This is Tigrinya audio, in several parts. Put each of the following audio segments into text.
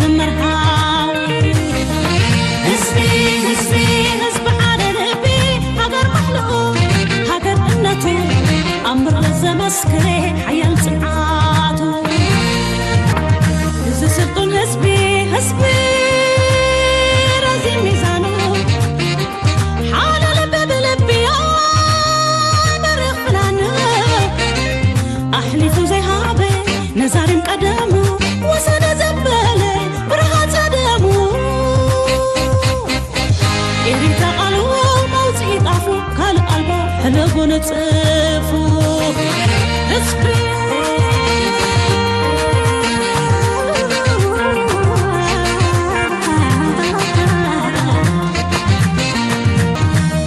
ክመርሓው ህዝቢ ህዝቢ ህዝቢ ሓደ ልቢ ሃገር ባሕልኡ ሃገር እምነቱ ኣብ ምርት ዘመስክሬ ሓያል ጽንዓቱ እዚ ስልጡን ህዝቢ ህዝቢ ረዚን ሚዛኑ ሓደ ልቢ ብልቢ በርኽ ፍናኑ ኣሕሊፉ ዘይሃበ ነዛሪም ቀደሙ ወሰደ ዘበለ ብርሃ ጸደሙ ኤሪትራ ቃሉ መውፅኢ ጣፉ ካልእ ኣልቦ ሕለጎ ነፅፉ ህዝቢ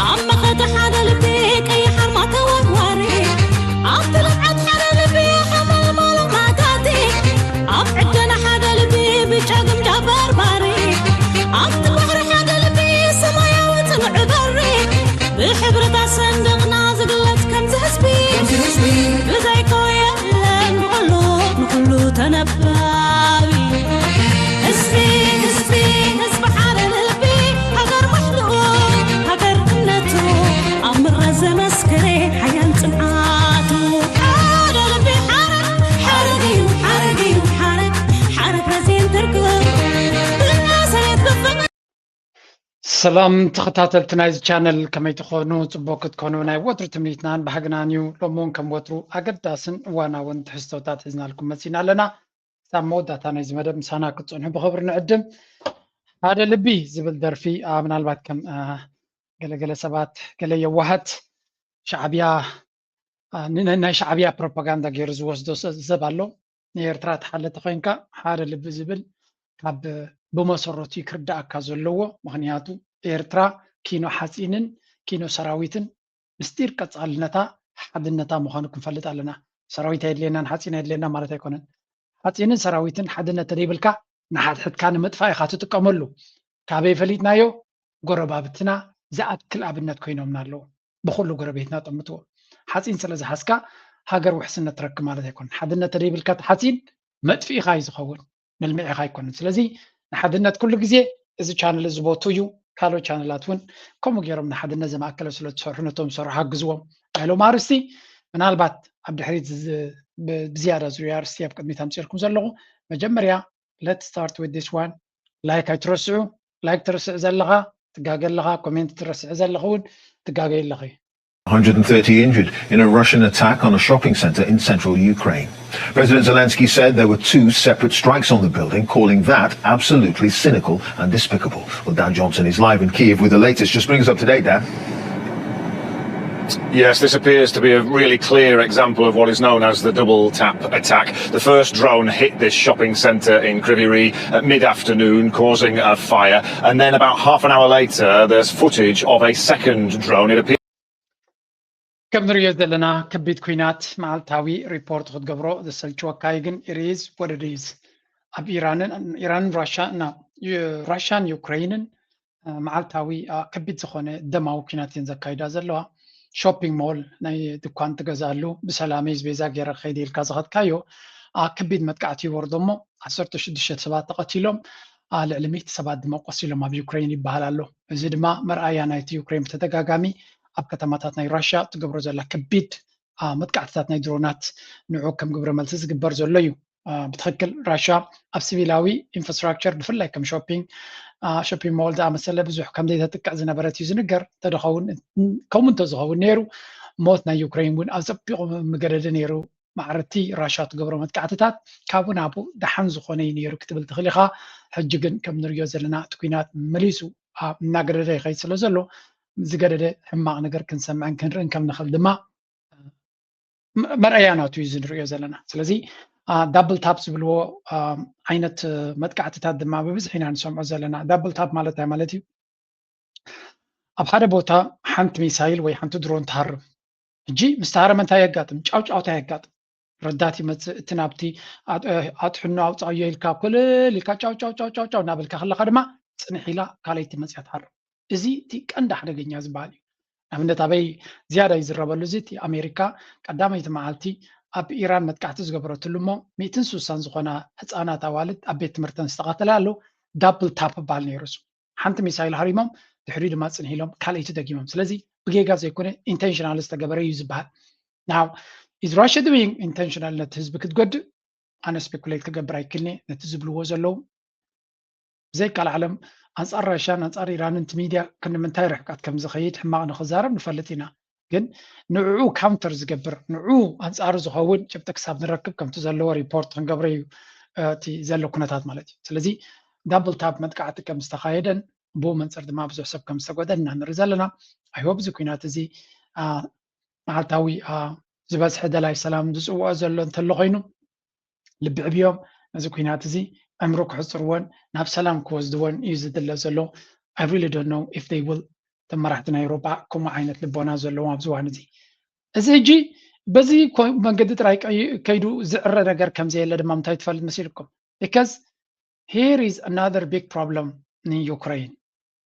ኣብ መኸተ ሓደ ልቢ ቀይሕ ኣርማ ተወርዋሪ ኣብቲ ልምዓት ሓደ ልቢ ሓመልማሎ ማእታቲ ኣብ ዕደና ሓደ ልቢ ብጫ ግምጃ በርባሪ ኣብቲ ባሕሪ ሓደ ልቢ ሰማያዊ ጽኑዕ በሪ ብሕብርታት ሰንደቕና ዝግለጽ ከምዚ ህዝቢ ብዘይኮ የለን ንኹሉ ንኹሉ ተነባቢ ህዝቢ ህዝቢ ህዝቢ ሓደ ልቢ ሃገር ባሕልኡ ሃገር እምነቱ ኣብ ምረ ዘመስክሬ ሓያል ጽንዓቱ ሓደ ልቢ ሓረግ ሓረግ እዩ ሓረግ እዩ ሓረግ ሓረግ ረዚን ትርጉም ብናሰሬት ብፍቕሪ ሰላም ተኸታተልቲ ናይዚ ቻነል ከመይ ትኾኑ? ጽቡቅ ክትኮኑ ናይ ወትሩ ትምኒትናን ባህግናን እዩ። ሎሚ እውን ከም ወትሩ ኣገዳስን እዋናውን ትሕዝቶታት ሒዝናልኩም መጺና ኣለና። ክሳብ መወዳእታ ናይዚ መደብ ምሳና ክትጸንሑ ብኽብሪ ንዕድም። ሓደ ልቢ ዝብል ደርፊ ኣ፣ ምናልባት ከም ኣ፣ ገለገለ ሰባት ገለ የዋሃት ሻዕብያ ኣ፣ ን- ን- ናይ ሻዕብያ ፕሮፓጋንዳ ገይሩ ዝወስዶ ሰ- ሰብ ኣሎ። ንኤርትራ ትሓለ ተኮይንካ ሓደ ልቢ ዝብል ካብ ብመሰረቱ ክርዳኣካ ዘለዎ ምክንያቱ ኤርትራ ኪኖ ሓፂንን ኪኖ ሰራዊትን ምስጢር ቀፃልነታ ሓድነታ ምዃኑ ክንፈልጥ ኣለና። ሰራዊት ኣየድልየናን ሓፂን ኣየድልየና ማለት ኣይኮነን። ሓፂንን ሰራዊትን ሓድነት ተደይብልካ ንሓድሕድካ ንምጥፋእ ኢኻ ትጥቀመሉ። ካበይ ፈሊጥናዮ? ጎረባብትና ዝኣክል ኣብነት ኮይኖምና ኣለዉ። ብኩሉ ጎረቤትና ጠምትዎ። ሓፂን ስለ ዝሓዝካ ሃገር ውሕስነት ትረክብ ማለት ኣይኮነን። ሓድነት ተደይብልካ እቲ ሓፂን መጥፊኢኻ እዩ ዝኸውን፣ መልምዒኻ ኣይኮነን። ስለዚ ንሓድነት ኩሉ ግዜ እዚ ቻነል እዚ ቦቱ እዩ። ካልኦት ቻነላት እውን ከምኡ ገይሮም ንሓድነት ዘማእከለ ስለ ዝሰርሑ ነቶም ዝሰርሑ ሓግዝዎም። ናይ ሎም ኣርስቲ ምናልባት ኣብ ድሕሪት ዝ- ብ- ብዝያዳ ዝርዩ ኣርስቲ ኣብ ቅድሚት ኣምፅልኩም ዘለኹ መጀመርያ let's start with this one like ኣይትረስዑ like ትረስዕ ዘለኻ ትጋገ ኣለኻ comment ትረስዕ ዘለኻ እውን ትጋገ ኣለኺ one hundred thirty injured in a Russian attack on a shopping center in central Ukraine. President Zelensky said there were two separate strikes on the building, calling that absolutely cynical and despicable. Well, Dan Johnson is live in Kyiv with the latest. Just bring us up to date, Dan. Yes, this appears to be a really clear example of what is known as the double tap attack. The first drone hit this shopping centre in Kryvyi Rih at mid afternoon, causing a fire. And then, about half an hour later, there's footage of a second drone. It appears. ከም ንሪኦ ዘለና ከቢድ ኩናት መዓልታዊ ሪፖርት ክትገብሮ ዘሰልችወካ እዩ ግን it is what it is ኣብ ኢራንን ኢራንን ራሻ እና ራሻን ዩክሬንን መዓልታዊ ከቢድ ዝኾነ ደማዊ ኩናት እየን ዘካይዳ ዘለዋ። ሾፒንግ ሞል ናይ ድኳን ትገዝኣሉ ብሰላመይ ዝቤዛ ገይረ ክኸይድ ኢልካ ዝኸድካዮ ከቢድ መጥቃዕቲ ይወርዶ እሞ ዓሰርተ ሽዱሽተ ሰባት ተቐቲሎም ልዕሊ ሚእቲ ሰባት ድማ ቆሲሎም ኣብ ዩክሬን ይበሃል ኣሎ። እዚ ድማ መርኣያ ናይቲ ዩክሬን ብተደጋጋሚ ኣብ ከተማታት ናይ ራሽያ ትገብሮ ዘላ ከቢድ መጥቃዕትታት ናይ ድሮናት ንዑ ከም ግብረ መልሲ ዝግበር ዘሎ እዩ። ብትኽክል ራሽያ ኣብ ሲቪላዊ ኢንፍራስትራክቸር ብፍላይ ከም ሾፒንግ ሾፒንግ ሞል ዝኣመሰለ ብዙሕ ከም ዘይተጥቅዕ ዝነበረት እዩ ዝንገር። እንተደኸውን ከምኡ እንተዝኸውን ነይሩ ሞት ናይ ዩክሬን እውን ኣጸቢቑ ምገደደ ነይሩ። ማዕረ እቲ ራሽያ ትገብሮ መጥቃዕትታት ካብኡ ናብኡ ደሓን ዝኾነ እዩ ነይሩ ክትብል ትኽእል ኢኻ። ሕጂ ግን ከም ንሪኦ ዘለና እቲ ኲናት መሊሱ እናገደደ ይኸይድ ስለ ዘሎ ዝገደደ ሕማቕ ነገር ክንሰምዕን ክንርእን ከም ንኽእል ድማ መርኣያ ናቱ እዩ ዝንሪኦ ዘለና። ስለዚ ዳብል ታፕ ዝብልዎ ዓይነት መጥቃዕትታት ድማ ብብዝሒ ኢና ንሰምዖ ዘለና። ዳብል ታፕ ማለት እንታይ ማለት እዩ? ኣብ ሓደ ቦታ ሓንቲ ሚሳይል ወይ ሓንቲ ድሮን ትሃርም። ሕጂ ምስ ተሃረመ እንታይ የጋጥም? ጫውጫውታ የጋጥም። ረዳት ይመፅእ፣ እቲ ናብቲ ኣጥሕኖ ኣውፃዮ ኢልካ ኮለል ኢልካ ጫው ጫው ጫው ጫው ጫው እናበልካ ከለካ ድማ ፅንሕ ኢላ ካልኣይቲ መፅያ ትሃርም። እዚ እቲ ቀንዲ ሓደገኛ ዝበሃል እዩ። ንኣብነት ኣበይ ዝያዳ ይዝረበሉ እዚ እቲ ኣሜሪካ ቀዳመይቲ መዓልቲ ኣብ ኢራን መጥቃዕቲ ዝገበረትሉ እሞ ሚእትን ስሳን ዝኾና ህፃናት ኣዋልድ ኣብ ቤት ትምህርተን ዝተቐተላ ኣሎ። ዳብል ታፕ በሃል ነይሩ እሱ። ሓንቲ ሚሳይል ሃሪሞም ድሕሪኡ ድማ ፅንሕ ኢሎም ካልኣይቲ ደጊሞም። ስለዚ ብጌጋ ዘይኮነ ኢንቴንሽናል ዝተገበረ እዩ ዝበሃል። ናው ኢዝ ራሽያ ዱዊንግ ኢንቴንሽናል ነቲ ህዝቢ ክትጎድእ ኣነ ስፔኩሌት ክገብር ኣይክልኒ። ነቲ ዝብልዎ ዘለዉ ብዘይካል ዓለም ኣንፃር ራሽያን ኣንፃር ኢራንን እቲ ሚድያ ክንምንታይ ርሕቀት ከም ዝኸይድ ሕማቕ ንኽዛረብ ንፈልጥ ኢና። ግን ንዕኡ ካውንተር ዝገብር ንዕኡ ኣንፃሩ ዝኸውን ጭብጢ ክሳብ ንረክብ ከምቲ ዘለዎ ሪፖርት ክንገብሮ እዩ እቲ ዘሎ ኩነታት ማለት እዩ። ስለዚ ዳብል ታፕ መጥቃዕቲ ከም ዝተኻየደን ብኡ መንፅር ድማ ብዙሕ ሰብ ከም ዝተጎደን ኢና ንርኢ ዘለና። ኣይሆብ እዚ ኩናት እዚ መዓልታዊ ዝበዝሐ ደላይ ሰላም ዝፅውዖ ዘሎ እንተሎ ኮይኑ ልቢ ዕብዮም ነዚ ኩናት እዚ ዕምሩ ክሕፅርዎን ናብ ሰላም ክወስድዎን እዩ ዝድለ ዘሎ። I really don't know if they will። ተመራሕቲ ናይ ኤውሮጳ ከምኡ ዓይነት ልቦና ዘለዎም ኣብዚ እዋን እዚ። እዚ ሕጂ በዚ መንገዲ ጥራይ ከይዱ ዝዕረ ነገር ከም ዘየለ ድማ ምንታይ ትፈልጥ መሲልኩም? Because here is another big problem in Ukraine.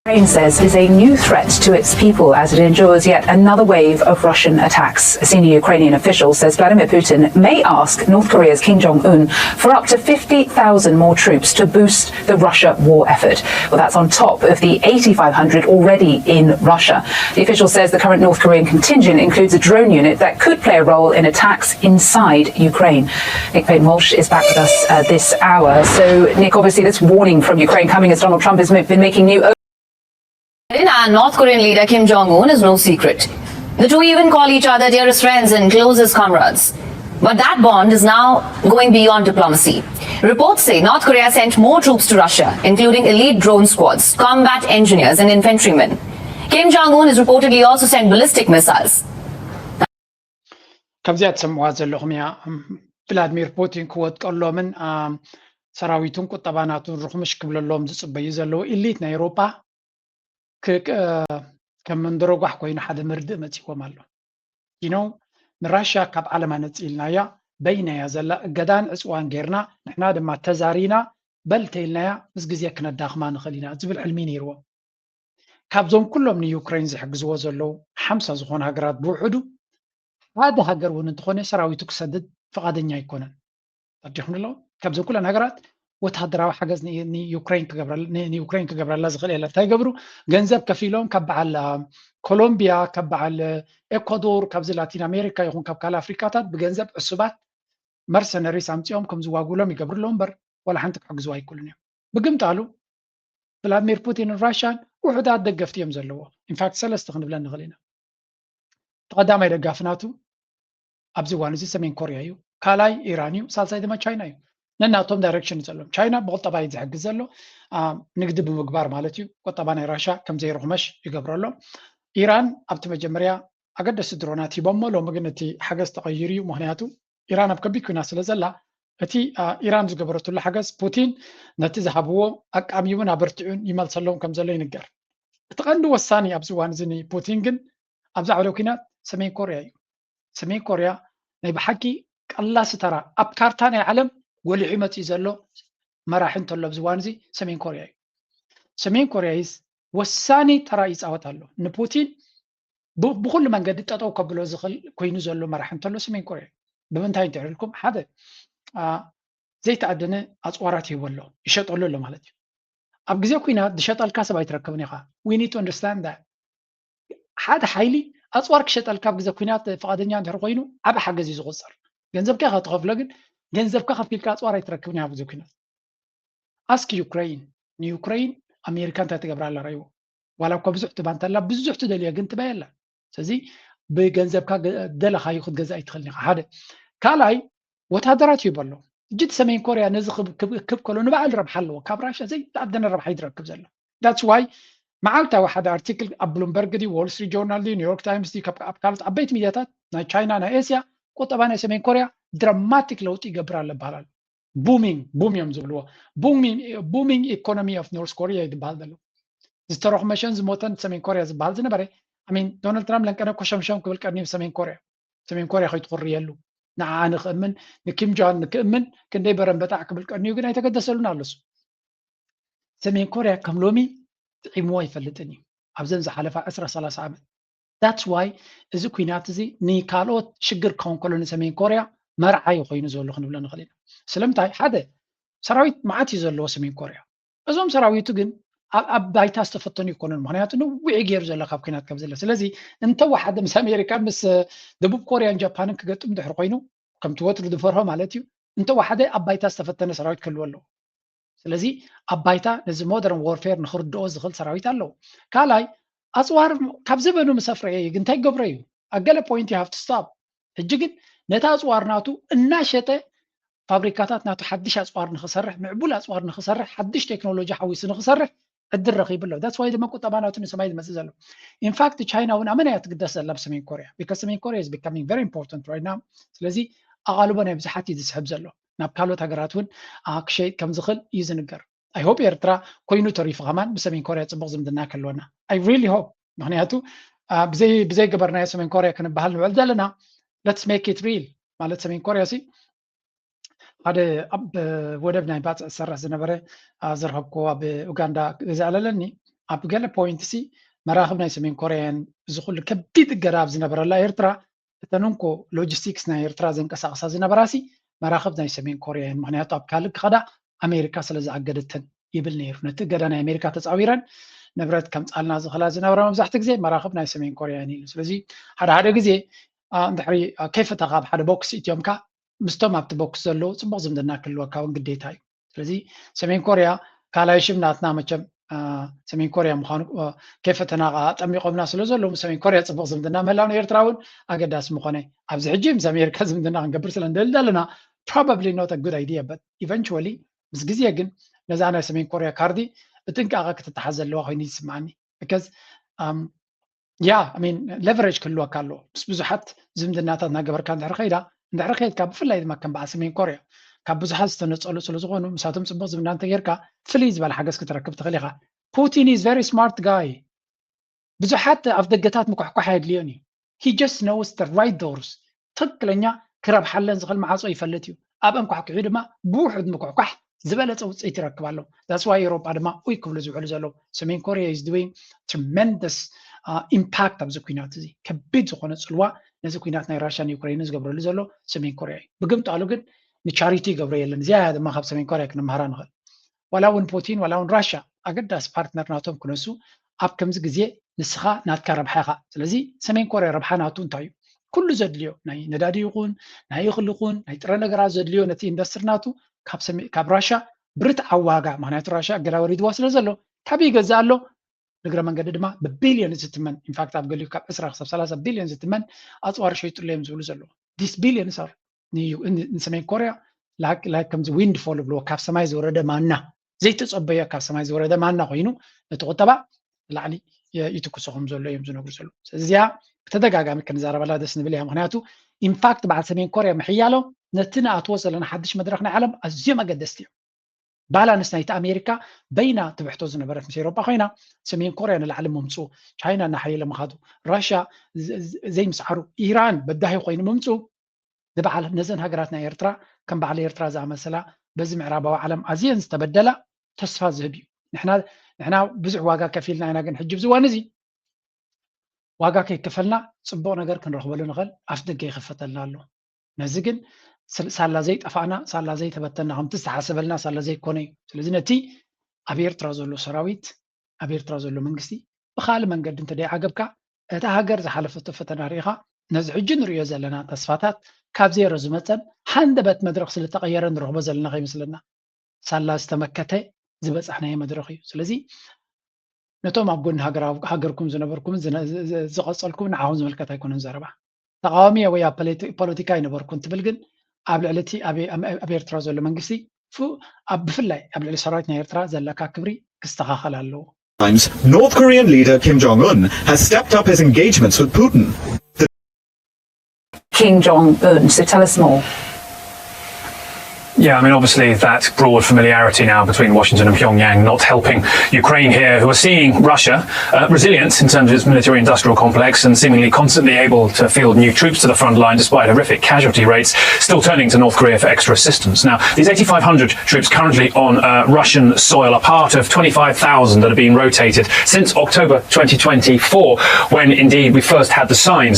Ukraine says is a new threat to its people as it endures yet another wave of Russian attacks. A senior Ukrainian official says Vladimir Putin may ask North Korea's Kim Jong un for up to fifty thousand more troops to boost the Russia war effort. Well, that's on top of the eighty-five hundred already in Russia. The official says the current North Korean contingent includes a drone unit that could play a role in attacks inside Ukraine. Nick Payne Walsh is back with us uh, this hour. So, Nick, obviously, this warning from Ukraine coming as Donald Trump has been making new. And North Korean leader Kim Jong un is no secret. The two even call each other dearest friends and closest comrades. But that bond is now going beyond diplomacy. Reports say North Korea sent more troops to Russia, including elite drone squads, combat engineers, and infantrymen. Kim Jong un has reportedly also sent ballistic missiles. ካብዚኣ ትሰምዕዋ ዘለኹም እያ። ቭላድሚር ፑቲን ክወድቀሎምን ሰራዊቱን ቁጠባ ናቱን ርኹምሽ ክብለሎም ዝፅበዩ ዘለዉ ኢሊት ናይ ኤውሮጳ ከም መንደረጓሕ ኮይኑ ሓደ መርድእ መፂዎም ኣሎ። You know ንራሽያ ካብ ዓለም ኣነፂልናያ በይናያ ዘላ እገዳን ዕፅዋን ጌርና ንሕና ድማ ተዛሪና በል ተይልናያ ምስ ግዜ ክነዳኽማ ንኽእል ኢና ዝብል ሕልሚ ነይርዎም። ካብዞም ኩሎም ንዩክሬን ዝሕግዝዎ ዘለዉ ሓምሳ ዝኾኑ ሃገራት ብውሕዱ ሓደ ሃገር እውን እንተኾነ ሰራዊቱ ክሰድድ ፍቓደኛ ኣይኮነን። ተረዲኹም ኣለዉ? ካብዞም ኩለን ሃገራት ወታደራዊ ሓገዝ ንዩክሬን ክገብረላ ዝኽእል የለን። እንታይ ይገብሩ? ገንዘብ ከፊሎም ካብ በዓል ኮሎምቢያ፣ ካብ በዓል ኤኳዶር፣ ካብዚ ላቲን ኣሜሪካ ይኹን ካብ ካልእ ኣፍሪካታት ብገንዘብ ዕሱባት መርሰነሪስ ኣምፂኦም ከም ዝዋጉሎም ይገብሩ ኣለዉ እምበር ዋላ ሓንቲ ክሕግዝዋ ኣይክእሉን እዮም። ብግምጣሉ ቭላድሚር ፑቲንን ራሽያን ውሑዳት ደገፍቲ እዮም ዘለዎ። ኢንፋክት ሰለስተ ክንብለን ንኽእል ኢና። እቲ ቀዳማይ ደጋፊ ናቱ ኣብዚ እዋን እዚ ሰሜን ኮርያ እዩ፣ ካልኣይ ኢራን እዩ፣ ሳልሳይ ድማ ቻይና እዩ። ነናቶም ዳይሬክሽን ዘለዎም። ቻይና ብቁጠባ እዩ ዝሕግዝ ዘሎ፣ ንግዲ ብምግባር ማለት እዩ። ቁጠባ ናይ ራሽያ ከም ዘይርኹመሽ ይገብረሎም። ኢራን ኣብቲ መጀመርያ ኣገደስቲ ድሮናት ሂቦሞ፣ ሎሚ ግን እቲ ሓገዝ ተቐይሩ እዩ። ምኽንያቱ ኢራን ኣብ ከቢድ ኩናት ስለ ዘላ እቲ ኢራን ዝገበረትሉ ሓገዝ ፑቲን ነቲ ዝሃብዎ ኣቃሚሙን ኣበርቲዑን ይመልሰሎም ከም ዘሎ ይንገር። እቲ ቀንዲ ወሳኒ ኣብዚ እዋን እዚ ንፑቲን ግን ኣብ ዛዕባ ኩናት ሰሜን ኮርያ እዩ። ሰሜን ኮርያ ናይ ብሓቂ ቀላሲ ተራ ኣብ ካርታ ናይ ዓለም ጎሊሑ መፂኡ ዘሎ መራሒ እንተሎ ኣብዚ እዋን እዚ ሰሜን ኮርያ እዩ። ሰሜን ኮርያ ይስ ወሳኒ ተራ ይፃወት ኣሎ ንፑቲን ብኩሉ መንገዲ ጠጠው ከብሎ ዝኽእል ኮይኑ ዘሎ መራሒ እንተሎ ሰሜን ኮርያ እዩ። ብምንታይ እንተዕልልኩም ሓደ ዘይተኣደነ ኣፅዋራት ይህቦ ኣሎ ይሸጠሉ ኣሎ ማለት እዩ። ኣብ ግዜ ኩናት ዝሸጠልካ ሰብ ኣይትረክብን ኢኻ። We need to understand that ሓደ ሓይሊ ኣፅዋር ክሸጠልካ ኣብ ግዜ ኩናት ፍቓደኛ እንድሕር ኮይኑ ዓብ ሓገዝ እዩ ዝቑፀር። ገንዘብካ ኢኻ ትኸፍሎ ግን ገንዘብካ ከፊልካ ኣፅዋር ኣይትረክብን ኢኻ ኣብ ግዜ ኩናት። ኣስክ ዩክሬን ንዩክሬን ኣሜሪካ እንታይ ትገብራ ኣላ ረይዎ ዋላ እኳ ብዙሕ ትባ እንተላ ብዙሕ ትደልዮ ግን ትባ የላ። ስለዚ ብገንዘብካ ደለኻዩ ክትገዛ ኣይትኽእልን ኢኻ። ሓደ ካልኣይ ወታደራት ይህቦ ኣሎ። እጅ ሰሜን ኮርያ ነዚ ክብ ከሎ ንባዕል ረብሓ ኣለዎ። ካብ ራሽያ ዘይተኣደነ ረብሓ ይዝረክብ ዘሎ። ዳትስ ዋይ መዓልታዊ ሓደ ኣርቲክል ኣብ ብሉምበርግ ድዩ፣ ዎል ስትሪት ጆርናል ድዩ፣ ኒውዮርክ ታይምስ ድዩ፣ ኣብ ካልኦት ዓበይቲ ሚድያታት ናይ ቻይና ናይ ኤስያ ቁጠባ ናይ ሰሜን ኮርያ ድራማቲክ ለውጢ ይገብር ኣሎ ይበሃል ኣሎ። ቡሚንግ ቡም እዮም ዝብልዎ። ቡሚንግ ኢኮኖሚ ኦፍ ኖርስ ኮርያ እዩ ዝበሃል ዘሎ። ዝተረኽመሸን ዝሞተን ሰሜን ኮርያ ዝበሃል ዝነበረ ሚን ዶናልድ ትራምፕ ለንቀነ ኮሸምሸም ክብል ቀኒዩ ሰሜን ኮርያ ሰሜን ኮርያ ከይትኹርየሉ ንዓኣ ንክእምን ንኪም ጆን ንክእምን ክንደይ በረን በጣዕ ክብል ቀኒዩ ግን ኣይተገደሰሉን ኣለሱ። ሰሜን ኮርያ ከም ሎሚ ጥዒምዎ ኣይፈልጥን እዩ ኣብዘን ዝሓለፋ ዕስራ ሰላሳ ዓመት። ዳትስ ዋይ እዚ ኩናት እዚ ንካልኦት ሽግር ክኸውን ከሎ ንሰሜን ኮርያ መርዓ እዩ ኮይኑ ዘሎ ክንብሎ ንኽእል ኢና። ስለምንታይ? ሓደ፣ ሰራዊት መዓት እዩ ዘለዎ ሰሜን ኮርያ። እዞም ሰራዊቱ ግን ኣብ ኣብ ባይታ ዝተፈተኑ ይኮኑን። ምክንያቱ ነዊሕ ገይሩ ዘሎ ካብ ኩናት ካብ ዘለ። ስለዚ እንተወሓደ ምስ ኣሜሪካ፣ ምስ ደቡብ ኮርያን ጃፓንን ክገጥም ድሕሪ ኮይኑ፣ ከምቲ ወትሩ ዝፈርሆ ማለት እዩ፣ እንተወሓደ ኣብ ባይታ ዝተፈተነ ሰራዊት ክህልዎ ኣለዎ። ስለዚ ኣብ ባይታ ነዚ ሞደርን ዋርፌር ንክርድኦ ዝኽእል ሰራዊት ኣለዎ። ካልኣይ፣ ኣፅዋር ካብ ዘበኑ ምስ ኣፍረየ እዩ፣ ግን እንታይ ገብረ እዩ? ኣብ ገለ ፖይንት you have to stop። ሕጂ ግን ነቲ ኣፅዋር ናቱ እናሸጠ ፋብሪካታት ናቱ ሓድሽ ኣፅዋር ንክሰርሕ፣ ምዕቡል ኣፅዋር ንክሰርሕ፣ ሓድሽ ቴክኖሎጂ ሓዊሱ ንክሰርሕ ዕድል ረኺቡ ኣሎ። That's why ድማ ቁጠባ ናቱ ንሰማይ ዝመፅእ ዘሎ። ኢንፋክት ቻይና እውን ኣመና እያ ትግደስ ዘላ ብሰሜን ኮርያ። Because ሰሜን ኮርያ is becoming very important right now። ስለዚ ኣቓልቦ ናይ ብዙሓት እዩ ዝስሕብ ዘሎ። ናብ ካልኦት ሃገራት እውን ክሸይጥ ከም ዝኽእል እዩ ዝንገር። I hope ኤርትራ ኮይኑ ተሪፉ ከማን ብሰሜን ኮርያ ፅቡቕ ዝምድና ከለወና። I really hope። ምክንያቱ ብዘይ ብዘይ ገበርናዮ ሰሜን ኮርያ ክንበሃል ንውዕል ዘለና። Let's make it real። ማለት ሰሜን ኮርያ ሲ ሓደ ኣብ ወደብ ናይ ባፅዕ ዝሰርሕ ዝነበረ ዝረኸብኩ ኣብ ኡጋንዳ ገዛ ኣለለኒ። ኣብ ገለ ፖይንት ሲ መራኽብ ናይ ሰሜን ኮርያን እዚ ኩሉ ከቢድ እገዳ ኣብ ዝነበረላ ኤርትራ እተን እንኮ ሎጂስቲክስ ናይ ኤርትራ ዘንቀሳቕሳ ዝነበራ ሲ መራኽብ ናይ ሰሜን ኮርያ እየን። ምክንያቱ ኣብ ካልእ ክኸዳ ኣሜሪካ ስለ ዝኣገደተን ይብል ነይሩ። ነቲ እገዳ ናይ ኣሜሪካ ተፃዊረን ንብረት ከምፃልና ዝኽላ ዝነበራ መብዛሕትኡ ግዜ መራኽብ ናይ ሰሜን ኮርያ እየን ኢሉ። ስለዚ ሓደ ሓደ ግዜ እንድሕሪ ከይፈተኻ ኣብ ሓደ ቦክስ እትዮምካ ምስቶም ኣብቲ ቦክስ ዘለዉ ፅቡቕ ዝምድና ክህልወካ እውን ግዴታ እዩ። ስለዚ ሰሜን ኮርያ ካልኣይ ሽም ናትና መቸም ሰሜን ኮርያ ምዃኑ ከይፈተና ከዓ ጠሚቆምና ስለ ዘለዉ ምስ ሰሜን ኮርያ ፅቡቕ ዝምድና ምህላው ንኤርትራ እውን ኣገዳሲ ምኾነ። ኣብዚ ሕጂ ምስ ኣሜሪካ ዝምድና ክንገብር ስለ ንደሊ ዘለና probably not a good idea, but eventually ምስ ግዜ ግን ነዛ ናይ ሰሜን ኮርያ ካርዲ ብጥንቃቐ ክትተሓዝ ዘለዋ ኮይኑ ይስምዓኒ። Because ያ ሚን ሌቨሬጅ ክህልወካ ኣለዎ። ምስ ብዙሓት ዝምድናታት እናገበርካ እንድሕር ከይዳ እንድሕር ከይድካ ብፍላይ ድማ ከም በዓል ሰሜን ኮርያ ካብ ብዙሓት ዝተነፀሉ ስለ ዝኾኑ ምሳቶም ፅቡቕ ዝምድና እንተጌርካ ፍልይ ዝበለ ሓገዝ ክትረክብ ትኽእል ኢኻ። Putin is very smart guy። ብዙሓት ኣፍ ደገታት ምኩሕኳሕ ኣየድልዮን እዩ። He just knows the right doors። ትክክለኛ ክረብሓለን ዝኽእል ማዕፆ ይፈልጥ እዩ። ኣብ እንኳሕኩሑ ድማ ብውሑድ ምኩሕኳሕ ዝበለፀ ውፅኢት ይረክብ ኣሎ። That's why ኤውሮጳ ድማ ኡይ ክብሉ ዝውዕሉ ዘለዉ። ሰሜን ኮርያ is doing tremendous impact ኣብዚ ኩናት እዚ። ከቢድ ዝኾነ ፅልዋ ነዚ ኩናት ናይ ራሽያን ዩክሬንን ዝገብረሉ ዘሎ ሰሜን ኮርያ እዩ። ብግምጣሉ ግን ንቻሪቲ ይገብሮ የለን። እዚኣ ድማ ካብ ሰሜን ኮርያ ክንመሃራ ንኽእል። ዋላ እውን ፑቲን ዋላ እውን ራሽያ ኣገዳሲ ፓርትነር ናቶም ክነሱ ኣብ ከምዚ ግዜ ንስኻ ናትካ ረብሓ ኢኻ። ስለዚ ሰሜን ኮርያ ረብሓ ናቱ እንታይ እዩ? ኩሉ ዘድልዮ ናይ ነዳዲ ይኹን ናይ እኽሊ ይኹን ናይ ጥረ ነገራት ዘድልዮ ነቲ ኢንዱስትሪ ናቱ ካብ ራሻ ብርትዓዊ ዋጋ፣ ምክንያቱ ራሻ እገዳ ወሪድዋ ስለ ዘሎ ካብ ይገዝእ ኣሎ። ንግረ መንገዲ ድማ ብቢልዮን ዝትመን ኢንፋክት ኣብ ገሊኡ ካብ ዕስራ ክሳብ ሰላሳ ቢልዮን ዝትመን ኣፅዋር ሸይጡሉ እዮም ዝብሉ ዘለዉ። This billions are ንሰሜን ኮርያ like ከምዚ ዊንድፎል ብልዎ ካብ ሰማይ ዝወረደ ማና ዘይተፀበዮ ካብ ሰማይ ዝወረደ ማና ኮይኑ ነቲ ቁጠባ ላዕሊ ይትኩሶ ከም ዘሎ እዮም ዝነግሩ ዘለዉ። እዚኣ ብተደጋጋሚ ክንዛረበላ ደስ ንብል እያ። ምክንያቱ ኢንፋክት በዓል ሰሜን ኮርያ ምሕያሎ ነቲ ንኣትዎ ዘለና ሓድሽ መድረክ ናይ ዓለም ኣዝዮም ኣገደስቲ እዮም። ባላንስ ናይቲ ኣሜሪካ በይና ትብሕቶ ዝነበረት ምስ ኤሮጳ ኮይና ሰሜን ኮርያ ንላዕሊ ምምፅኡ፣ ቻይና እናሓየለ ምኻዱ፣ ራሽያ ዘይምስዓሩ፣ ኢራን በዳሂ ኮይኑ ምምፅኡ ንበዓል ነዘን ሃገራት ናይ ኤርትራ ከም በዓል ኤርትራ ዝኣመሰላ በዚ ምዕራባዊ ዓለም ኣዝየን ዝተበደላ ተስፋ ዝህብ እዩ። ንሕና ንሕና ብዙሕ ዋጋ ከፊልና ኢና፣ ግን ሕጂ ኣብዚ እዋን እዚ ዋጋ ከይከፈልና ፅቡቕ ነገር ክንረኽበሉ ንኽእል ኣፍ ደገ ይኸፈተልና ኣሎ። ነዚ ግን ሳላ ዘይጠፋእና ሳላ ዘይተበተና ከምቲ ዝተሓሰበልና ሳላ ዘይኮነ እዩ። ስለዚ ነቲ ኣብ ኤርትራ ዘሎ ሰራዊት ኣብ ኤርትራ ዘሎ መንግስቲ ብካልእ መንገዲ እንተደይዓገብካ እታ ሃገር ዝሓለፈቶ ፈተና ርኢኻ ነዚ ሕጂ ንርእዮ ዘለና ተስፋታት ካብ ዜሮ ዝመፀን ሃንደበት መድረክ ስለተቐየረ ንረኽቦ ዘለና ከይመስለና ሳላ ዝተመከተ ዝበፃሕናዮ መድረክ እዩ። ስለዚ ነቶም ኣብ ጎኒ ሃገርኩም ዝነበርኩምን ዝቐፀልኩምን ንዓኹም ዝምልከት ኣይኮነን ዘረባ። ተቃዋሚ ወይ ኣብ ፖለቲካ ኣይነበርኩን ትብል ግን ኣብ ልዕሊ እቲ ኣብ ኤርትራ ዘሎ መንግስቲ ብፍላይ ኣብ ልዕሊ ሰራዊት ናይ ኤርትራ ዘለካ ክብሪ ክስተኻኸል ኣለዎ። North Korean leader Kim Jong Un has stepped up his engagements with Putin. Kim Jong Un. So tell us more. Yeah, I mean, obviously, that broad familiarity now between Washington and Pyongyang not helping Ukraine here, who are seeing Russia uh, resilient in terms of its military industrial complex and seemingly constantly able to field new troops to the front line despite horrific casualty rates, still turning to North Korea for extra assistance. Now, these eighty-five hundred troops currently on uh, Russian soil are part of twenty-five thousand that have been rotated since October twenty twenty-four, when indeed we first had the signs.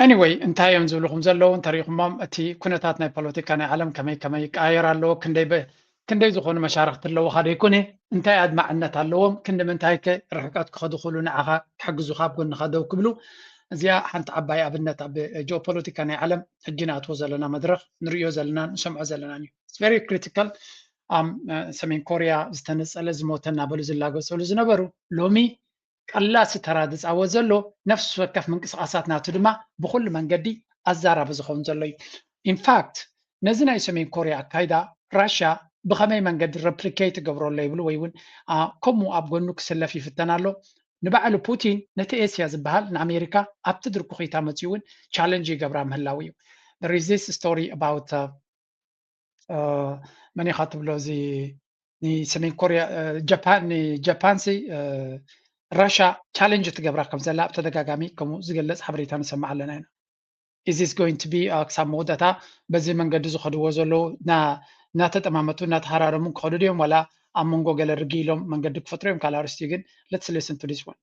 Anyway እንታይ እዮም ዝብልኹም ዘለዉ እንተሪኢኹሞም እቲ ኩነታት ናይ ፖለቲካ ናይ ዓለም ከመይ ከመይ ይቀያየር ኣለዎ ክንደይ በ- ክንደይ ዝኾኑ መሻርክቲ ኣለዎ ካደ ይኩነ እንታይ ኣድማዕነት ኣለዎም ክንዲ ምንታይ ከ ርሕቀት ክኸዱ ክእሉ ንዓኻ ክሕግዙኻ ኣብ ጎንኻ ደው ክብሉ እዚኣ ሓንቲ ዓባይ ኣብነት ኣብ ጂኦፖለቲካ ናይ ዓለም ሕጂ ንኣትዎ ዘለና መድረኽ ንርእዮ ዘለና ንሰምዖ ዘለናን እዩ very critical ሰሜን ኮርያ ዝተነፀለ ዝሞተ እናበሉ ዝላገፀሉ ዝነበሩ ሎሚ ቀላሲ ተራ ዝፃወት ዘሎ ነፍሲ ወከፍ ምንቅስቃሳት ናቱ ድማ ብኩሉ መንገዲ ኣዛራቢ ዝኸውን ዘሎ እዩ። ኢንፋክት ነዚ ናይ ሰሜን ኮርያ ኣካይዳ ራሽያ ብኸመይ መንገዲ ረፕሊኬት ይገብሮ ኣሎ ይብሉ ወይ እውን ከምኡ ኣብ ጎኑ ክስለፍ ይፍተን ኣሎ። ንባዕሉ ፑቲን ነቲ ኤስያ ዝበሃል ንኣሜሪካ ኣብቲ ድርኩኺታ መፅኡ እውን ቻለንጅ ይገብራ ምህላው እዩ። There is this story about መን ኢኻ ትብሎ እዚ ንሰሜን ኮርያ ጃፓን ንጃፓን ሲ ራሻ ቻለንጅ ትገብራ ከም ዘላ ብተደጋጋሚ ከምኡ ዝገልፅ ሓበሬታ ንሰማዕ ኣለና ኢና። Is this going to be ክሳብ መወዳእታ በዚ መንገዲ ዝኸድዎ ዘለዉ እናተጠማመቱ እናተሃራረሙ ክኸዱ ድዮም ዋላ ኣብ መንጎ ገለ ርጊ ኢሎም መንገዲ ክፈጥሩ እዮም ካልእ ኣርስቲ ግን let's listen to this one.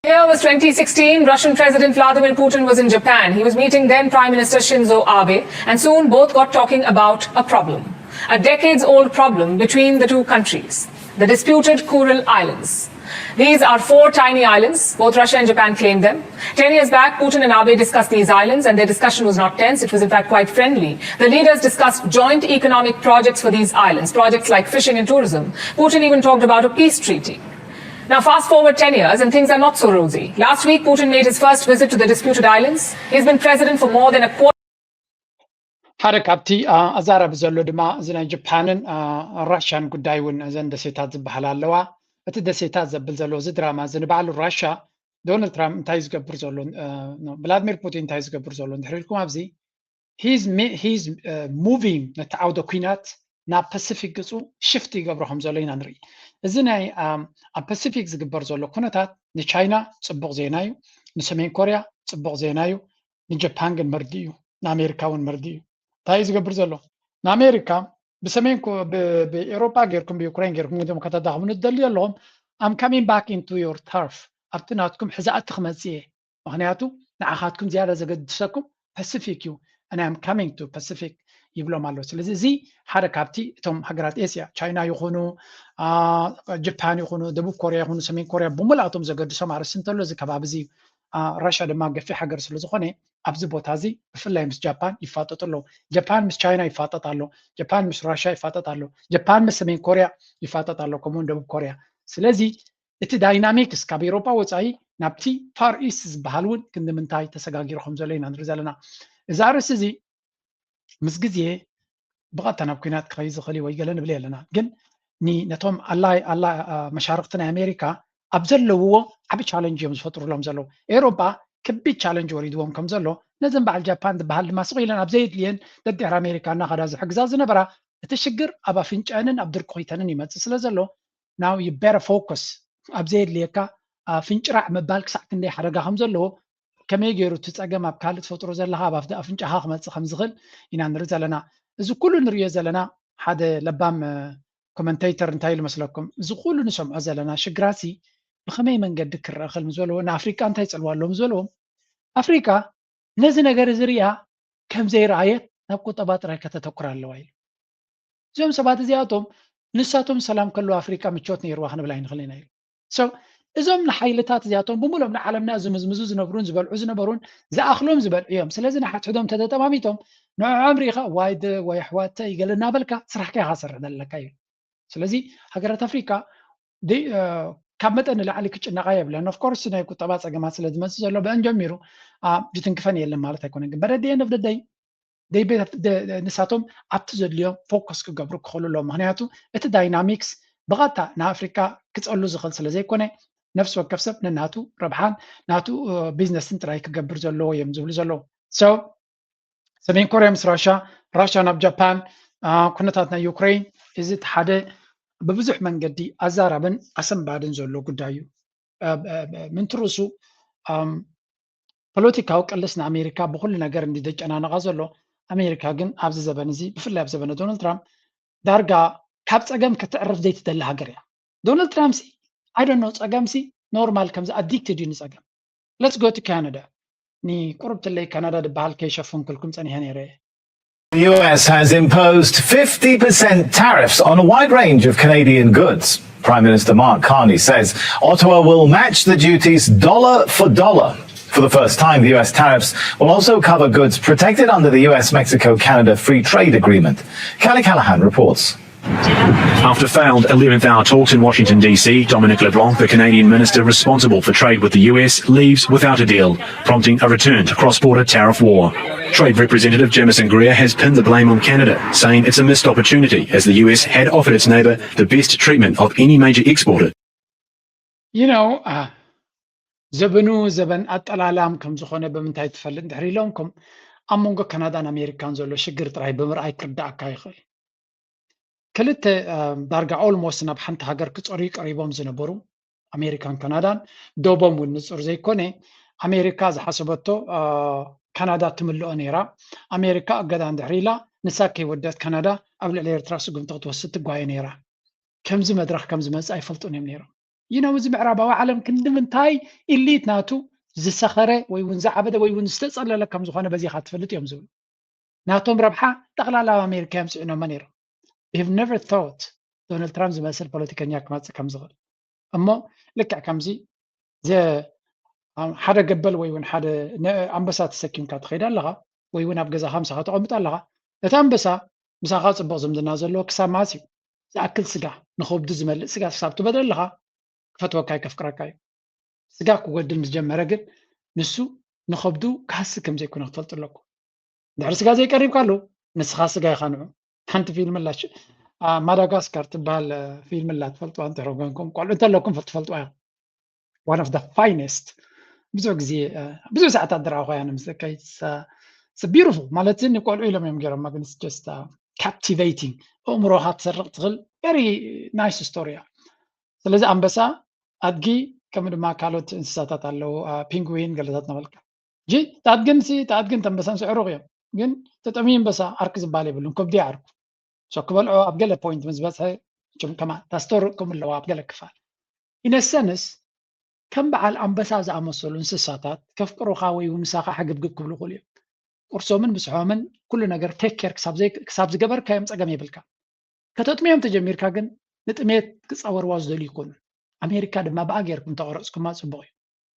Year was twenty sixteen. Russian President Vladimir Putin was in Japan. He was meeting then Prime Minister Shinzo Abe, and soon both got talking about a problem, a decades old problem between the two countries, the disputed Kuril Islands. These are four tiny islands. Both Russia and Japan claim them. Ten years back, Putin and Abe discussed these islands, and their discussion was not tense. It was, in fact, quite friendly. The leaders discussed joint economic projects for these islands, projects like fishing and tourism. Putin even talked about a peace treaty. Now, fast forward ten years and things are not so rosy. Last week, Putin made his first visit to the disputed islands. He's been president for more than a quarter. ሓደ ካብቲ ኣዛራቢ ዘሎ ድማ እዚ ናይ ጃፓንን ራሽያን ጉዳይ እውን እዘን ደሴታት ዝበሃላ ኣለዋ። እቲ ደሴታት ዘብል ዘሎ እዚ ድራማ እዚ ንባዕሉ ራሽያ ዶናልድ ትራምፕ እንታይ ዝገብር ዘሎ ቭላድሚር ፑቲን እንታይ ዝገብር ዘሎ እንድሕር ኢልኩም ኣብዚ he's moving ነቲ ዓውደ ኩናት ናብ ፓሲፊክ ገፁ ሽፍት ይገብሮ ከም ዘሎ ኢና ንርኢ። እዚ ናይ ኣብ ፓሲፊክ ዝግበር ዘሎ ኩነታት ንቻይና ፅቡቕ ዜና እዩ፣ ንሰሜን ኮርያ ፅቡቕ ዜና እዩ፣ ንጃፓን ግን መርዲ እዩ፣ ንኣሜሪካ እውን መርዲ እዩ። እንታይ እዩ ዝገብር ዘሎ? ንኣሜሪካ ብሰሜን ብኤሮጳ ጌርኩም ብዩክሬን ጌርኩም ም ከተዳኽሙኒ ትደልዩ ኣለኹም I'm coming back into your turf ኣብቲ ናትኩም ሕዛእቲ ክመፅእ እየ ምክንያቱ ንዓኻትኩም ዝያዳ ዘገድሰኩም ፓሲፊክ እዩ and I'm coming to Pacific ይብሎም ኣሎ። ስለዚ እዚ ሓደ ካብቲ እቶም ሃገራት ኤስያ ቻይና ይኹኑ ጃፓን ይኹኑ ደቡብ ኮርያ ይኹኑ ሰሜን ኮርያ ብምልኣቶም ዘገድሶም ኣርእስቲ እንተሎ እዚ ከባቢ እዚ ራሽያ ድማ ገፊሕ ሃገር ስለ ዝኾነ ኣብዚ ቦታ እዚ ብፍላይ ምስ ጃፓን ይፋጠጡ ኣለዉ። ጃፓን ምስ ቻይና ይፋጠጥ ኣሎ። ጃፓን ምስ ራሽያ ይፋጠጥ ኣሎ። ጃፓን ምስ ሰሜን ኮርያ ይፋጠጥ ኣሎ። ከምኡውን ደቡብ ኮርያ። ስለዚ እቲ ዳይናሚክስ ካብ ኤሮጳ ወፃኢ ናብቲ ፋር ኢስት ዝበሃል እውን ክንዲ ምንታይ ተሰጋጊሩ ከም ዘሎ ኢና ንርኢ ዘለና። እዚ ኣርእስቲ እዚ ምስ ግዜ ብቐጥታ ናብ ኩናት ክኸይድ ዝኽእል ወይ ገለ ንብል የለና ግን ነቶም ኣላ መሻርክቲ ናይ ኣሜሪካ ኣብ ዘለውዎ ዓቢ ቻለንጅ እዮም ዝፈጥሩሎም ዘለዉ ኤሮጳ ከቢድ ቻለንጅ ወሪድዎም ከም ዘሎ ነዘን በዓል ጃፓን ዝበሃል ድማ ስቕ ኢለን ኣብ ዘየድልየን ደድሕሪ ኣሜሪካ እናኸዳ ዝሕግዛ ዝነበራ እቲ ሽግር ኣብ ኣፍንጫንን ኣብ ድርቁኺተንን ይመፅእ ስለ ዘሎ now you better focus ኣብ ዘየድልየካ ፍንጭራዕ ምባል ክሳዕ ክንደይ ሓደጋ ከም ዘለዎ ከመይ ገይሩ እቲ ፀገም ኣብ ካልእ ትፈጥሮ ዘለካ ኣብ ኣፍንጫካ ክመፅእ ከም ዝኽእል ኢና ንርኢ ዘለና። እዚ ኩሉ ንሪኦ ዘለና ሓደ ለባም ኮመንተይተር እንታይ ኢሉ መስለኩም? እዚ ኩሉ ንሰምዖ ዘለና ሽግራሲ ብኸመይ መንገዲ ክረአ ክእል ምስ በልዎ ንኣፍሪቃ እንታይ ይፅልዋ ኣለዎም ዝበልዎም ኣፍሪቃ ነዚ ነገር እዚ ሪኣ ከም ዘይረኣየት ናብ ቁጠባ ጥራይ ከተተኩር ኣለዋ ኢሉ። እዚኦም ሰባት እዚኣቶም ንሳቶም ሰላም ከለዉ ኣፍሪቃ ምቾት ነይርዋ ክንብል ኣይንኽእል ኢና ኢሉ። So እዞም ንሓይልታት እዚኣቶም ብምሎም ንዓለምና ዝምዝምዙ ዝነብሩን ዝበልዑ ዝነበሩን ዝኣኽሎም ዝበልዑ እዮም። ስለዚ ንሓድሕዶም ተተጠማሚቶም ንዕዖም ርኢኻ ዋይ ደ ወይ ኣሕዋተይ ገለ እናበልካ ስራሕካ ኢኻ ሰርሕ ዘለካ እዩ። ስለዚ ሃገራት ኣፍሪቃ ካብ መጠን ንላዕሊ ክጭነቓ የብለን። Of course ናይ ቁጠባ ፀገማት ስለ ዝመፅእ ዘሎ ብአን ጀሚሩ ብትንክፈን የለን ማለት ኣይኮነን። ግን በደድየን ኦፍ ደይ ንሳቶም ኣብቲ ዘድልዮም ፎከስ ክገብሩ ክኽእሉ ኣለዎም። ምክንያቱ እቲ ዳይናሚክስ ብቐጥታ ንኣፍሪካ ክፀሉ ዝኽእል ስለ ዘይኮነ ነፍሲ ወከፍ ሰብ ንናቱ ረብሓን ናቱ ቢዝነስን ጥራይ ክገብር ዘለዎ እዮም ዝብሉ ዘለዉ። So ሰሜን ኮርያ ምስ ራሻ፣ ራሻ ናብ ጃፓን፣ ኩነታት ናይ ዩክሬን እዚ እቲ ሓደ ብብዙሕ መንገዲ ኣዛራብን ኣሰንባድን ዘሎ ጉዳይ እዩ። ምንትርሱ ፖለቲካዊ ቅልስ ንኣሜሪካ ብኩሉ ነገር እንዲ ዘጨናነቓ ዘሎ ኣሜሪካ ግን ኣብዚ ዘበን እዚ ብፍላይ ኣብ ዘበነ ዶናልድ ትራምፕ ዳርጋ ካብ ፀገም ክትዕርፍ ዘይትደሊ ሃገር እያ። ዶናልድ ትራምፕ ሲ I don't know ፀገም ሲ ኖርማል ከምዚ ኣዲክትድ እዩ ንፀገም። Let's go to Canada ንቁሩብ ትለይ ካናዳ ዝበሃል ከይሸፈንኩልኩም ጸኒሐ ነይረ እየ። The U S has imposed fifty percent tariffs on a wide range of Canadian goods. Prime Minister Mark Carney says Ottawa will match the duties dollar for dollar. For the first time, the U S tariffs will also cover goods protected under the U S Mexico Canada Free Trade Agreement. Kelly Callahan reports. After failed eleventh hour talks in Washington, D C, Dominic LeBlanc, the Canadian minister responsible for trade with the U S, leaves without a deal, prompting a return to cross border tariff war. Trade Representative Jamieson Greer has pinned the blame on Canada, saying it's a missed opportunity as the U S had offered its neighbour the best treatment of any major exporter. You know, uh, ዘበኑ ዘበን ኣጠላላም ከም ዝኾነ ብምንታይ ትፈልጥ እንድሕር ኢሎምኩም፣ ኣብ መንጎ ካናዳን ኣሜሪካን ዘሎ ሽግር ጥራይ ብምርኣይ ክርዳእካ ይኽእል። ክልተ ዳርጋ ኦልሞስት ናብ ሓንቲ ሃገር ክጸርዩ ቀሪቦም ዝነበሩ ኣሜሪካን ካናዳን፣ ዶቦም እውን ንጹር ዘይኮነ፣ ኣሜሪካ ዝሓሰበቶ ካናዳ ትምልኦ ነይራ። ኣሜሪካ እገዳ እንድሕር ኢላ፣ ንሳ ከይወደት ካናዳ ኣብ ልዕሊ ኤርትራ ስጉምቲ ክትወስድ ትጓየ ነይራ። ከምዚ መድረኽ ከም ዝመጽእ ኣይፈልጡን እዮም ነይሮም። ይነው እዚ ምዕራባዊ ዓለም ክንዲ ምንታይ ኢሊት ናቱ ዝሰኸረ ወይ እውን ዝዓበደ ወይ እውን ዝተጸለለ ከም ዝኾነ በዚኻ ትፈልጥ እዮም ዝብሉ። ናቶም ረብሓ ጠቕላላ ኣብ ኣሜሪካ እዮም ስዒኖሞ ነይሮም። They have never thought ዶናልድ ትራምፕ ዝመስል ፖለቲከኛ ክመጽእ ከም ዝኽእል። እሞ ልክዕ ከምዚ ሓደ ገበል ወይ እውን ሓደ ኣንበሳ ተሰኪምካ ትኸይድ ኣለኻ ወይ እውን ኣብ ገዛኻ ምሳኻ ተቐምጥ ኣለኻ፣ እቲ ኣንበሳ ምሳኻ ጽቡቕ ዝምድና ዘለዎ ክሳብ መዓስ እዩ? ዝኣክል ስጋ ንኸብዱ ዝመልእ ስጋ ክሳብ ትበልዕ ኣለኻ ክፈትወካ እዩ ከፍቅረካ እዩ። ስጋ ክጎድል ምስ ጀመረ ግን ንሱ ንኸብዱ ክሃሲ ከም ዘይኮነ ክትፈልጡ ኣለኩም። ድሕሪ ስጋ ዘይቀሪብካ ኣለዉ ንስኻ ስጋ ኢኻ ንዑ። ሓንቲ ፊልም ኣላ ማዳጋስካር ትበሃል ፊልም ኣላ ትፈልጥዋ እንተረጎንኩም ቆልዑ እንተለኩም ትፈልጥዋ እዮም። One of the finest ብዙሕ ግዜ ብዙሕ ሰዓታት ዝረኣኹ እያ ንምስለካ beautiful ማለት ንቆልዑ ኢሎም እዮም ገይሮማ ግን just captivating ኣእምሮኻ ትሰርቕ ትኽእል very nice story እያ። ስለዚ ኣንበሳ ኣድጊ ከምኡ ድማ ካልኦት እንስሳታት ኣለዉ ፒንግዊን ገለታት ነበልካ ጂ ተኣድግን ሲ ተኣድግን ተንበሳን ስዕሩቕ እዮም ግን ተጠሚ ኣንበሳ ዓርኪ ዝበሃል የብሉን ከብዱ ዓርኩ so ክበልዖ ኣብ ገለ point ምስ በፅሐ ከማ ታስተር ከም ኣለዋ ኣብ ገለ ክፋል ኢነሰንስ ከም በዓል ኣንበሳ ዝኣመሰሉ እንስሳታት ከፍቅሩኻ ወይ ምሳኻ ሕግብግብ ክብሉ ይኽእሉ እዮም ቁርሶምን ምስሖምን ኩሉ ነገር take care ክሳብ ዝገበርካዮም ፀገም የብልካ ከተጥምዮም ተጀሚርካ ግን ንጥሜት ክፃወርዋ ዝደልዩ ይኮኑ ኣሜሪካ ድማ ብኣ ገይርኩም ተቐረፅኩማ ፅቡቕ እዩ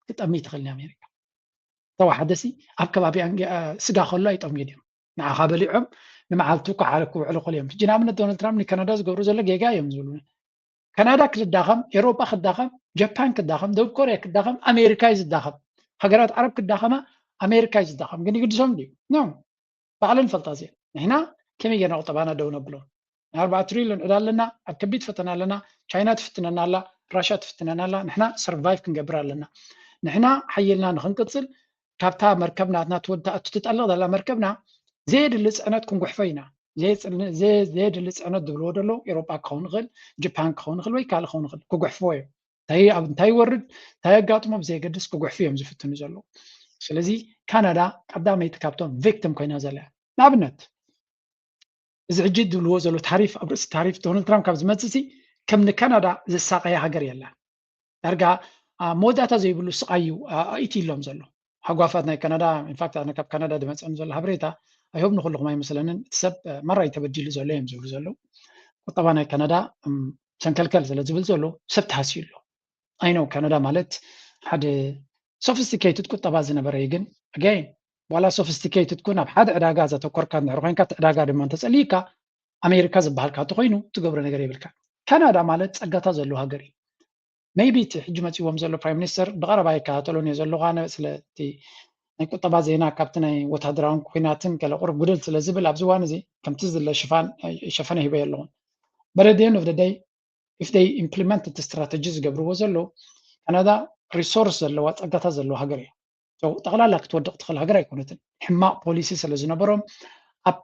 ክጠሚ ትኽእል ኣሜሪካ ተዋሓደሲ ኣብ ከባቢ ስጋ ከሎ ኣይጠምዩን እዮም ንዓኻ በሊዖም ንመዓልቱ ክዓለ ክውዕሉ ክእል እዮም ሕጂ ንኣብነት ዶናልድ ትራምፕ ንካናዳ ዝገብሩ ዘሎ ጌጋ እዮም ዝብሉ ካናዳ ክትዳኸም ኤሮጳ ክዳኸም ጃፓን ክዳኸም ደቡብ ኮርያ ክዳኸም ኣሜሪካ እዩ ዝዳኸም ሃገራት ዓረብ ክዳኸማ ኣሜሪካ እዩ ዝዳኸም ግን ይግድሶም ድዩ ኖ ባዕለን ፈልጣ እዚአን ንሕና ከመይ ጌርና ቁጠባና ደው ነብሎ ኣርባዓ ትሪልዮን ዕዳ ኣለና ኣብ ከቢድ ፈተና ኣለና ቻይና ትፍትነና ኣላ ራሻ ትፍትነና ኣላ ንሕና ሰርቫይቭ ክንገብር ኣለና ንሕና ሓይልና ንክንቅፅል ካብታ መርከብ ናትና ትወዲ ትኣቱ ትጠልቕ ዘላ መርከብና ዘየድሊ ፅዕነት ክንጉሕፎ ኢና ዘየድሊ ፅዕነት ዝብልዎ ደለዉ ኤሮጳ ክኸውን ይኽእል ጃፓን ክኸውን ይኽእል ወይ ካልእ ክኸውን ይኽእል ክጉሕፍዎ እዮም እንታይ ኣብ እንታይ ይወርድ እንታይ የጋጥሞ ብዘየገድስ ክጉሕፉ እዮም ዝፍትኑ ዘለዉ ስለዚ ካናዳ ቀዳመይቲ ካብቶም ቪክቲም ኮይና ዘላ ንኣብነት እዚ ሕጂ ዝብልዎ ዘሎ ታሪፍ ኣብ ርእሲ ታሪፍ ዶናልድ ትራምፕ ካብ ዝመፅእ ሲ ከም ንካናዳ ዘሳቀየ ሃገር የላ ዳርጋ መወዳእታ ዘይብሉ ስቃይ እዩ ኣእትይሎም ዘሎ ሃጓፋት ናይ ካናዳ ኢንፋክት ኣነ ካብ ካናዳ ዝመፀኒ ዘሎ ሓበሬታ ኣይሆብ ንኩልኩም ኣይመስለንን እቲ ሰብ ማራ እዩ ተበዲሉ ዘሎ እዮም ዝብሉ ዘለዉ ቁጠባ ናይ ካናዳ ሰንከልከል ስለ ዝብል ዘሎ ሰብ ተሃስዩ ኣሎ I know ካናዳ ማለት ሓደ sophisticated ቁጠባ ዝነበረ እዩ ግን again ዋላ sophisticated ኩን ኣብ ሓደ ዕዳጋ ዘተኮርካ እንድሕር ኮይንካ እቲ ዕዳጋ ድማ እንተፀሊእካ ኣሜሪካ ዝበሃልካ እንተኮይኑ ትገብሮ ነገር የብልካ ካናዳ ማለት ፀጋታት ዘለዎ ሃገር እዩ maybe እቲ ሕጂ መፂዎም ዘሎ prime minister ብቀረባ ይከታተሎን እየ ዘለኹ ኣነ ስለቲ ናይ ቁጠባ ዜና ካብቲ ናይ ወታደራውን ኩናትን ገለ ቁሩብ ጉድል ስለ ዝብል ኣብዚ እዋን እዚ ከምቲ ዝለ ሽፋን ሸፈነ ሂበ ኣለኹን but at the end of the day if they implement እቲ strategy ዝገብርዎ ዘለዉ ካናዳ resource ዘለዋ ፀጋታት ዘለዋ ሃገር እያ ጠቕላላ ክትወድቕ ትኽእል ሃገር ኣይኮነትን ሕማቕ policy ስለ ዝነበሮም ኣብ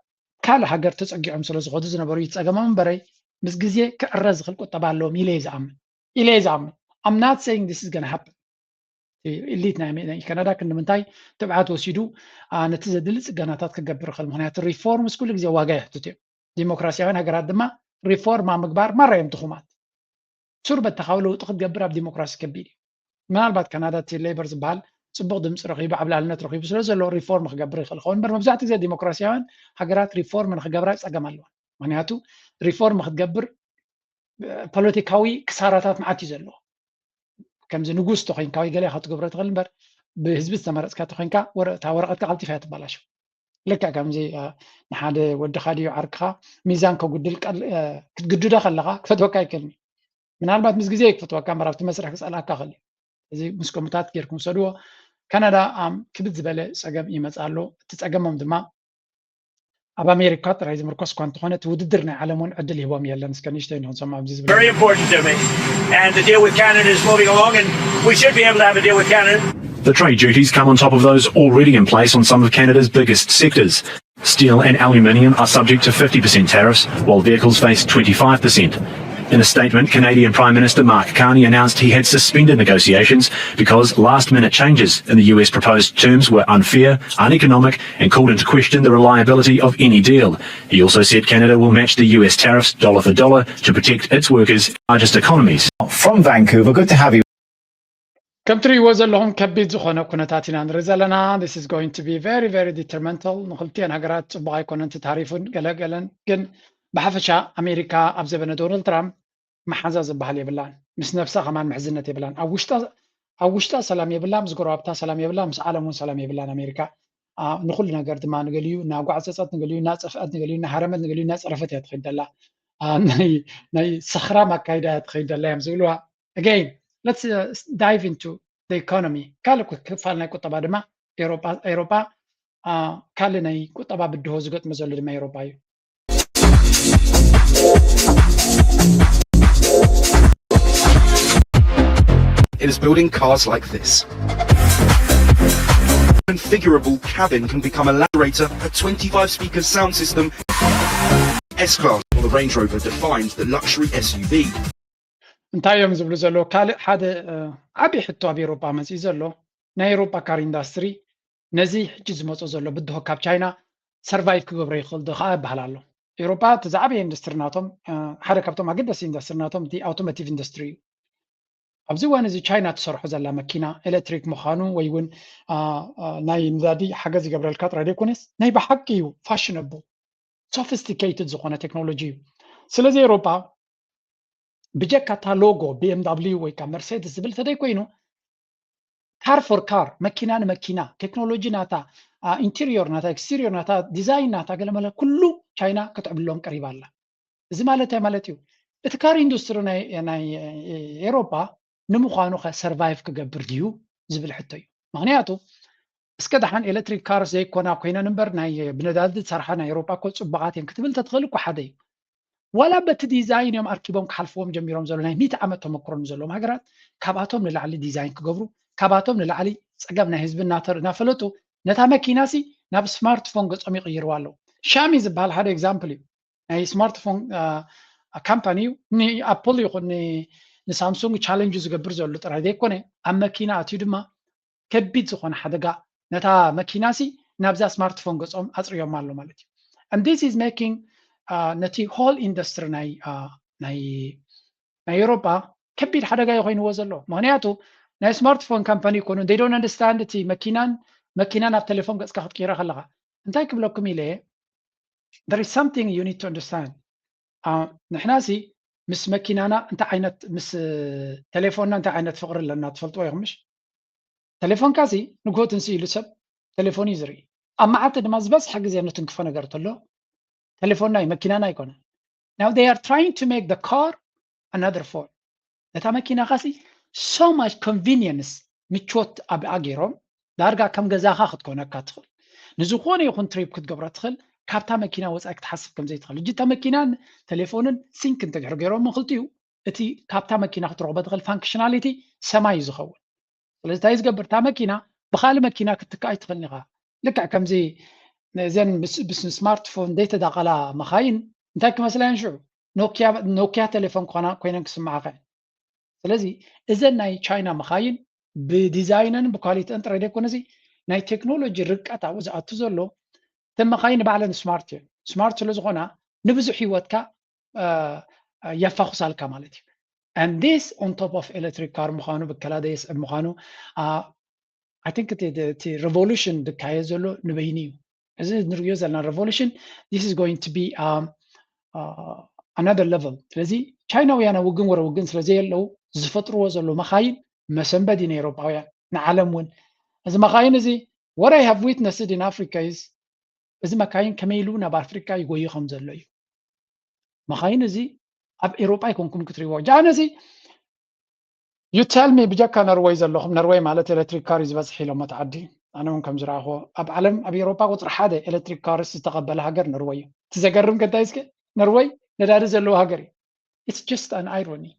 ካልእ ሃገር ተፀጊዖም ስለ ዝኸዱ ዝነበሩ ይፀገሞም እምበረይ ምስ ግዜ ክዕረ ዝኽእል ቁጠባ ኣለዎም ኢለ ዝኣምን ኢለ ዝኣምን I'm not saying this is gonna happen elite ናይ ካናዳ ክንዲ ምንታይ ትብዓት ወሲዱ ነቲ ዘድሊ ፅገናታት ክገብር ይኽእል ምክንያቱ reforms ኩሉ ግዜ ዋጋ የሕትት እዮም ዲሞክራሲያውያን ሃገራት ድማ reform ኣብ ምግባር ማራ እዮም ድኹማት ሱር በተኻዊ ለውጢ ክትገብር ኣብ ዲሞክራሲ ከቢድ እዩ ምናልባት ካናዳ እቲ labor ዝበሃል ፅቡቕ ድምፂ ረኺቡ ዓብላልነት ረኺቡ ስለ ዘሎ ሪፎርም ክገብር ይኽእል ይኸውን እምበር መብዛሕትኡ ግዜ ዲሞክራሲያውያን ሃገራት ሪፎርም ንክገብራ ፀገም ኣለዋ። ምክንያቱ ሪፎርም ክትገብር ፖለቲካዊ ክሳራታት መዓት እዩ ዘለዎ። ከምዚ ንጉስ ተኮይንካ ወይ ገለ ክትገብሮ ትኽእል እምበር ብህዝቢ ዝተመረፅካ ተኮይንካ እታ ወረቐትካ ቀልጢፋ እያ ትባላሸው። ልክዕ ከምዚ ንሓደ ወድኻ ድዩ ዓርክኻ ሚዛን ከጉድል ክትግድዶ ከለኻ ክፈትወካ ኣይክእልን። ምናልባት ምስ ግዜ ክፈትወካ እምበር ኣብቲ መስርሕ ክፀልኣካ ክእል። እዚ ምስ ከምኡታት ጌርኩም ውሰድዎ። ካናዳ ክብድ ዝበለ ፀገም ይመፅእ ኣሎ። እቲ ፀገሞም ድማ ኣብ ኣሜሪካ ጥራይ ዝምርኮስ እኳ እንተኾነ እቲ ውድድር ናይ ዓለም እውን ዕድል ይህቦም የለን። እስከ ንእሽተይ ንክንሰምዖ ኣብዚ ዝብል Very important to me. And the deal with Canada is moving along, and we should be able to have a deal with Canada. The trade duties come on top of those already in place on some of Canada's biggest sectors. Steel and aluminium are subject to fifty percent tariffs, while vehicles face twenty-five percent. In a statement, Canadian Prime Minister Mark Carney announced he had suspended negotiations because last minute changes in the U S proposed terms were unfair, uneconomic, and called into question the reliability of any deal. He also said Canada will match the U S tariffs dollar for dollar to protect its workers' largest economies. From Vancouver, good to have you. ከም ትርእይዎ ዘለኹም ከቢድ ዝኾነ ኩነታት ኢና ንርኢ ዘለና። This is going to be very very detrimental ንክልቲኦን ሃገራት ፅቡቕ ኣይኮነን እቲ ታሪፍን ገለገለን። ግን ብሓፈሻ ኣሜሪካ ኣብ ዘበነ ዶናልድ ትራምፕ መሓዛ ዝበሃል የብላን። ምስ ነብሳ ከማን ምሕዝነት የብላን። ኣብ ውሽጣ ኣብ ውሽጣ ሰላም የብላ፣ ምስ ጎረባብታ ሰላም የብላ፣ ምስ ዓለም እውን ሰላም የብላን ኣሜሪካ። ንኩሉ ነገር ድማ ንገሊኡ እናጓዕፀፀት፣ ንገሊኡ እናፀፍአት፣ ንገሊኡ እናሃረመት፣ ንገሊኡ እናፀረፈት እያ ትኸይድ ዘላ። ናይ ሰኽራም ኣካይዳ እያ ትኸይድ ዘላ እዮም ዝብልዋ። Again, let's dive into the economy. ካልእ ክፋል ናይ ቁጠባ ድማ ኤሮጳ ካልእ ናይ ቁጠባ ብድሆ ዝገጥሞ ዘሎ ድማ ኤሮጳ እዩ። It is building cars like this. Configurable cabin can become a Land Rover, a twenty-five speaker sound system, S Class, or the Range Rover defines the luxury S U V. እንታይ እዮም ዝብሉ ዘለዉ? ካልእ ሓደ ዓብዪ ሕቶ ኣብ ኤሮጳ መፂኡ ዘሎ ናይ ኤሮጳ ካር ኢንዳስትሪ ነዚ ሕጂ ዝመፆ ዘሎ ብድሆ ካብ ቻይና ሰርቫይቭ ክገብሮ ይኽእል ዶ ከዓ ይበሃል ኣሎ። ኤሮጳ እቲ ዝዓበየ ኢንዱስትሪ ናቶም ሓደ ካብቶም ኣገደሲ ኢንዱስትሪ ናቶም እቲ ኣውቶሞቲቭ ኢንዱስትሪ እዩ። ኣብዚ እዋን እዚ ቻይና ትሰርሖ ዘላ መኪና ኤሌክትሪክ ምዃኑ ወይ እውን ናይ ነዳዲ ሓገዝ ይገብረልካ ጥራይ ዘይኮነስ ናይ ብሓቂ እዩ ፋሽነብል ሶፊስቲኬትድ ዝኾነ ቴክኖሎጂ እዩ። ስለዚ ኤሮጳ ብጀካ እታ ሎጎ ቢኤምዳብሊዩ ወይ ከዓ መርሴድስ ዝብል ተደይ ኮይኑ ካር ፎር ካር መኪና ንመኪና ቴክኖሎጂ ናታ ኢንቴሪዮር ናታ ኤክስቴሪዮር ናታ ዲዛይን ናታ ገለመለ ኩሉ ቻይና ክትዕብሎም ቀሪባ ኣላ። እዚ ማለት እንታይ ማለት እዩ? እቲ ካር ኢንዱስትሪ ናይ ኤሮፓ ንምዃኑ ከ ሰርቫይቭ ክገብር ድዩ ዝብል ሕቶ እዩ። ምክንያቱ እስከ ደሓን ኤሌክትሪክ ካርስ ዘይኮና ኮይነን እምበር ናይ ብነዳዲ ዝሰርሓ ናይ ኤሮፓ እኮ ፅቡቓት እየን ክትብል ተትኽእል እኮ ሓደ እዩ። ዋላ በቲ ዲዛይን እዮም ኣርኪቦም ክሓልፍዎም ጀሚሮም ዘሎ ናይ ሚእቲ ዓመት ተመክሮ ንዘለዎም ሃገራት ካብኣቶም ንላዕሊ ዲዛይን ክገብሩ ካብኣቶም ንላዕሊ ፀገም ናይ ህዝቢ እናፈለጡ ነታ መኪና ሲ ናብ ስማርትፎን ገፆም ይቕይርዋ ኣለዉ። ሻሚ ዝበሃል ሓደ ኤግዛምፕል እዩ። ናይ ስማርትፎን ካምፓኒ እዩ። ንኣፕል ይኹን ንሳምሱንግ ቻለንጅ ዝገብር ዘሎ ጥራይ ዘይኮነ ኣብ መኪና ኣትዩ ድማ ከቢድ ዝኾነ ሓደጋ ነታ መኪና ሲ ናብዛ ስማርትፎን ገፆም ኣፅርዮም ኣሎ ማለት እዩ። And this is making ነቲ ሆል ኢንዱስትሪ ናይ ናይ ናይ ኤሮጳ ከቢድ ሓደጋ እዩ ኮይንዎ ዘሎ። ምክንያቱ ናይ ስማርትፎን ካምፓኒ ይኮኑ they don't understand እቲ መኪናን መኪና ናብ ቴሌፎን ገፅካ ክትቅይራ ከለካ እንታይ ክብለኩም ኢለ there is something you need to understand። ንሕና ሲ ምስ መኪናና እንታይ ዓይነት ምስ ቴሌፎንና እንታይ ዓይነት ፍቅሪ ኣለና ትፈልጥዎ ኢኹም ምሽ? ቴሌፎንካ ሲ ንግሆ ትንስ ኢሉ ሰብ ቴሌፎን እዩ ዝርኢ። ኣብ መዓልቲ ድማ ዝበዝሐ ግዜ ንትንክፎ ነገር ተሎ ቴሌፎንና እዩ መኪናና ኣይኮነን። Now they are trying to make the car another phone። ነታ መኪናካ ሲ so much convenience ምቾት ኣብኣ ገይሮም ዳርጋ ከም ገዛኻ ክትኮነካ ትኽእል ንዝኾነ ይኹን ትሪፕ ክትገብሮ ትኽእል ካብታ መኪና ወፃኢ ክትሓስብ ከም ዘይትኽእል እጂ እታ መኪናን ቴሌፎንን ሲንክ እንተድሕር ገይሮም ክልቲኡ እቲ ካብታ መኪና ክትረኽቦ ትኽእል ፋንክሽናሊቲ ሰማይ እዩ ዝኸውን። ስለዚ እንታይ ዝገብር እታ መኪና ብካልእ መኪና ክትትካ ኣይትኽእልን ኢኻ። ልክዕ ከምዚ እዘን ብስማርትፎን ዘይተዳቐላ መኻይን እንታይ ክመስላ እየን ሽዑ ኖኪያ ቴሌፎን ክኾና ኮይነን ክስምዓኻ እየን። ስለዚ እዘን ናይ ቻይና መኻይን ብዲዛይነን ብኳሊቲአን ጥራይ ዘይኮነዚ ናይ ቴክኖሎጂ ርቀት ኣብኡ ዝኣቱ ዘሎ እተን መኻይን ንባዕለን ስማርት እየን። ስማርት ስለ ዝኾና ንብዙሕ ህይወትካ የፋኹሳልካ ማለት እዩ። And this on top of electric car ምዃኑ ብከላ ዘየስዕብ ምዃኑ I think እቲ revolution ዝካየድ ዘሎ ንበይኑ እዩ። እዚ ንሪኦ ዘለና revolution, this is going to be another level። ስለዚ ቻይናውያን ኣብ ውግን ወረ ውግን ስለ ዘየለው ዝፈጥርዎ ዘለዉ መኻይን መሰንበዲ ንኤውሮጳውያን፣ ንዓለም እውን። እዚ መኻይን እዚ, what I have witnessed in Africa is, እዚ መካይን ከመይ ኢሉ ናብ ኣፍሪካ ይጎዩ ከም ዘሎ እዩ። መኻይን እዚ ኣብ ኤውሮጳ ኣይኮንኩም ክትሪዎ። ጃነዚ you tell me ብጀካ ነርወይ ዘለኹም፣ ነርወይ ማለት ኤሌክትሪክ ካር እዩ ዝበፅሕ ኢሎም እቲ ዓዲ። ኣነ እውን ከም ዝረኣኹዎ ኣብ ዓለም ኣብ ኤውሮጳ ቁፅሪ ሓደ ኤሌክትሪክ ካርስ ዝተቐበለ ሃገር ነርወይ እዩ። እቲ ዘገርም ከንታይ እስከ ነርወይ ነዳዲ ዘለዎ ሃገር እዩ። It's just an irony።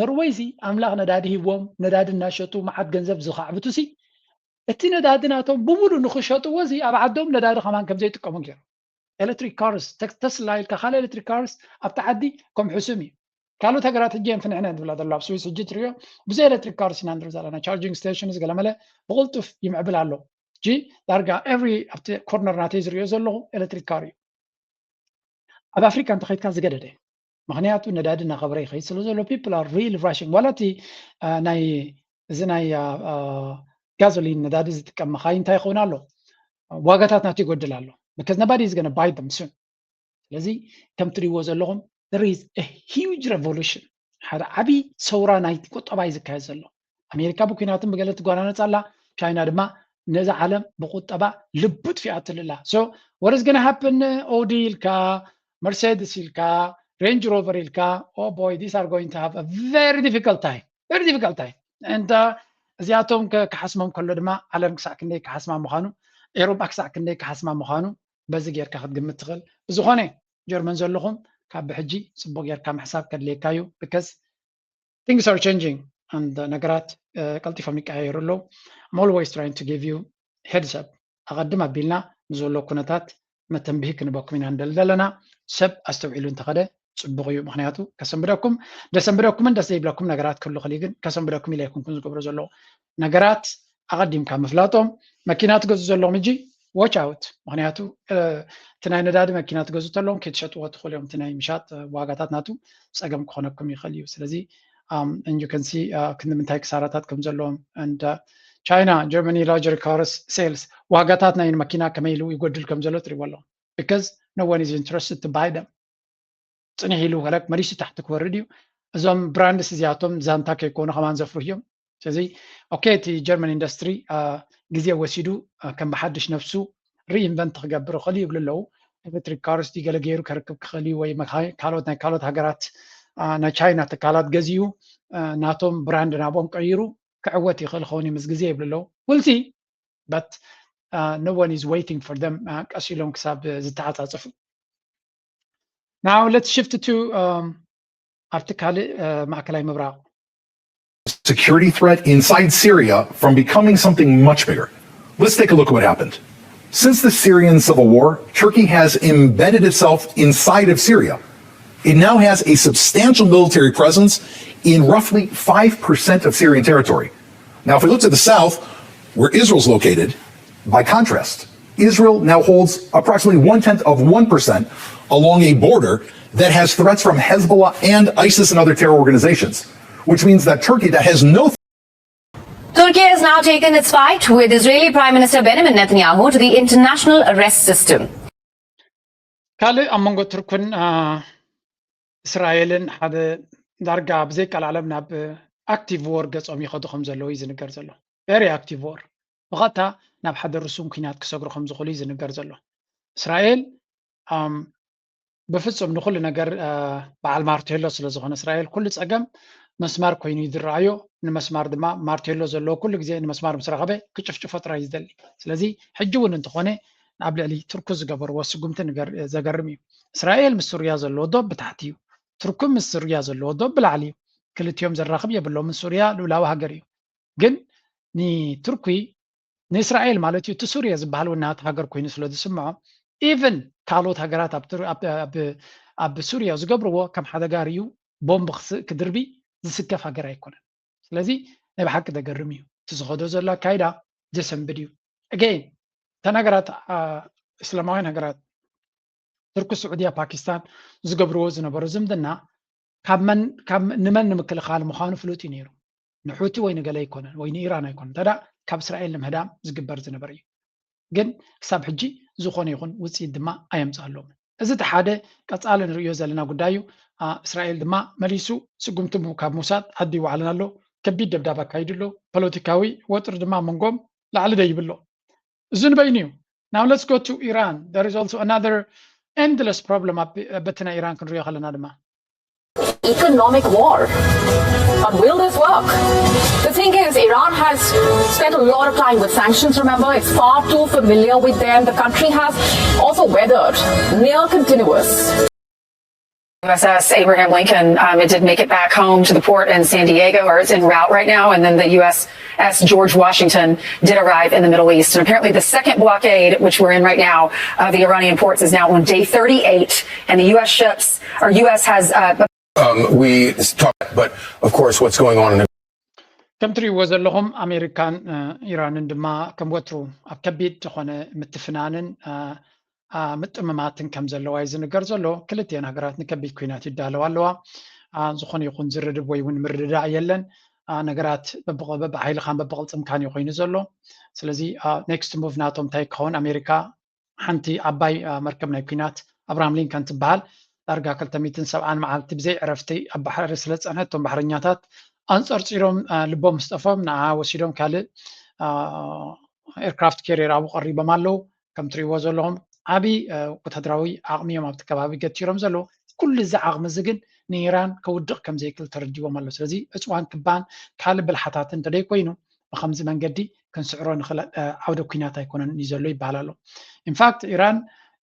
ነርወይ እዚ ኣምላኽ ነዳዲ ሂብዎም ነዳዲ እናሸጡ መዓት ገንዘብ ዝኻዕብቱ ሲ እቲ ነዳዲ ናቶም ብሙሉ ንኽሸጥዎ እዚ ኣብ ዓዶም ነዳዲ ከማን ከም ዘይጥቀሙ ገይሩ ኤሌክትሪክ ካርስ ተስላ ኢልካ ካልእ ኤሌክትሪክ ካርስ ኣብቲ ዓዲ ከም ሕሱም እዩ። ካልኦት ሃገራት ሕጂ የን ፍንሕነ ዝብላ ዘሎ ኣብ ስዊስ ሕጂ ትሪኦ ብዙ ኤሌክትሪክ ካርስ ኢና ንርኢ ዘለና። ቻርጂንግ ስቴሽንስ ገለመለ ብቕልጡፍ ይምዕብል ኣሎ። ሕጂ ዳርጋ ኤቭሪ ኣብቲ ኮርነር ናተይ ዝሪኦ ዘለኹ ኤሌክትሪክ ካር እዩ። ኣብ ኣፍሪካ እንተኸይድካ ዝገደደ፣ ምክንያቱ ነዳዲ እናኸበረ ይኸይድ ስለ ዘሎ people are really rushing። ዋላ እቲ ናይ እዚ ናይ ጋዞሊን ነዳዲ ዝጥቀም መኻይን እንታይ ይኸውን ኣሎ፣ ዋጋታት ናቱ ይጎድል ኣሎ። Because nobody is gonna buy them soon። ስለዚ ከም ትሪእዎ ዘለኹም there is a huge revolution፣ ሓደ ዓብዪ ሰውራ ናይ ቁጠባ እዩ ዝካየድ ዘሎ። ኣሜሪካ ብኩናትን ብገለ ትጓናነፅ ኣላ፣ ቻይና ድማ ነዚ ዓለም ብቁጠባ ልቡ ጥፊኣትሉ ኣላ። So what is gonna happen? ኦዲ ኢልካ፣ መርሴድስ ኢልካ፣ ሬንጅ ሮቨር ኢልካ፣ oh boy, these are going to have a very difficult time, very difficult time. And እዚኣቶም ክሓስሞም ከሎ ድማ ዓለም ክሳዕ ክንደይ ክሓስማ ምዃኑ፣ ኤውሮጳ ክሳዕ ክንደይ ክሓስማ ምዃኑ በዚ ጌርካ ክትግምት ትኽእል። ብዝኾነ ጀርመን ዘለኹም ካብ ብሕጂ ፅቡቅ ጌርካ ምሕሳብ ከድልየካ እዩ። Because things are changing and ነገራት ቀልጢፎም ይቀያየሩ ኣለዉ። I'm always trying to give you heads up። ኣቐድም ኣቢልና ንዘሎ ኩነታት መተንብሂ ክንበኩም ኢና ንደሊ ዘለና። ሰብ ኣስተውዒሉ እንተኸደ ፅቡቕ እዩ። ምክንያቱ ከሰንብደኩም ደሰንብደኩምን ደስ ዘይብለኩም ነገራት ክህሉ ክእል ግን ከሰንብደኩም ኢለ ኣይኮንኩን ዝገብሮ ዘለኹ። ነገራት ኣቐዲምካ ምፍላጦም። መኪና ትገዙ ዘለኹም ሕጂ watch out። ምክንያቱ እቲ ናይ ነዳዲ መኪና ትገዙ ተለዎም ከይትሸጥዎ ትኽእሉ እዮም። እቲ ናይ ምሻጥ ዋጋታት ናቱ ፀገም ክኾነኩም ይኽእል እዩ። ስለዚ and you can see ክንዲ ምንታይ ክሳራታት ከም ዘለዎም። And ቻይና፣ ጀርመኒ፣ ላጀሪ ካርስ ሴልስ ዋጋታት ናይ መኪና ከመይ ኢሉ ይጎድል ከም ዘሎ ትሪእዎ ኣለኹም። Because no one is interested to buy them። ፅንሕ ኢሉ ከለክ መሊሱ ታሕቲ ክወርድ እዩ። እዞም ብራንድስ እዚኣቶም ዛንታ ከይኮኑ ከማን ዘፍርሁ እዮም። ስለዚ okay እቲ ጀርመን ኢንዱስትሪ ግዜ ወሲዱ ከም ብሓድሽ ነፍሱ reinvent ክገብር ይኽእል ይብሉ ኣለዉ። ኤሌክትሪክ ካርስ ገለ ገይሩ ከርክብ ክኽእል እዩ ወይ ካልኦት ናይ ካልኦት ሃገራት ናይ ቻይና ትካላት ገዚኡ ናቶም ብራንድ ናብኦም ቀይሩ ክዕወት ይኽእል ኸውን እዩ ምስ ግዜ ይብሉ ኣለዉ። We'll see, but no one is waiting for them ቀስ ኢሎም ክሳብ ዝተዓፃፅፉ። Now let's shift to ኣብቲ ካልእ ማእከላይ ምብራቕ። Security threat inside Syria from becoming something much bigger. Let's take a look at what happened. Since the Syrian civil war, Turkey has embedded itself inside of Syria. It now has a substantial military presence in roughly five percent of Syrian territory. Now, if we look to the south, where Israel's located, by contrast, Israel now holds approximately one tenth of one percent along a border that has threats from Hezbollah and ISIS and other terror organizations, which means that Turkey, that has no Turkey has now taken its fight with Israeli Prime Minister Benjamin Netanyahu to the international arrest system. ካልእ ኣብ መንጎ ቱርክን እስራኤልን ሓደ ዳርጋ ብዘይቃል ዓለም ናብ ኣክቲቭ ዎር ገጾም ይኸዱ ከም ዘለዉ እዩ ዝንገር ዘሎ። ቨሪ ኣክቲቭ ዎር፣ ብቐጥታ ናብ ሓደ ርሱም ኩናት ክሰግሩ ከም ዝኽእሉ እዩ ዝንገር ዘሎ። እስራኤል ብፍጹም ንኹሉ ነገር በዓል ማርቴሎ ስለ ዝኾነ እስራኤል ኩሉ ጸገም መስማር ኮይኑ እዩ ዝረኣዮ። ንመስማር ድማ ማርቴሎ ዘለዎ ኩሉ ግዜ ንመስማር ምስ ረኸበ ክጭፍጭፎ ጥራይ እዩ ዝደሊ። ስለዚ ሕጂ እውን እንተኾነ ኣብ ልዕሊ ቱርኪ ዝገበርዎ ስጉምቲ ዘገርም እዩ። እስራኤል ምስ ሱርያ ዘለዎ ዶብ ብታሕቲ እዩ። ቱርኪ ምስ ሱርያ ዘለዎ ዶብ ብላዕሊ እዩ። ክልቲኦም ዘራኽብ የብሎምን። ሱርያ ልኡላዊ ሃገር እዩ። ግን ንቱርኪ ንእስራኤል ማለት እዩ እቲ ሱርያ ዝበሃል እውን ናቲ ሃገር ኮይኑ ስለ ዝስምዖ ኢቨን ካልኦት ሃገራት ኣብ ሱርያ ዝገብርዎ ከም ሓደጋ ርዩ ቦምብ ክድርቢ ዝስከፍ ሃገር ኣይኮነን። ስለዚ ናይ ብሓቂ ዘገርም እዩ እቲ ዝኸዶ ዘሎ ኣካይዳ ዘሰንብድ እዩ። Again እተን ሃገራት እስላማውያን ሃገራት ቱርኪ፣ ስዑድያ፣ ፓኪስታን ዝገብርዎ ዝነበሩ ዝምድና ካብ መን ካብ ንመን ንምክልኻል ምዃኑ ፍሉጥ እዩ ነይሩ። ንሑቲ ወይ ንገለ ኣይኮነን ወይ ንኢራን ኣይኮነን። እንተ ካብ እስራኤል ንምህዳም ዝግበር ዝነበረ እዩ። ግን ክሳብ ሕጂ ዝኾነ ይኹን ውፅኢት ድማ ኣየምፅኣሎም። እዚ እቲ ሓደ ቀፃሊ ንርእዮ ዘለና ጉዳይ እዩ። እስራኤል ድማ መሊሱ ስጉምቲ ካብ ምውሳድ ዓዲ ይዋዕለን ኣሎ። ከቢድ ደብዳብ ኣካይዱ ኣሎ። ፖለቲካዊ ወጥሪ ድማ መንጎም ላዕሊ ደይብሎ። እዚ ንበይኑ እዩ። Now let's go to Iran. There is also another endless problem በቲ ናይ ኢራን ክንሪኦ ከለና ድማ economic war. But will this work? The thing is, Iran has spent a lot of time with sanctions, remember? It's far too familiar with them. The country has also weathered near continuous. U S S Abraham Lincoln um, it did make it back home to the port in San Diego, or it's en route right now, and then the U S S George Washington did arrive in the Middle East. And apparently, the second blockade, which we're in right now, of the Iranian ports is now on day thirty-eight, and the U S ships, or U S has. Uh, um, we talk, but of course, what's going on in ከም ትሪእዎ ዘለኹም ኣሜሪካን ኢራንን ድማ ከም ወትሩ ኣብ ከቢድ ዝኾነ ምትፍናንን ምጥምማትን ከም ዘለዋ እዩ ዝንገር ዘሎ። ክልቲኤን ሃገራት ንከቢድ ኩናት ይዳለዋ ኣለዋ። ዝኾነ ይኹን ዝርድብ ወይ እውን ምርድዳእ የለን። ነገራት በብሓይልኻን በብቕልፅምካን እዩ ኮይኑ ዘሎ። ስለዚ next move ናቶም እንታይ ክኸውን፣ ኣሜሪካ ሓንቲ ዓባይ መርከብ ናይ ኩናት ኣብርሃም ሊንከን ትበሃል ዳርጋ ክልተ ሚእትን ሰብዓን መዓልቲ ብዘይ ዕረፍቲ ኣብ ባሕሪ ስለ ዝፀንሐት እቶም ባሕረኛታት ኣንፀርፂሮም ልቦም ምስ ጠፍኦም ንዓ ወሲዶም ካልእ aircraft carrier ኣብኡ ቀሪቦም ኣለዉ። ከም ትሪእዎ ዘለኹም ዓብዪ ወታደራዊ ዓቕሚ እዮም ኣብቲ ከባቢ ገቲሮም ዘለዉ። ኩሉ እዚ ዓቕሚ እዚ ግን ንኢራን ከውድቕ ከም ዘይክእል ተረዲዎም ኣሎ። ስለዚ ዕፅዋን ክባን ካልእ ብልሓታትን እንተደይኮይኑ ብኸምዚ መንገዲ ክንስዕሮ ንኽእል ዓውደ ኩናት ኣይኮነን እዩ ዘሎ ይበሃል ኣሎ። ኢንፋክት ኢራን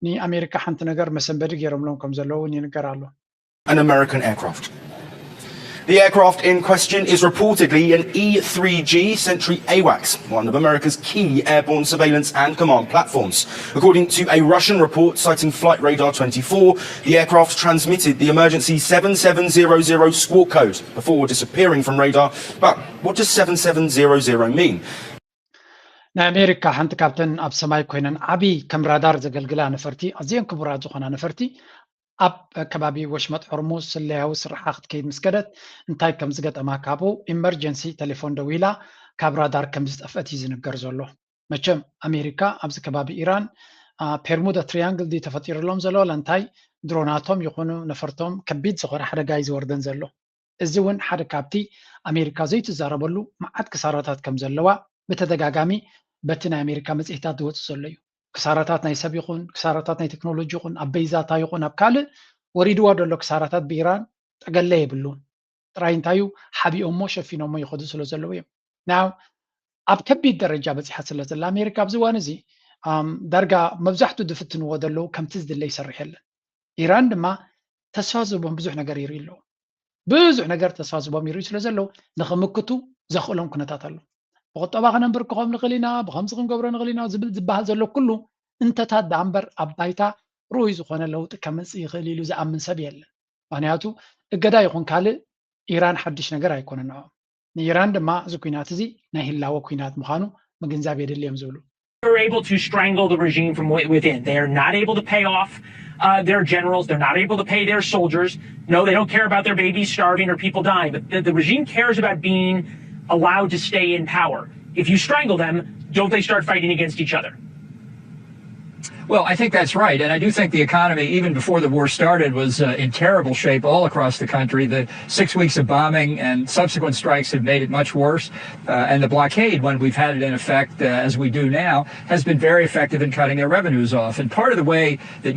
ንኣሜሪካ ሓንቲ ነገር መሰንበዲ ገይሮምሎም ከም ዘለዉ እውን ይንገር ኣሎ። An American aircraft. The aircraft in question is reportedly an E three G Sentry AWACS, one of America's key airborne surveillance and command platforms. According to a Russian report citing Flight Radar twenty-four, the aircraft transmitted the emergency seven seven zero zero squawk code before disappearing from radar. But what does seven seven zero zero mean? ናይ ኣሜሪካ ሓንቲ ካብተን ኣብ ሰማይ ኮይነን ዓብዪ ከም ራዳር ዘገልግላ ነፈርቲ፣ ኣዝየን ክቡራት ዝኾና ነፈርቲ ኣብ ከባቢ ወሽመጥ ሆርሙዝ ስለያዊ ስርሓ ክትከይድ ምስ ከደት እንታይ ከም ዝገጠማ ካብኡ ኢመርጀንሲ ቴሌፎን ደዊላ ካብ ራዳር ከም ዝጠፍአት እዩ ዝንገር ዘሎ። መቸም ኣሜሪካ ኣብዚ ከባቢ ኢራን ፔርሙዳ ትሪያንግል ድዩ ተፈጢሩሎም ዘሎ ዋላ እንታይ ድሮናቶም ይኹኑ ነፈርቶም ከቢድ ዝኾነ ሓደጋ እዩ ዝወርደን ዘሎ። እዚ እውን ሓደ ካብቲ ኣሜሪካ ዘይትዛረበሉ መዓት ክሳራታት ከም ዘለዋ ብተደጋጋሚ በቲ ናይ ኣሜሪካ መፅሄታት ዝወፅእ ዘሎ እዩ። ክሳራታት ናይ ሰብ ይኹን ክሳራታት ናይ ቴክኖሎጂ ይኹን ኣብ በይዛታ ይኹን ኣብ ካልእ ወሪድዋ ዘሎ ክሳራታት ብኢራን ጠገለ የብሉን። ጥራይ እንታይ እዩ ሓቢኦሞ ሸፊኖሞ ይኸዱ ስለ ዘለዉ እዮም። ናው ኣብ ከቢድ ደረጃ በፂሓ ስለ ዘላ ኣሜሪካ ኣብዚ እዋን እዚ ዳርጋ መብዛሕቱ ዝፍትንዎ ዘለዉ ከምቲ ዝድለ ይሰርሕ የለን። ኢራን ድማ ተስፋ ዝህቦም ብዙሕ ነገር ይርኢ ኣለዉ። ብዙሕ ነገር ተስፋ ዝህቦም ይርኢ ስለ ዘለዉ ንኽምክቱ ዘኽእሎም ኩነታት ኣሎ። ብቁጠባ ከነንብርክኾም ንኽእል ኢና፣ ብኸምዚ ክንገብሮ ንኽእል ኢና ዝብል ዝበሃል ዘሎ ኩሉ እንተታት ደኣ እምበር ኣብ ባይታ ርኡይ ዝኾነ ለውጢ ከምፅእ ይኽእል ኢሉ ዝኣምን ሰብ የለን። ምኽንያቱ እገዳ ይኹን ካልእ ኢራን ሓድሽ ነገር ኣይኮነን ንዕኦም። ንኢራን ድማ እዚ ኲናት እዚ ናይ ህላወ ኲናት ምዃኑ ምግንዛብ የድሊ እዮም ዝብሉ። They're able to strangle the regime from within. They are not able to pay off uh, their generals. They're not able to pay their soldiers. No, they don't care about their babies starving or people dying. But the, the regime cares about being allowed to stay in power. If you strangle them, don't they start fighting against each other? Well, I think that's right. And I do think the economy, even before the war started, was uh, in terrible shape all across the country. The six weeks of bombing and subsequent strikes have made it much worse. Uh, and the blockade, when we've had it in effect, uh, as we do now, has been very effective in cutting their revenues off. And part of the way that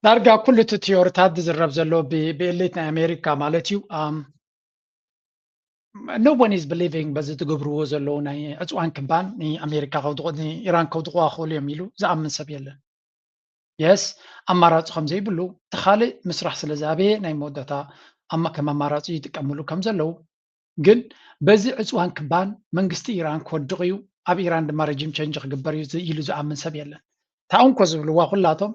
ዳርጋ ኩሉ እቲ ቲዮሪታት ዝዝረብ ዘሎ ብኤሊት ናይ ኣሜሪካ ማለት እዩ። No one is believing በዚ ትገብርዎ ዘለዉ ናይ ዕፅዋን ክባን ንኣሜሪካ ንኢራን ከውድቕዋ ክኽእሉ እዮም ኢሉ ዝኣምን ሰብ የለን። የስ ኣማራፂ ከም ዘይብሉ እቲ ካልእ ምስራሕ ስለ ዝኣበየ ናይ መወዳእታ ከም ኣማራፂ ይጥቀምሉ ከም ዘለዉ ግን በዚ ዕፅዋን ክባን መንግስቲ ኢራን ክወድቕ እዩ፣ ኣብ ኢራን ድማ ረጂም ቸንጅ ክግበር እዩ ኢሉ ዝኣምን ሰብ የለን። ታውንኮ ዝብልዋ ኩላቶም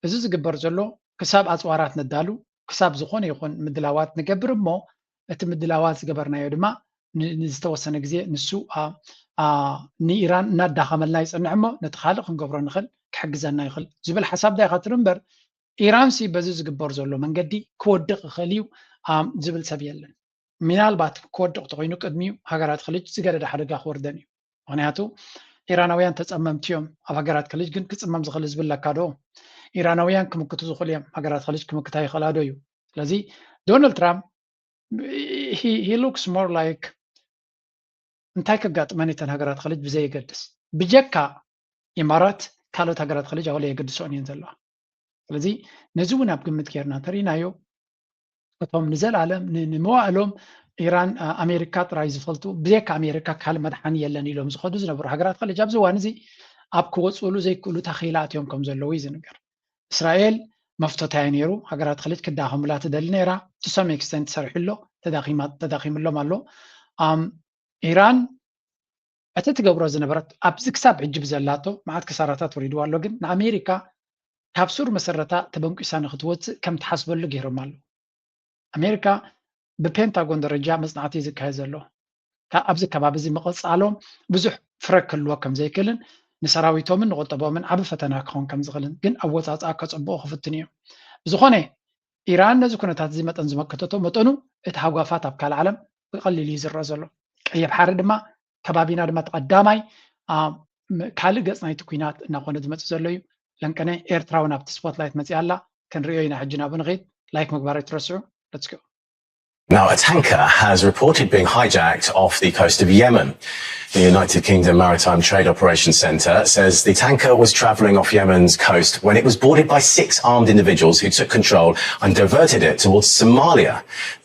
እዚ ዝግበር ዘሎ ክሳብ ኣፅዋራት ነዳሉ ክሳብ ዝኾነ ይኹን ምድላዋት ንገብር እሞ እቲ ምድላዋት ዝገበርናዮ ድማ ንዝተወሰነ ግዜ ንሱ ንኢራን እናዳኸመልና ይፀንሕ እሞ ነቲ ካልእ ክንገብሮ ንኽእል ክሕግዘና ይኽእል ዝብል ሓሳብ ዳይካ ትሪ እምበር ኢራንሲ በዚ ዝግበር ዘሎ መንገዲ ክወድቕ ይኽእል እዩ ዝብል ሰብ የለን። ምናልባት ክወድቕ ተኾይኑ ቅድሚኡ ሃገራት ኸሊጅ ዝገደደ ሓደጋ ክወርደን እዩ። ምክንያቱ ኢራናውያን ተፀመምቲ እዮም። ኣብ ሃገራት ከሊጅ ግን ክፅመም ዝኽእል ህዝቢ ኣለካ ዶ? ኢራናውያን ክምክቱ ዝኽእሉ እዮም፣ ሃገራት ከሊጅ ክምክታ ይኽእላ ዶ እዩ? ስለዚ ዶናልድ ትራምፕ he looks more like እንታይ ከጋጥመን እተን ሃገራት ከሊጅ ብዘየገድስ፣ ብጀካ ኢማራት ካልኦት ሃገራት ከሊጅ ኣወለ የገድሶን እየን ዘለዋ። ስለዚ ነዚ እውን ኣብ ግምት ጌርና እንተሪእናዮ እቶም ንዘለኣለም ን- ንመዋእሎም ኢራን ኣ- ኣሜሪካ ጥራይ ዝፈልጡ፣ ብዘካ ኣሜሪካ ካልእ መድሓኒ የለን ኢሎም ዝኸዱ ዝነበሩ ሃገራት ከሊጅ ኣብዚ እዋን እዚ ኣብ ክወፅእሉ ዘይክእሉ ታኺላ ኣትዮም ከም ዘለዉ እዩ ዝንገር። እስራኤል መፍቶታያ ነይሩ፣ ሃገራት ከሊጅ ክዳኸሙላ ትደሊ ነይራ። To some extent ሰሪሑ ኣሎ፣ ተዳኺማ- ተዳኺምሎም ኣሎ። ኣም፣ ኢራን እቲ ትገብሮ ዝነበረት ኣብዚ ክሳብ ሕጂ ብዘላቶ መዓት ክሳራታት ወሪድዋ ኣሎ፣ ግን ንኣሜሪካ ካብ ሱር መሰረታ ተበንቂሳ ንክትወፅእ ከም ትሓስበሉ ገይሮም ኣለዉ። ኣሜሪካ ብፔንታጎን ደረጃ መፅናዕቲ እዩ ዝካየድ ዘሎ። ካብ ኣብዚ ከባቢ እዚ ምቕፃሎም ብዙሕ ፍረ ክህልዎ ከም ዘይክእልን ንሰራዊቶምን ንቁጠቦምን ዓቢ ፈተና ክኸውን ከም ዝኽእልን ግን ኣወፃፅኣ ከፅብቑ ክፍትኑ እዮም። ብዝኾነ ኢራን ነዚ ኩነታት እዚ መጠን ዝመከተቶ መጠኑ እቲ ሃጓፋት ኣብ ካልእ ዓለም ብቐሊሉ እዩ ዝረአ ዘሎ። ቀይሕ ባሕሪ ድማ ከባቢና ድማ እቲ ቀዳማይ ኣ፣ ም- ካልእ ገፅ ናይቲ ኩናት እናኾነ ዝመፅእ ዘሎ እዩ። ለንቀነ ኤርትራ እውን ኣብቲ ስፖትላይት መፅያ ኣላ። ክንሪኦ ኢና ሕጂ ናብኡ ንኸይድ። ላይክ ምግባር ኣይትረስዑ። Let's go. Now, a tanker has reported being hijacked off the coast of Yemen. The United Kingdom Maritime Trade Operations Centre says the tanker was travelling off Yemen's coast when it was boarded by six armed individuals who took control and diverted it towards Somalia.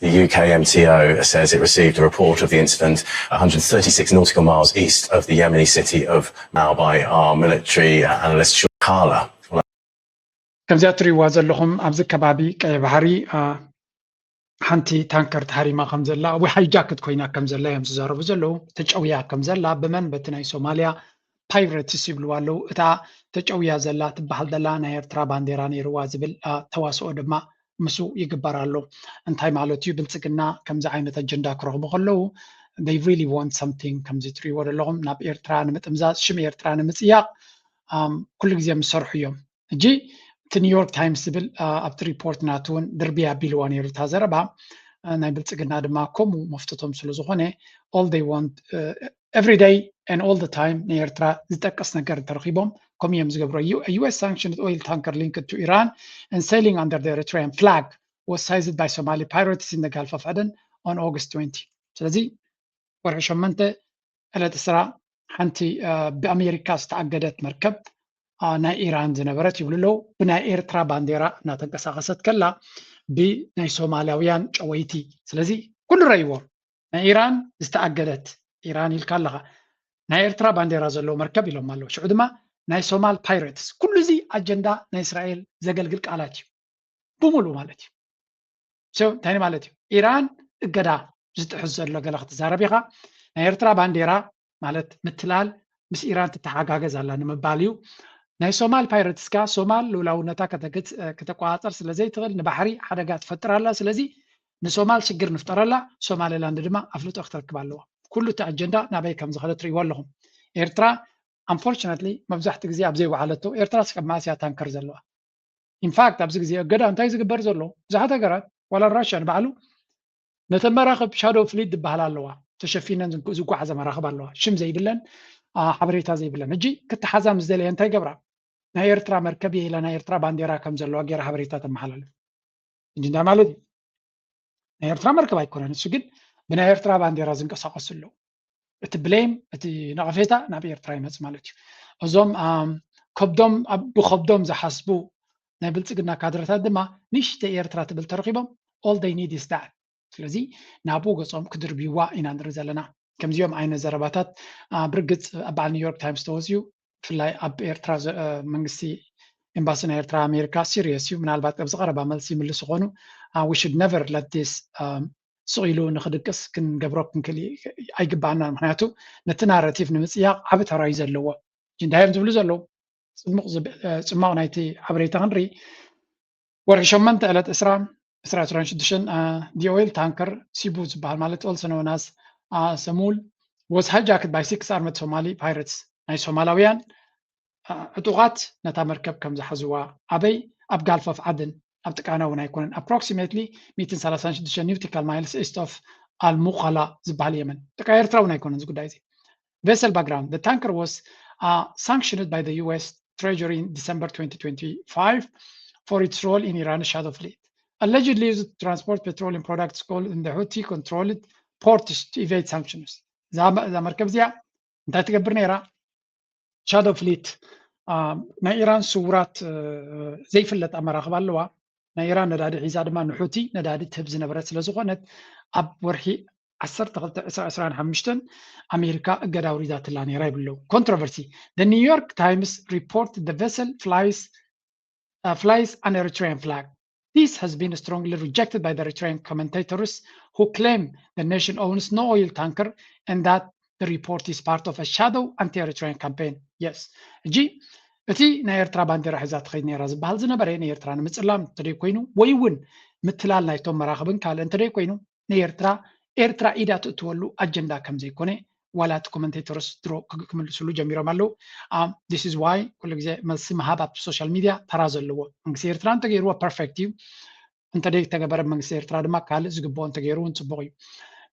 The U K M T O says it received a report of the incident one hundred thirty-six nautical miles east of the Yemeni city of Mao by our military analyst Shukala. ከምዚኣ ትሪእዋ ዘለኹም ኣብዚ ከባቢ ቀይ ባሕሪ ሓንቲ ታንከር ተሃሪማ ከም ዘላ ወይ ሃይጃክት ኮይና ከም ዘላ እዮም ዝዛረቡ ዘለዉ። ተጨውያ ከም ዘላ ብመን? በቲ ናይ ሶማልያ ፓይረትስ ይብልዋ ኣለዉ። እታ ተጨውያ ዘላ ትበሃል ዘላ ናይ ኤርትራ ባንዴራ ነይርዋ ዝብል ተዋስኦ ድማ ምስኡ ይግበር ኣሎ። እንታይ ማለት እዩ? ብልፅግና ከምዚ ዓይነት ኣጀንዳ ክረኽቡ ከለዉ they really want something ከምዚ ትሪእዎ ዘለኹም ናብ ኤርትራ ንምጥምዛዝ ሽም ኤርትራ ንምፅያቕ ኩሉ ግዜ ምሰርሑ እዮም። ሕጂ እቲ ኒውዮርክ ታይምስ ዝብል ኣብቲ ሪፖርት ናቱ እውን ድርቢ ኣቢልዋ ነይሩ እታ ዘረባ። ናይ ብልፅግና ድማ ከምኡ መፍትቶም ስለ ዝኾነ all they want every day and all the time ንኤርትራ ዝጠቅስ ነገር እንተረኺቦም ከምኡ እዮም ዝገብሩ። U S sanctioned oil tanker linked to Iran and sailing under the Eritrean flag was seized by Somali pirates in the Gulf of Aden on August twenty. ስለዚ ወርሒ ሸመንተ ዕለት ዕስራ ሓንቲ ብኣሜሪካ ዝተኣገደት መርከብ ናይ ኢራን ዝነበረት ይብሉ ኣለዉ። ብናይ ኤርትራ ባንዴራ እናተንቀሳቐሰት ከላ ብናይ ሶማላውያን ጨወይቲ። ስለዚ ኩሉ ረይዎ ናይ ኢራን ዝተኣገደት ኢራን ኢልካ ኣለኻ ናይ ኤርትራ ባንዴራ ዘለዎ መርከብ ኢሎም ኣለዉ። ሽዑ ድማ ናይ ሶማል ፓይረትስ። ኩሉ እዚ ኣጀንዳ ናይ እስራኤል ዘገልግል ቃላት እዩ ብሙሉ ማለት እዩ። እንታይ ማለት እዩ? ኢራን እገዳ ዝጥሕስ ዘሎ ገለ ክትዛረብ ኢኻ። ናይ ኤርትራ ባንዴራ ማለት ምትላል ምስ ኢራን ትተሓጋገዝ ኣላ ንምባል እዩ። ናይ ሶማል ፓይረትስ ከኣ ሶማል ልኡላውነታ ከተቆጻጸር ስለ ዘይትኽእል ንባሕሪ ሓደጋ ትፈጥር ኣላ። ስለዚ ንሶማል ሽግር ንፍጠረላ፣ ሶማሌላንድ ድማ ኣፍልጦ ክትረክብ ኣለዋ። ኩሉ እቲ ኣጀንዳ ናበይ ከም ዝኸደ ትርእይዎ ኣለኹም። ኤርትራ unfortunately መብዛሕትኡ ግዜ ኣብ ዘይወዓለቶ ኤርትራ ስቀብ መኣስ እያ ታንከር ዘለዋ። ኢንፋክት ኣብዚ ግዜ እገዳ እንታይ ዝግበር ዘሎ ብዙሓት ሃገራት ዋላ ራሽያ ንባዕሉ ነተን መራኽብ ሻዶ ፍሊት ዝበሃላ ኣለዋ ተሸፊነን ዝጓዓዘ መራኽብ ኣለዋ ሽም ዘይብለን ሓበሬታ ዘይብለን ሕጂ ክተሓዛ ምስ ደለየ እንታይ ገብራ ናይ ኤርትራ መርከብ እየ ኢላ ናይ ኤርትራ ባንዴራ ከም ዘለዋ ገይራ ሓበሬታ ተመሓላልፍ እንጂ እንታይ ማለት እዩ ናይ ኤርትራ መርከብ ኣይኮነን እሱ ግን ብናይ ኤርትራ ባንዴራ ዝንቀሳቀሱ ኣለዉ እቲ ብሌም እቲ ነቐፌታ ናብ ኤርትራ ይመፅ ማለት እዩ እዞም ከብዶም ብከብዶም ዝሓስቡ ናይ ብልፅግና ካድረታት ድማ ንሽተ ኤርትራ ትብል ተረኪቦም all they need is that ስለዚ ናብኡ ገፆም ክድርብይዋ ኢና ንርኢ ዘለና ከምዚኦም ዓይነት ዘረባታት ብርግፅ ኣብ በዓል ኒውዮርክ ታይምስ ተወፅዩ ብፍላይ ኣብ ኤርትራ መንግስቲ ኤምባሲ ናይ ኤርትራ ኣሜሪካ serious እዩ ምናልባት ኣብዚ ቀረባ መልሲ ይምልስ ይኾኑ we should never let this ስቕ ኢሉ ንክድቅስ ክንገብሮ ክንክእል ኣይግባኣና ምክንያቱ ነቲ ናረቲቭ ንምፅያቕ ዓቢ ተራ እዩ ዘለዎ እንታይ እዮም ዝብሉ ዘለዉ ፅሙቕ ናይቲ ሓበሬታ ክንርኢ ወርሒ ሸመንተ ዕለት ዕስራ ዕስራ ዕስራን ሽዱሽተን the oil tanker Cebu ዝበሃል ማለት also known as Samul was hijacked by six armed Somali pirates ናይ ሶማላውያን ዕጡቓት ነታ መርከብ ከም ዝሓዝዋ ኣበይ ኣብ ጋልፍ ኦፍ ዓድን ኣብ ጥቃና እውን ኣይኮነን approximately ሚእትን ሰላሳን ሽዱሽተ nautical miles east of ኣልሙኸላ ዝበሃል የመን ጥቃ ኤርትራ እውን ኣይኮነን እዚ ጉዳይ እዚ Vessel background: the tanker was uh, sanctioned by the U S Treasury in December twenty twenty-five for its role in Iran's shadow fleet, allegedly used to transport petroleum products called in the Houthi controlled ports to evade sanctions. እዛ መርከብ እዚኣ እንታይ ትገብር ነይራ? Shadow fleet፣ ናይ ኢራን ስውራት ዘይፍለጥ ኣመራኽባ ኣለዋ። ናይ ኢራን ነዳዲ ሒዛ ድማ ንሑቲ ነዳዲ ትህብ ዝነበረት ስለ ዝኾነት ኣብ ወርሒ ዓሰርተ ክልተ ዕስራ ዕስራን ሓሙሽተን ኣሜሪካ እገዳ ኣውሪዳትላ ነይራ ይብሉ። Controversy: the New York Times report the vessel flies uh, flies an Eritrean flag. This has been strongly rejected by the Eritrean commentators who claim the nation owns no oil tanker and that the report is part of a shadow anti-Eritrean campaign. Yes. ሕጂ እቲ ናይ ኤርትራ ባንዴራ ሒዛ ትኸይድ ነይራ ዝበሃል ዝነበረ ንኤርትራ ንምጽላም እንተደይ ኮይኑ ወይ እውን ምትላል ናይቶም መራኽብን ካልእ እንተደይ ኮይኑ ንኤርትራ ኤርትራ ኢዳ ትእትወሉ ኣጀንዳ ከም ዘይኮነ ዋላ እቲ ኮመንቴተርስ ድሮ ክምልስሉ ጀሚሮም ኣለዉ። This is why ኩሉ ግዜ መልሲ ምሃብ ኣብ ሶሻል ሚድያ ተራ ዘለዎ። መንግስቲ ኤርትራ እንተገይርዎ ፐርፌክት እዩ። እንተደይ ተገበረ መንግስቲ ኤርትራ ድማ ካልእ ዝግብኦ እንተገይሩ እውን ፅቡቕ እዩ።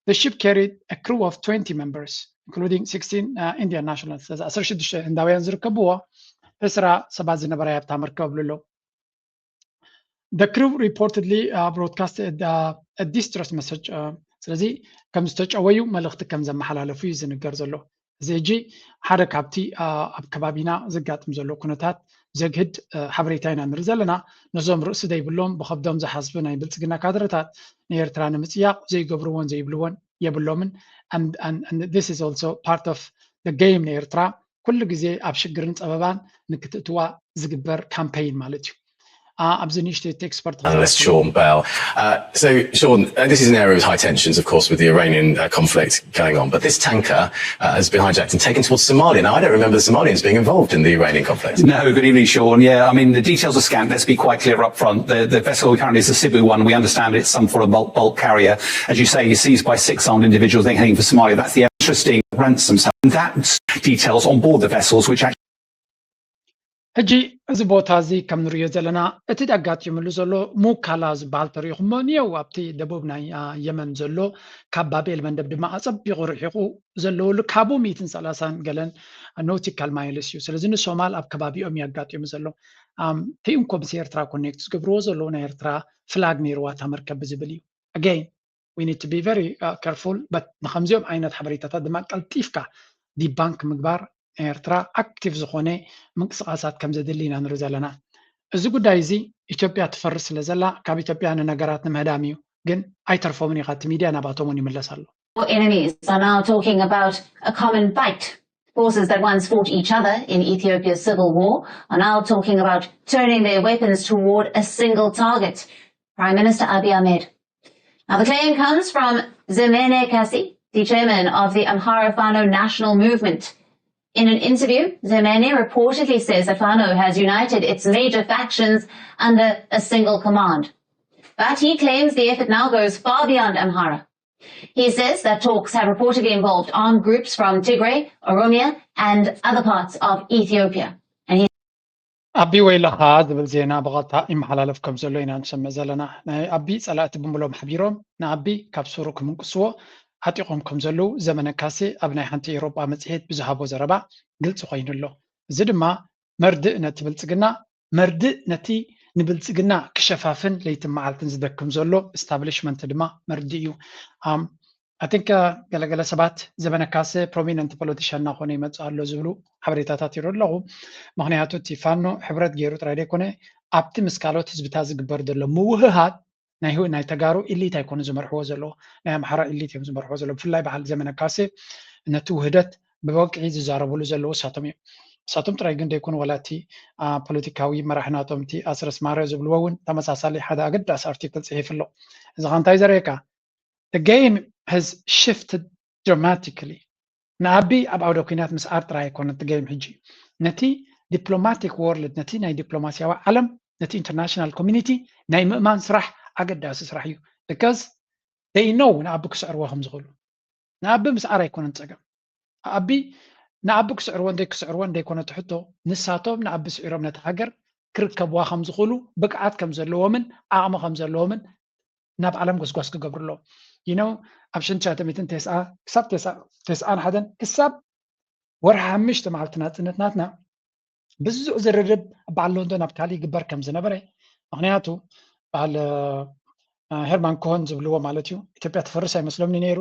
The ship carried a crew of twenty members including sixteen Indian nationals። ስለዚ ዓሰርተ ሽዱሽተ ህንዳውያን ዝርከብዎ ዕስራ ሰባት ዝነበራ ኣብታ መርከብ ብሉ ኣለዉ። The crew reportedly uh, broadcast a, a distress message. ስለዚ ከም ዝተጨወዩ መልእኽቲ ከም ዘመሓላለፉ እዩ ዝንገር ዘሎ። እዚ ሕጂ ሓደ ካብቲ ኣብ ከባቢና ዘጋጥም ዘሎ ኩነታት ዘግህድ ሓበሬታ ኢና ንርኢ ዘለና። ነዞም ርእሲ ዘይብሎም ብኸብዶም ዝሓስቡ ናይ ብልፅግና ካድረታት ንኤርትራ ንምፅያቕ ዘይገብርዎን ዘይብልዎን የብሎምን። This is also part of the game ንኤርትራ ኩሉ ግዜ ኣብ ሽግርን ፀበባን ንክትእትዋ ዝግበር ካምፔይን ማለት እዩ። ኣብዚ ንእሽተይ ቴክስት ፓርት Analyst Sean Bell. Uh, so, Sean, uh, this is an area of high tensions, of course, with the Iranian uh, conflict going on. But this tanker uh, has been hijacked and taken towards Somalia. Now, I don't remember the Somalians being involved in the Iranian conflict. No, good evening, Sean. Yeah, I mean, the details are scant. Let's be quite clear up front. The, the vessel apparently is a Cebu one. We understand it's some form of bulk, bulk carrier. As you say, it's seized by six armed individuals, then heading for Somalia. That's the interesting ransom. And that details on board the vessels, which actually ሕጂ እዚ ቦታ እዚ ከም ንሪኦ ዘለና እቲ ኣጋጢሙሉ ዘሎ ሙካላ ዝበሃል ተሪኢኹሞ እኒአው ኣብቲ ደቡብ ናይ የመን ዘሎ ካብ ባብኤል መንደብ ድማ ኣፀቢቑ ርሒቑ ዘለውሉ ካብኡ ሚእትን ሰላሳን ገለን ኖቲካል ማይልስ እዩ። ስለዚ ንሶማል ኣብ ከባቢኦም እዩ ኣጋጢሙ ዘሎ። ቲእንኮ ምስ ኤርትራ ኮኔክት ዝገብርዎ ዘለዉ ናይ ኤርትራ ፍላግ ነይርዋ እታ መርከብ ብዝብል እዩ። Again, we need to be very uh, careful, but ንከምዚኦም ዓይነት ሓበሬታታት ድማ ቀልጢፍካ ዲባንክ ምግባር ናይ ኤርትራ ኣክቲቭ ዝኾነ ምንቅስቃሳት ከም ዘድሊ ኢና ንርኢ ዘለና። እዚ ጉዳይ እዚ ኢትዮጵያ ትፈርስ ስለ ዘላ ካብ ኢትዮጵያ ንነገራት ንምህዳም እዩ። ግን ኣይተርፎምን እዩ። ካብቲ ሚድያ ናባቶም እውን ይምለስ ኣሎ። Enemies are now talking about a common fight. Forces that once fought each other in Ethiopia's civil war are now talking about turning their weapons toward a single target. Prime Minister Abiy Ahmed. Now, the claim comes from Zemene Kasi, the chairman of the Amhara Fano National Movement. In an interview, Zemene reportedly says that Fano has united its major factions under a single command. But he claims the effort now goes far beyond Amhara. He says that talks have reportedly involved armed groups from Tigray, Oromia, and other parts of Ethiopia. And he ኣቢ ወይለኻ ዝብል ዜና ብቐጥታ ይመሓላለፍ ከም ዘሎ ኢና ንሰምዕ ዘለና። ናይ ኣቢ ጸላእቲ ብምሎም ሓቢሮም ንኣቢ ካብ ሱሩ ክምንቅስዎ ዓጢቖም ከም ዘለዉ ዘመነ ካሴ ኣብ ናይ ሓንቲ ኤውሮጳ መጽሔት ብዝሃቦ ዘረባ ግልጺ ኮይኑ ኣሎ። እዚ ድማ መርድእ ነቲ ብልጽግና መርድእ ነቲ ንብልጽግና ክሸፋፍን ለይትን መዓልትን ዝደክም ዘሎ ስታብሊሽመንት ድማ መርድእ እዩ። I think ገለገለ ሰባት ዘመነ ካሰ ፕሮሚነንት ፖለቲሻን እናኾነ ይመፅእ ኣሎ ዝብሉ ሓበሬታታት ይርኢ ኣለኹ። ምክንያቱ እቲ ፋኖ ሕብረት ገይሩ ጥራይ ዘይኮነ ኣብቲ ምስ ካልኦት ህዝብታት ዝግበር ዘሎ ምውህሃድ ናይ ናይ ተጋሩ ኢሊት ኣይኮኑ ዝመርሕዎ ዘለዎ፣ ናይ ኣምሓራ ኢሊት እዮም ዝመርሕዎ ዘለዎ። ብፍላይ በዓል ዘመነ ካሰ ነቲ ውህደት ብበቂዒ ዝዛረብሉ ዘለዉ እሳቶም እዮም። እሳቶም ጥራይ ግን ደይኮኑ ዋላ እቲ ፖለቲካዊ መራሒ ናቶም እቲ ኣስረስ ማረ ዝብልዎ እውን ተመሳሳሊ ሓደ ኣገዳሲ ኣርቲክል ፅሒፉ ኣሎ። እዚ ከ እንታይ ዘርእየካ? The game has shifted dramatically። ንኣቢ ኣብ ዓውደ ኲናት ምስዓር ጥራይ ኣይኮነን እቲ game ሕጂ። ነቲ ዲፕሎማቲክ ወርልድ፣ ነቲ ናይ ዲፕሎማስያዊ ዓለም፣ ነቲ ኢንተርናሽናል ኮሚኒቲ ናይ ምእማን ስራሕ ኣገዳሲ ስራሕ እዩ። Because they know ንኣቢ ክስዕርዎ ከም ዝኽእሉ። ንኣቢ ምስዓር ኣይኮነን ፀገም። ኣቢ ንኣቢ ክስዕርዎ እንደይ ክስዕርዎ እንደይኮነ ትሕቶ፣ ንሳቶም ንኣቢ ስዒሮም ነቲ ሃገር ክርከብዋ ከም ዝኽእሉ ብቅዓት ከም ዘለዎምን ዓቕሚ ከም ዘለዎምን ናብ ዓለም ጎስጓስ ክገብሩ ኣለዎም። You know ኣብ ሽንቲ ትሽዓተ ሚእትን ተስዓ ክሳብ ተስዓን ሓደን ክሳብ ወርሒ ሓሙሽተ መዓልቲ ናፅነት ናትና ብዙሕ ዝርርብ በዓል ሎንዶን ኣብ ካሊ ይግበር ከም ዝነበረ፣ ምክንያቱ በዓል ሄርማን ኮሆን ዝብልዎ ማለት እዩ፣ ኢትዮጵያ ትፈርስ ኣይመስሎምኒ ነይሩ።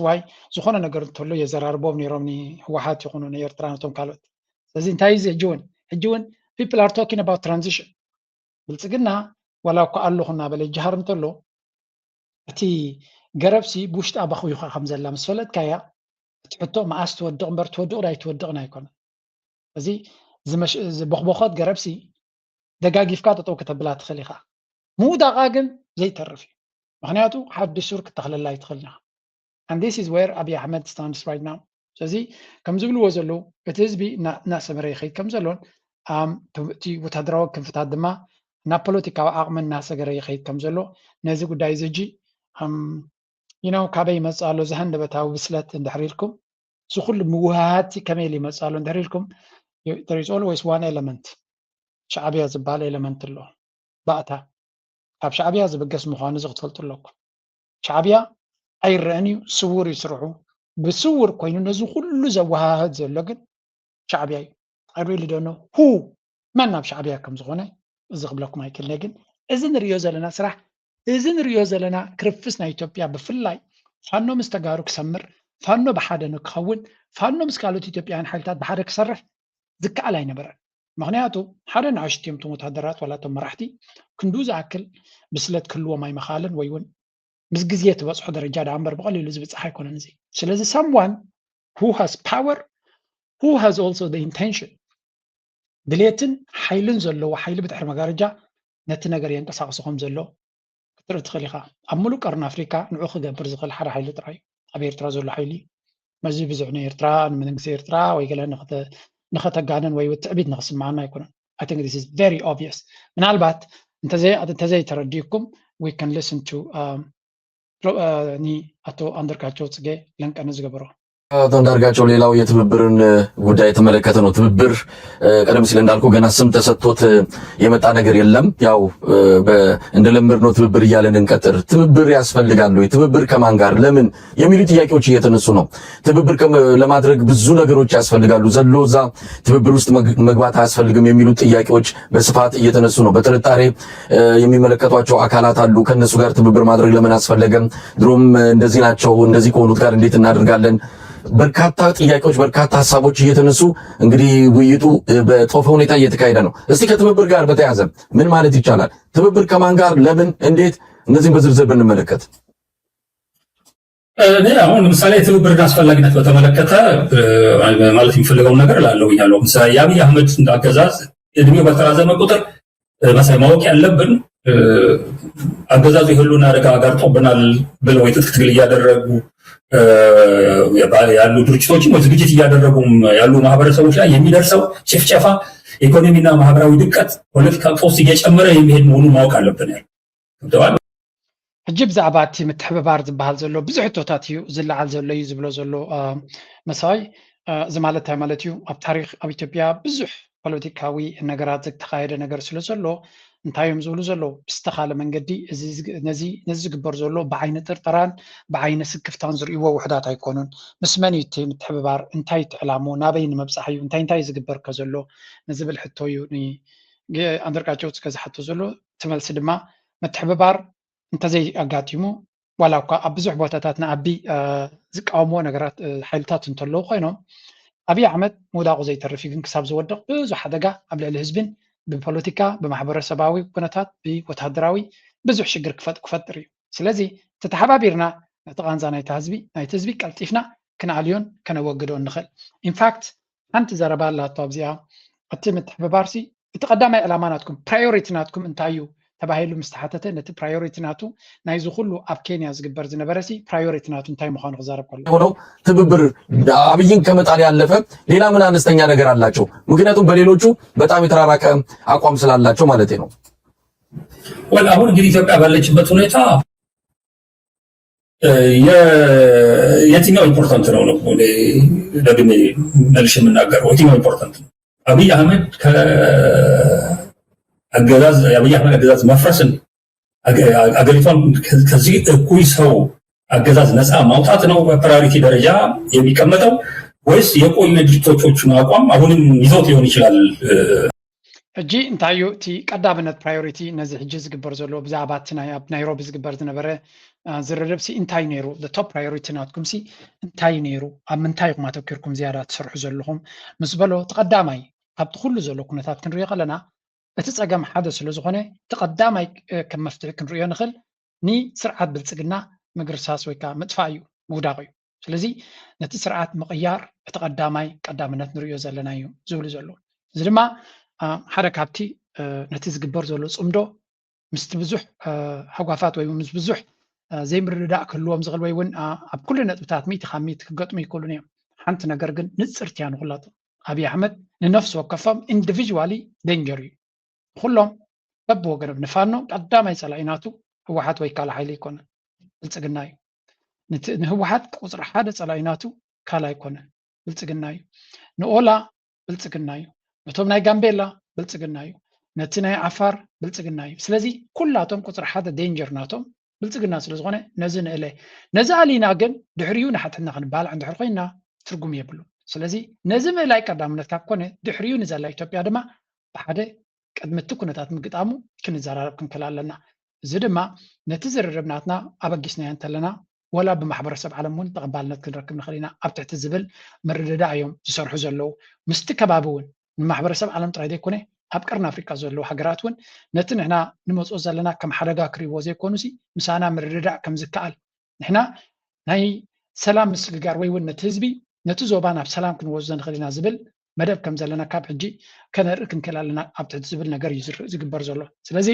ዋይ ዝኾነ ነገር እንተሎ የዘራርቦም ነይሮም፣ ንህወሓት ይኹኑ ንኤርትራ ነቶም ካልኦት። ስለዚ እንታይ እዚ ሕጂ እውን ሕጂ እውን people are talking about transition። ብልፅግና ዋላ እኳ ኣለኹ እናበለ ይጀሃር እንተሎ፣ እቲ ገረብሲ ብውሽጢ ኣባኹ ይኻ ከም ዘላ ምስ ፈለጥካያ፣ እቲ ሕቶ መኣስ ትወድቕ እምበር ትወድቕ ዳይ ትወድቕን ኣይኮነን። እዚ ዝመሽ- ዝቦኽቦኸት ገረብሲ ደጋጊፍካ ጠጠው ከተብላ ትኽእል ኢኻ። ምውዳቓ ግን ዘይተርፍ እዩ። ምክንያቱ ሓድሽ ሱር ክተኽለላ ኣይትኽእልን ኢኻ። And this is where ኣብይ ኣሕመድ stands right now። ስለዚ ከም ዝብልዎ ዘለዉ እቲ ህዝቢ እና- እናሰመረ ይኸይድ ከም ዘሎን ኣም- እቲ ወታደራዊ ክንፍታት ድማ ናብ ፖለቲካዊ ዓቕሚ እናሰገረ ይኸይድ ከም ዘሎ ነዚ ጉዳይ እዚ ሕጂ you know ካበይ ይመፅእ ኣሎ ዝሃንደበታዊ ብስለት እንድሕር ኢልኩም እዚ ኩሉ ምውሃሃድቲ ከመይ ኢሉ ይመፅእ ኣሎ እንድሕር ኢልኩም there is always one element ሻዕብያ ዝበሃል element ኣሎ ባእታ ካብ ሻዕብያ ዝብገስ ምዃኑ እዚ ክትፈልጡ ኣለኩም። ሻዕብያ ኣይረአን እዩ፣ ስውር እዩ ስርሑ። ብስውር ኮይኑ ነዚ ኩሉ ዘወሃህድ ዘሎ ግን ሻዕብያ እዩ። I really don't know who መን ናብ ሻዕብያ ከም ዝኾነ እዚ ክብለኩም ኣይክእልን። ግን እዚ ንሪኦ ዘለና ስራሕ እዚ ንሪኦ ዘለና ክርፍስ ናይ ኢትዮጵያ ብፍላይ ፋኖ ምስ ተጋሩ ክሰምር ፋኖ ብሓደ ንክኸውን ፋኖ ምስ ካልኦት ኢትዮጵያውያን ሓይልታት ብሓደ ክሰርሕ ዝከኣል ኣይነበረን። ምክንያቱ ሓደ ንኣሽትዮም ቶም ወታደራት ዋላ ቶም መራሕቲ ክንዱ ዝኣክል ብስለት ክህልዎም ኣይመኻልን ወይ እውን ምስ ግዜ ትበፅሖ ደረጃ ዳ እምበር ብቐሊሉ ዝብፅሕ ኣይኮነን እዚ። ስለዚ someone who has power who has also the intention ድሌትን ሓይልን ዘለዎ ሓይሊ ብድሕሪ መጋረጃ ነቲ ነገር የንቀሳቅሶ ከም ዘሎ ክትርኢ ትኽእል ኢኻ። ኣብ ሙሉእ ቀርኒ ኣፍሪካ ንዑ ክገብር ዝኽእል ሓደ ሓይሊ ጥራይ እዩ። ኣብ ኤርትራ ዘሎ ሓይሊ መዚ ብዙሕ ንኤርትራ ንመንግስቲ ኤርትራ ወይ ገለ ንኸተጋንን ወይ ትዕቢት ንኽስምዓና ኣይኮነን። I think this is very obvious። ምናልባት እንተዘይተረዲእኩም we can listen to ኒ ኣቶ ኣንደርጋቸው ጽጌ ለንቀነ ዝገበሮ አቶ አንዳርጋቸው ሌላው የትብብርን ጉዳይ የተመለከተ ነው። ትብብር ቀደም ሲል እንዳልኩ ገና ስም ተሰጥቶት የመጣ ነገር የለም። ያው እንደለመድነው ትብብር እያለን እንቀጥር። ትብብር ያስፈልጋል ወይ? ትብብር ከማን ጋር ለምን የሚሉ ጥያቄዎች እየተነሱ ነው። ትብብር ለማድረግ ብዙ ነገሮች ያስፈልጋሉ። ዘሎ እዛ ትብብር ውስጥ መግባት አያስፈልግም የሚሉ ጥያቄዎች በስፋት እየተነሱ ነው። በጥርጣሬ የሚመለከቷቸው አካላት አሉ። ከነሱ ጋር ትብብር ማድረግ ለምን አስፈለገም? ድሮም እንደዚህ ናቸው። እንደዚህ ከሆኑት ጋር እንዴት እናደርጋለን? በርካታ ጥያቄዎች፣ በርካታ ሀሳቦች እየተነሱ እንግዲህ ውይይቱ በጦፈ ሁኔታ እየተካሄደ ነው። እስቲ ከትብብር ጋር በተያያዘ ምን ማለት ይቻላል? ትብብር ከማን ጋር፣ ለምን፣ እንዴት፣ እነዚህን በዝርዝር ብንመለከት። እኔ አሁን ለምሳሌ የትብብርን አስፈላጊነት በተመለከተ ማለት የሚፈልገውን ነገር ላለው ብያለው። ምሳሌ የአብይ አህመድ አገዛዝ እድሜው በተራዘመ ቁጥር መሳይ ማወቅ ያለብን አገዛዙ የህልውና አደጋ አጋርጦብናል ብለው የትጥቅ ትግል እያደረጉ ያሉ ድርጅቶችም ዝግጅት እያደረጉም ያሉ ማህበረሰቦች ላይ የሚደርሰው ጭፍጨፋ፣ ኢኮኖሚና ማህበራዊ ድቀት፣ ፖለቲካ ቀውስ እየጨመረ የሚሄድ መሆኑን ማወቅ አለብን። ያለ ገብተዋል። ሕጂ ብዛዕባ እቲ ምትሕብባር ዝበሃል ዘሎ ብዙሕ ሕቶታት እዩ ዝለዓል ዘሎ እዩ ዝብሎ ዘሎ መሳይ። እዚ ማለት እንታይ ማለት እዩ? ኣብ ታሪክ ኣብ ኢትዮጵያ ብዙሕ ፖለቲካዊ ነገራት ዝተካየደ ነገር ስለ ዘሎ እንታይ እዮም ዝብሉ ዘለዉ? ብዝተኻለ መንገዲ ነዚ ዝግበር ዘሎ ብዓይኒ ጥርጠራን ብዓይኒ ስክፍታን ዝርእይዎ ውሕዳት ኣይኮኑን። ምስ መን እዩ እቲ ምትሕብባር? እንታይ እቲ ዕላሙ? ናበይ ንምብፃሕ እዩ? እንታይ እንታይ ዝግበር ከ ዘሎ ንዝብል ሕቶ እዩ ኣንደርጋቸው ጽገ ዝሓቶ ዘሎ። እቲ መልሲ ድማ ምትሕብባር እንተዘይ ኣጋጢሙ ዋላ እኳ ኣብ ብዙሕ ቦታታት ንኣቢ ዝቃወምዎ ነገራት ሓይልታት እንተለዉ ኮይኖም ኣብይ ኣሕመድ ምውዳቁ ዘይተርፍ እዩ። ግን ክሳብ ዝወድቕ ብዙሕ ሓደጋ ኣብ ልዕሊ ህዝብን ብፖለቲካ ብማሕበረሰባዊ ኩነታት ብወታደራዊ ብዙሕ ሽግር ክፈጥር እዩ። ስለዚ ተተሓባቢርና ነቲ ቃንዛ ናይቲ ህዝቢ ናይቲ ህዝቢ ቀልጢፍና ክነኣልዮን ከነወግዶን ንኽእል። ኢንፋክት ሓንቲ ዘረባ ኣላቶ ኣብዚኣ እቲ ምትሕብባርሲ እቲ ቀዳማይ ዕላማ ናትኩም ፕራዮሪቲ ናትኩም እንታይ እዩ ተባሂሉ ምስ ተሓተተ ነቲ ፕራዮሪቲ ናቱ ናይዚ ኩሉ ኣብ ኬንያ ዝግበር ዝነበረ ሲ ፕራዮሪቲ ናቱ እንታይ ምዃኑ ክዛረብ ከሎ ሆነው ትብብር አብይን ከመጣል ያለፈ ሌላ ምን አነስተኛ ነገር አላቸው። ምክንያቱም በሌሎቹ በጣም የተራራቀ አቋም ስላላቸው ማለት ነው። ወል አሁን እንግዲህ ኢትዮጵያ ባለችበት ሁኔታ የትኛው ኢምፖርታንት ነው ነው ደግሜ መልሽ የምናገረው የትኛው ኢምፖርታንት ነው? አብይ አህመድ ከአገዛዝ የአብይ አህመድ አገዛዝ መፍረስን አገሪቷን ከዚህ እኩይ ሰው አገዛዝ ነፃ ማውጣት ነው በፕራዮሪቲ ደረጃ የሚቀመጠው ወይስ የቆየ ድርጅቶቹን አቋም አሁንም ይዘውት ሊሆን ይችላል? ሕጂ እንታይ እዩ እቲ ቀዳምነት ፕራዮሪቲ ነዚ ሕጂ ዝግበር ዘሎ ብዛዕባ እቲ ናይ ኣብ ናይሮቢ ዝግበር ዝነበረ ዝርርብ ሲ እንታይ ነይሩ? ቶፕ ፕራዮሪቲ ናትኩም ሲ እንታይ ነይሩ? ኣብ ምንታይ ኢኹም ኣተኪርኩም ዝያዳ ትሰርሑ ዘለኹም ምስ በሎ እቲ ቀዳማይ ካብቲ ኩሉ ዘሎ ኩነታት ክንሪኦ ከለና እቲ ፀገም ሓደ ስለ ዝኾነ እቲ ቀዳማይ ከም መፍትሒ ክንሪኦ ንኽእል ንስርዓት ብልፅግና ምግርሳስ ወይ ከዓ ምጥፋእ እዩ ምውዳቕ እዩ። ስለዚ ነቲ ስርዓት ምቕያር እቲ ቀዳማይ ቀዳምነት ንሪኦ ዘለና እዩ ዝብሉ ዘለዉ። እዚ ድማ ሓደ ካብቲ ነቲ ዝግበር ዘሎ ፅምዶ ምስቲ ብዙሕ ሃጓፋት ወይ ምስ ብዙሕ ዘይምርድዳእ ክህልዎም ዝኽእል ወይ እውን ኣብ ኩሉ ነጥብታት ሚእቲ ካብ ሚእቲ ክገጥሙ ይክእሉን እዮም። ሓንቲ ነገር ግን ንፅርቲ እያ ንኩላቶም። ኣብይ ኣሕመድ ንነፍሲ ወከፎም ኢንዲቪጅዋሊ ደንጀር እዩ። ኩሎም በብወገኖም ንፋኖ ቀዳማይ ፀላኢ ናቱ ህወሓት ወይ ካልእ ሓይሊ ኣይኮነን፣ ብልፅግና እዩ። ንህወሓት ቁፅሪ ሓደ ፀላኢ ናቱ ካልእ ኣይኮነን፣ ብልፅግና እዩ። ንኦላ ብልፅግና እዩ። ነቶም ናይ ጋምቤላ ብልፅግና እዩ። ነቲ ናይ ዓፋር ብልፅግና እዩ። ስለዚ ኩላቶም ቁፅሪ ሓደ ደንጀር ናቶም ብልፅግና ስለዝኾነ ነዚ ንእለ። ነዚ ኣሊና ግን ድሕሪኡ ንሓትሕትና ክንባላዕ እንድሕር ኮይና ትርጉም የብሉ። ስለዚ ነዚ ምእላይ ቀዳምነት ካብ ኮነ ድሕሪኡ ንዘላ ኢትዮጵያ ድማ ብሓደ ቅድሚ እቲ ኩነታት ምግጣሙ ክንዘራረብ ክንክእል ኣለና። እዚ ድማ ነቲ ዝርርብ ናትና ኣበጊስናዮ እንተለና ወላ ብማሕበረሰብ ዓለም እውን ተቐባልነት ክንረክብ ንኽእል ኢና ኣብ ትሕቲ ዝብል ምርድዳእ እዮም ዝሰርሑ ዘለዉ። ምስቲ ከባቢ እውን ንማሕበረሰብ ዓለም ጥራይ ዘይኮነ ኣብ ቀርኒ ኣፍሪቃ ዘለዉ ሃገራት እውን ነቲ ንሕና ንመፅኦ ዘለና ከም ሓደጋ ክሪእዎ ዘይኮኑሲ ምሳና ምርድዳእ ከም ዝከኣል ንሕና ናይ ሰላም ምስግጋር ወይ እውን ነቲ ህዝቢ ነቲ ዞባ ናብ ሰላም ክንወስዶ ንኽእል ኢና ዝብል መደብ ከም ዘለና ካብ ሕጂ ከነርኢ ክንክእል ኣለና ኣብ ትሕቲ ዝብል ነገር እዩ ዝግበር ዘሎ። ስለዚ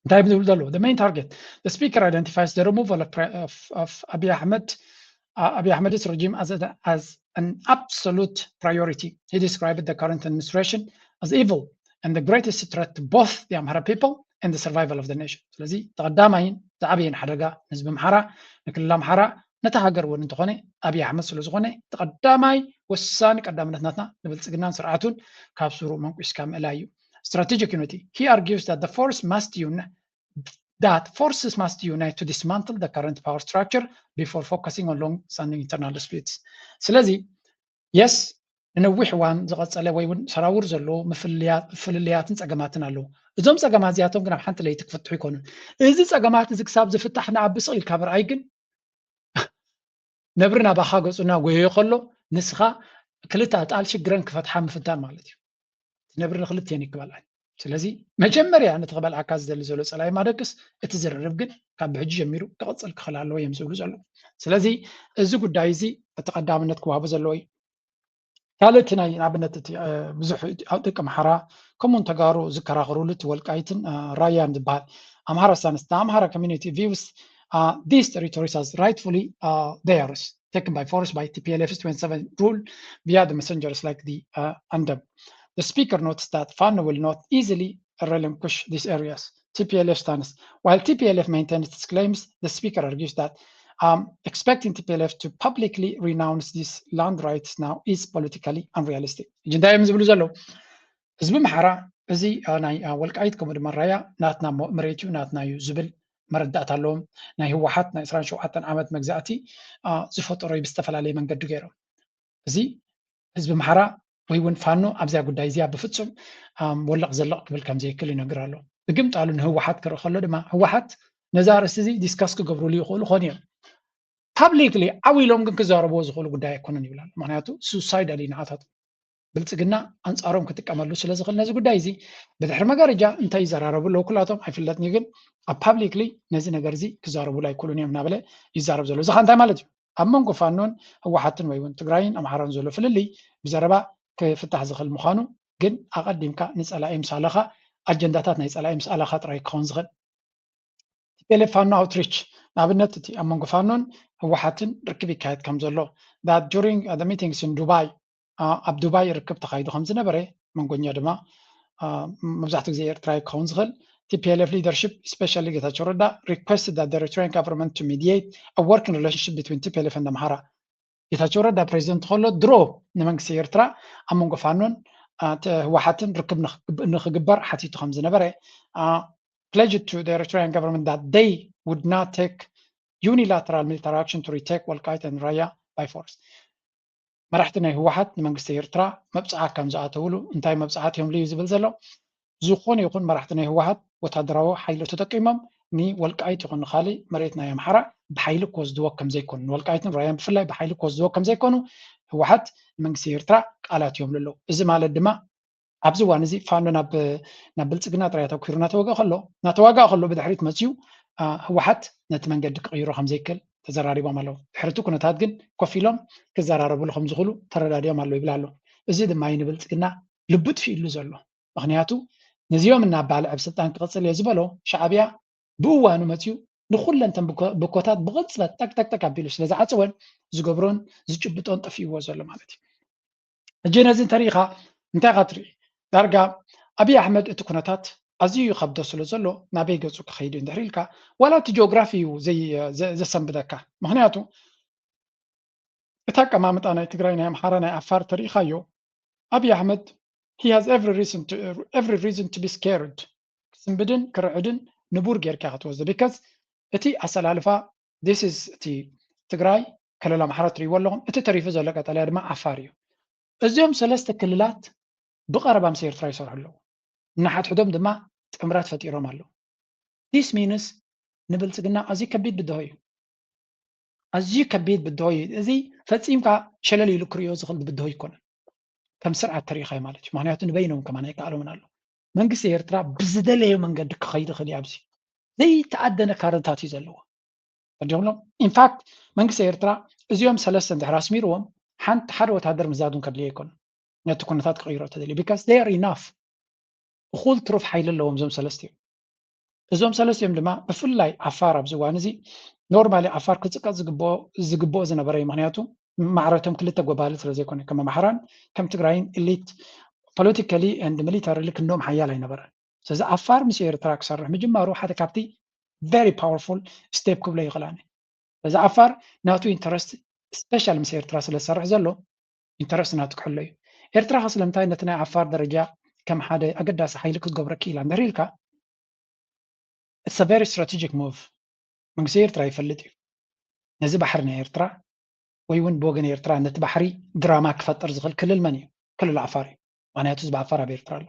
እንታይ ዝብል ዘሎ the main target the speaker identifies the removal of, of, of Abiy Ahmed uh, Abiy Ahmed's regime as, a, as an absolute priority. He described the current administration as evil and the greatest threat to both the Amhara people and the survival of the nation. ስለዚ ተቐዳማይን ዝዓበየን ሓደጋ ንህዝቢ ኣምሓራ ንክልል ኣምሓራ ነታ ሃገር እውን እንተኾነ ኣብይ ኣሕመድ ስለ ዝኾነ ተቐዳማይ ወሳኒ ቀዳምነት ናትና ንብልፅግናን ስርዓቱን ካብ ስሩ መንቁስካ ምእላይ እዩ። Strategic unity. He argues that the force must unite that forces must unite to dismantle the current power structure before focusing on long-standing internal disputes. ስለዚ የስ ንነዊሕ እዋን ዝቐፀለ ወይ እውን ሰራውር ዘለዎ ምፍልልያትን ፀገማትን ኣለዉ። እዞም ፀገማት እዚኣቶም ግን ኣብ ሓንቲ ለይቲ ክፍትሑ ኣይኮኑን። እዚ ፀገማት እዚ ክሳብ ዝፍታሕ ንኣቢ ስቕ ኢልካ ምርኣይ ግን ነብሪ ናባኻ ገፁ እናጎየዮ ከሎ ንስኻ ክልተ ኣጣል ሽግረን ክፈትሓ ምፍታን ማለት እዩ። ነብሪ ንክልቲኤን እዩ ክበልዐን። ስለዚ መጀመርያ ነቲ ክበልዓካ ዝደሊ ዘሎ ፀላኢ ማደቅስ እቲ ዝርርብ ግን ካብ ብሕጂ ጀሚሩ ክቕፅል ክኽእል ኣለዎ እዮም ዝብሉ ዘለዉ። ስለዚ እዚ ጉዳይ እዚ እቲ ቀዳምነት ክወሃቦ ዘለዎ እዩ። ካልእ እቲ ናይ ንኣብነት እቲ ብዙሕ ደቂ ኣምሓራ ከምኡውን ተጋሩ ዝከራኸሩሉ እቲ ወልቃይትን ራያን ዝበሃል ኣምሓራ stance the Amhara community views these territories as rightfully theirs taken by force by T P L F's twenty-seven rule via the messengers like the Andam. The speaker notes that Fano will not easily relinquish these areas. T P L F stance. While T P L F maintains its claims, the speaker argues that um, expecting T P L F to publicly renounce these land rights now is politically unrealistic. ሕጂ እንታይ እዮም ዝብሉ ዘለዉ? ህዝቢ ኣምሓራ እዚ ናይ ወልቃይት ከምኡ ድማ ራያ ናትና መሬት እዩ ናትና እዩ ዝብል መረዳእታ ኣለዎም። ናይ ህወሓት ናይ ዕስራን ሸውዓተን ዓመት መግዛእቲ ዝፈጠሮ እዩ ብዝተፈላለየ መንገዲ ገይሮም። እዚ ህዝቢ ኣምሓራ ወይ እውን ፋኖ ኣብዚኣ ጉዳይ እዚኣ ብፍፁም ወለቕ ዘለቕ ክብል ከም ዘይክእል ይነግር ኣሎ። ብግምጣሉ ንህወሓት ክርኢ ከሎ ድማ ህወሓት ነዚ ኣርእስቲ እዚ ዲስካስ ክገብሩሉ ይኽእሉ ኾኑ እዮም። ፓብሊክሊ ዓው ኢሎም ግን ክዛረብዎ ዝኽእሉ ጉዳይ ኣይኮነን ይብል ኣሎ። ምክንያቱ ሱሳይዳል እዩ ንዓታቶም። ብልፅግና ኣንፃሮም ክጥቀመሉ ስለ ዝኽእል ነዚ ጉዳይ እዚ ብድሕሪ መጋረጃ እንታይ ይዘራረቡ ኣለዉ ኩላቶም ኣይፍለጥን እዩ። ግን ኣብ ፓብሊክሊ ነዚ ነገር እዚ ክዛረቡሉ ኣይክእሉን እዮም እናበለ ይዛረብ ዘሎ። እዚ ኸ እንታይ ማለት እዩ? ኣብ መንጎ ፋኖን ህወሓትን ወይ እውን ትግራይን ኣምሓራን ዘሎ ፍልልይ ብዘረባ ክፍታሕ ዝኽእል ምዃኑ ግን ኣቐዲምካ ንፀላኢ ምስኣለኻ ኣጀንዳታት ናይ ፀላኢ ምስኣለኻ ጥራይ ክኸውን ዝኽእል። ቲፒኤልኤፍ ፋኖ ኣውትሪች ንኣብነት እቲ ኣብ መንጎ ፋኖን ህወሓትን ርክብ ይካየድ ከም ዘሎ that during the meetings in Dubai ኣብ ዱባይ ርክብ ተኻይዱ ከም ዝነበረ መንጎኛ ድማ መብዛሕትኡ ግዜ ኤርትራዊ ክኸውን ዝኽእል T P L F leadership especially ጌታቸው ረዳ requested that the Eritrean government to mediate a working relationship between T P L F and ኣምሓራ። ጌታቸው ረዳ ፕሬዚደንት ከሎ ድሮ ንመንግስቲ ኤርትራ ኣብ መንጎ ፋኖን ህወሓትን ርክብ ንክግበር ሓቲቱ ከም ዝነበረ pledged to the Eritrean government that they would not take unilateral military action to retake Walqait and Raya by force. መራሕቲ ናይ ህወሓት ንመንግስቲ ኤርትራ መብፅዓ ከም ዝኣተውሉ፣ እንታይ መብፅዓት እዮም ልዩ ዝብል ዘሎ? ዝኾነ ይኹን መራሕቲ ናይ ህወሓት ወታደራዊ ሓይሊ ተጠቂሞም ንወልቃይት ይኹን ንኻሊእ መሬት ናይ ኣምሓራ ብሓይሊ ክወስድዎ ከም ዘይኮኑ፣ ንወልቃይትን ራያን ብፍላይ ብሓይሊ ክወስድዎ ከም ዘይኮኑ ህወሓት ንመንግስቲ ኤርትራ ቃላት እዮም ኣለዉ። እዚ ማለት ድማ ኣብዚ እዋን እዚ ፋኖ ናብ ናብ ብልፅግና ጥራይ ኣተኲሩ እናተወግአ ከሎ እናተዋግኣ ከሎ ብድሕሪት መፅዩ ህወሓት ነቲ መንገዲ ክቕይሮ ከም ዘይክእል ተዘራሪቦም ኣለዉ። ድሕሪ እቲ ኩነታት ግን ኮፍ ኢሎም ክዘራረብሉ ከም ዝኽእሉ ተረዳዲኦም ኣለዉ ይብል ኣሎ። እዚ ድማ እዩ ንብልፅግና ልቡ ጥፊእሉ ዘሎ። ምኽንያቱ ነዚኦም እናባልዐ ብስልጣን ክቕፅል እየ ዝበሎ ሻዕብያ ብእዋኑ መፅዩ ንኩለን ተን ብኮታት ብቕፅበት ጠቅጠቅጠቅ ኣቢሉ ስለ ዝዓፀወን ዝገብሮን ዝጭብጦን ጠፊእዎ ዘሎ ማለት እዩ። ሕጂ ነዚ እንተሪኢኻ እንታይ ኢኻ ትርኢ? ዳርጋ ኣብይ ኣሕመድ እቲ ኩነታት ኣዝዩ ይኸብዶ ስለ ዘሎ ናበይ ገፁ ክኸይድ እዩ እንድሕር ኢልካ ዋላ እቲ ጂኦግራፊ እዩ ዘሰንብደካ። ምኽንያቱ እቲ ኣቀማምጣ ናይ ትግራይ፣ ናይ ኣምሓራ፣ ናይ ዓፋር ተሪኢኻዮ ኣብይ ኣሕመድ he has every reason to, every reason to be scared። ክስንብድን ክርዕድን ንቡር ጌርካ ክትወስዶ because እቲ ኣሰላልፋ this is እቲ ትግራይ ከለላ ኣምሓራ ትሪእዎ ኣለኹም። እቲ ተሪፉ ዘሎ ቀጠልያ ድማ ዓፋር እዩ። እዚኦም ሰለስተ ክልላት ብቐረባ ምስ ኤርትራ ይሰርሑ ኣለዉ። ንሓድሕዶም ድማ ጥምረት ፈጢሮም ኣለዉ። this means ንብልፅግና ኣዝዩ ከቢድ ብድሆ እዩ። ኣዝዩ ከቢድ ብድሆ እዩ። እዚ ፈጺምካ ሸለል ኢሉ ክርእዮ ዝኽእል ብድሆ ኣይኮነን። ከም ስርዓት ተሪኢኻዮ ማለት እዩ። ምኽንያቱ ንበይኖም ከማን ኣይከኣሎምን ኣሎ። መንግስቲ ኤርትራ ብዝደለዮ መንገዲ ክኸይድ ይኽእል እዩ። ኣብዚ ዘይተኣደነ ካርድታት እዩ ዘለዎ። ተዲኹሎም ኢንፋክት መንግስቲ ኤርትራ እዚኦም ሰለስተ እንድሕር ኣስሚርዎም ሓንቲ ሓደ ወታደር ምዛዱን ከድልዮ ኣይኮነን። ነቲ ኩነታት ክቕይሮ ተደልዩ because they are enough። እኹል ትሩፍ ሓይሊ ኣለዎም እዞም ሰለስቲኦም። እዞም ሰለስቲኦም ድማ ብፍላይ ዓፋር ኣብዚ እዋን እዚ ኖርማሊ ዓፋር ክፅቀጥ ዝግብኦ ዝነበረ እዩ። ምክንያቱ ማዕረቶም ክልተ ጎባሊ ስለዘይኮነ ከም ኣምሓራን ከም ትግራይን ኢሊት ፖለቲካሊ ኤንድ ሚሊታሪሊ ክንዶም ሓያል ኣይነበረን። ስለዚ ዓፋር ምስ ኤርትራ ክሰርሕ ምጅማሩ ሓደ ካብቲ very powerful step ክብሎ ይኽእል ኣነ። ስለዚ ዓፋር ናቱ ኢንተረስት ስፔሻል ምስ ኤርትራ ስለ ዝሰርሕ ዘሎ ኢንተረስት ናቱ ክሕሎ እዩ። ኤርትራ ከ ስለምንታይ ነቲ ናይ ዓፋር ደረጃ ከም ሓደ ኣገዳሲ ሓይሊ ክትገብሮ ክኢላ እንድሕር ኢልካ it's a very strategic move። መንግስቲ ኤርትራ ይፈልጥ እዩ ነዚ ባሕሪ ናይ ኤርትራ ወይ እውን ብወገን ኤርትራ ነቲ ባሕሪ ድራማ ክፈጥር ዝኽእል ክልል መን እዩ? ክልል ዓፋር እዩ። ምክንያቱ ህዝቢ ዓፋር ኣብ ኤርትራ ኣሎ።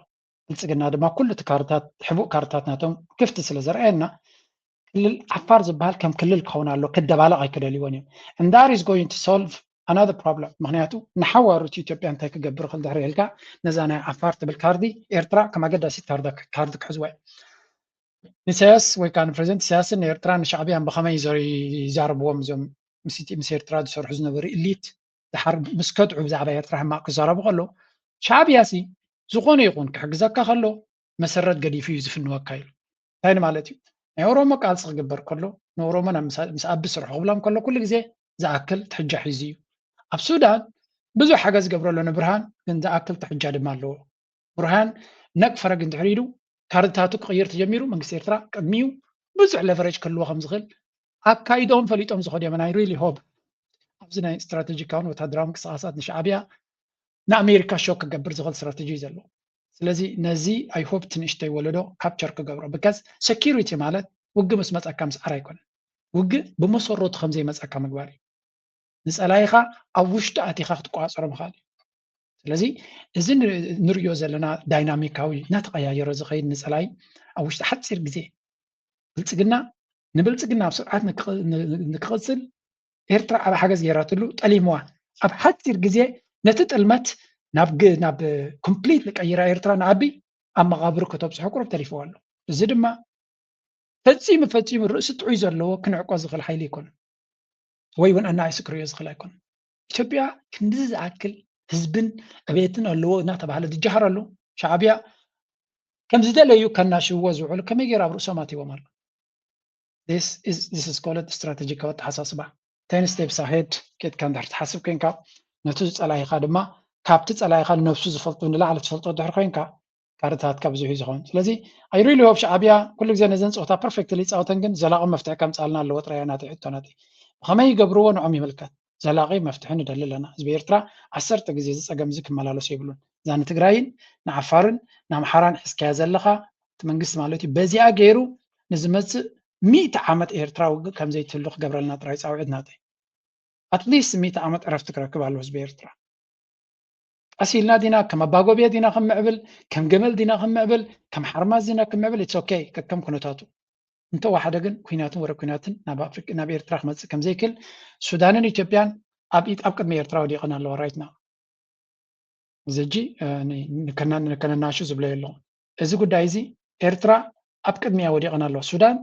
ብልፅግና ድማ ኩሉ እቲ ካርታት ሕቡእ ካርታት ናቶም ክፍቲ ስለ ዘርኣየና ክልል ዓፋር ዝበሃል ከም ክልል ክኸውን ኣሎ ክደባለቕ ኣይክደልይዎን እዮም and that is going to solve another problem። ምክንያቱ ንሓዋሩ እቲ ኢትዮጵያ እንታይ ክገብር ይኽእል ድሕሪ ኢልካ ነዛ ናይ ዓፋር ትብል ካርዲ ኤርትራ ከም ኣገዳሲት ካርዲ ክሕዝዋ እዩ። ንኢሳያስ ወይ ከዓ ንፕሬዚደንት ኢሳያስን ንኤርትራን ንሻዕብያን ብኸመይ ይዛረብዎም እዞም ምስ ኤርትራ ዝሰርሑ ዝነበሩ ኢሊት ድሓር ምስ ከድዑ ብዛዕባ ኤርትራ ሕማቕ ክዛረቡ ከለዉ ሻዕብያ ሲ ዝኾነ ይኹን ክሕግዘካ ከሎ መሰረት ገዲፉ እዩ ዝፍንወካ ኢሉ እንታይ ማለት እዩ ናይ ኦሮሞ ቃልሲ ክግበር ከሎ ንኦሮሞ ምስ ኣቢ ስርሑ ክብሎም ከሎ ኩሉ ግዜ ዝኣክል ትሕጃ ሒዙ እዩ ኣብ ሱዳን ብዙሕ ሓገዝ ገብረሎ ንብርሃን ግን ዝኣክል ትሕጃ ድማ ኣለዎ ብርሃን ነቅ ፈረግ እንድሕር ኢሉ ካርድታቱ ክቕይር ተጀሚሩ መንግስቲ ኤርትራ ቅድሚኡ ብዙሕ ለቨሬጅ ክህልዎ ከም ዝኽእል ኣካይዶም ፈሊጦም ዝኸዱ እዮም ናይ ሪሊ ሆፕ ኣብዚ ናይ ስትራቴጂካውን ወታደራዊ ምንቅስቃሳት ንሻዕብያ ንኣሜሪካ ሾክ ክገብር ዝኽእል ስትራቴጂ እዩ ዘለዎ ስለዚ ነዚ ኣይ ሆፕ ትንእሽተይ ወለዶ ካፕቸር ክገብሮ ብካዝ ሴኪሪቲ ማለት ውግ ምስ መፀካ ምስዓር ኣይኮነን ውግ ብመሰረቱ ከም ዘይመፀካ ምግባር እዩ ንፀላይኻ ኣብ ውሽጢ ኣቲኻ ክትቆፃፀሮ ምኽኣል እዩ ስለዚ እዚ ንሪኦ ዘለና ዳይናሚካዊ እናተቐያየረ ዝኸይድ ንፀላይ ኣብ ውሽጢ ሓፂር ግዜ ብልፅግና ንብልፅግና ኣብ ስርዓት ንክቕፅል ኤርትራ ዓብ ሓገዝ ገይራትሉ ጠሊምዋ ኣብ ሓፂር ግዜ ነቲ ጥልመት ናብ ናብ ኮምፕሊት ቀይራ ኤርትራ ንኣቢ ኣብ መቓብሩ ከተብፅሖ ቁሩብ ተሪፍዋ ኣሎ እዚ ድማ ፈፂሙ ፈፂሙ ርእሲ ጥዑይ ዘለዎ ክንዕቆ ዝኽእል ሓይሊ ኣይኮነን ወይ እውን ኣናኣይሱ ክርእዮ ዝኽእል ኣይኮነን ኢትዮጵያ ክንድዚ ዝኣክል ህዝብን ዕቤትን ኣለዎ እናተባሃለ ዝጀሃረሉ ሻዕብያ ከም ዝደለዩ ከናሽውዎ ዝውዕሉ ከመይ ገይሩ ኣብ ርእሶም ኣትዎም ኣሎ this is called ስትራቴጂካዊ ኣተሓሳስባ ten steps ahead ኬድካ እንድሕር ትሓስብ ኮይንካ ነቲ ዝፀላኢኻ ድማ ካብቲ ፀላኢኻ ንነብሱ ዝፈልጡ ንላዕሊ ትፈልጦ እንድሕር ኮይንካ ካርድታትካ ብዙሕ እዩ ዝኸውን ስለዚ I really hope ሻዕብያ ኩሉ ግዜ ነዘን ፀወታ perfectly ይፃወተን ግን ዘላቒ መፍትሒ ከምፅኣልና ኣለዎ ጥራይ ናተይ ሕቶ ናተይ ብኸመይ ይገብርዎ ንዖም ይምልከት ዘላቒ መፍትሒ ንደሊ ኣለና ህዝቢ ኤርትራ ዓሰርተ ግዜ እዚ ፀገም እዚ ክመላለሱ የብሉን እዛ ንትግራይን ንዓፋርን ንኣምሓራን ሒዝካያ ዘለኻ እቲ መንግስቲ ማለት እዩ በዚኣ ገይሩ ንዝመፅእ ሚእቲ ዓመት ኤርትራ ውግእ ከምዘይትህሉ ክገብረልና ጥራይ ፃውዒት ናተይ ኣትሊስት ሚእቲ ዓመት ዕረፍቲ ክረክብ ኣለዎ ህዝቢ ኤርትራ ቀስ ኢልና ዲና ከም ኣባጎብየ ዲና ከምዕብል፣ ከም ገመል ዲና ከምዕብል፣ ከም ሓርማዝ ዲና ከምዕብል፣ it's okay፣ ከከም ኩነታቱ። እንተወሓደ ግን ኩናትን ወረ ኩናትን ናብ ኣፍሪ-፣ ናብ ኤርትራ ክመጽእ ከም ዘይክል ሱዳንን ኢትዮጵያን ኣብ ኢድ-፣ ኣብ ቅድሚ ኤርትራ ወዲቐን ኣለዋ right now። እዚ ሕጂ፣ እ፣ ን-፣ ንከና-፣ ንከነናሹ ዝብሎ የለኹም። እዚ ጉዳይ እዚ ኤርትራ ኣብ ቅድሚያ ወዲቐን ኣለዋ። ሱዳን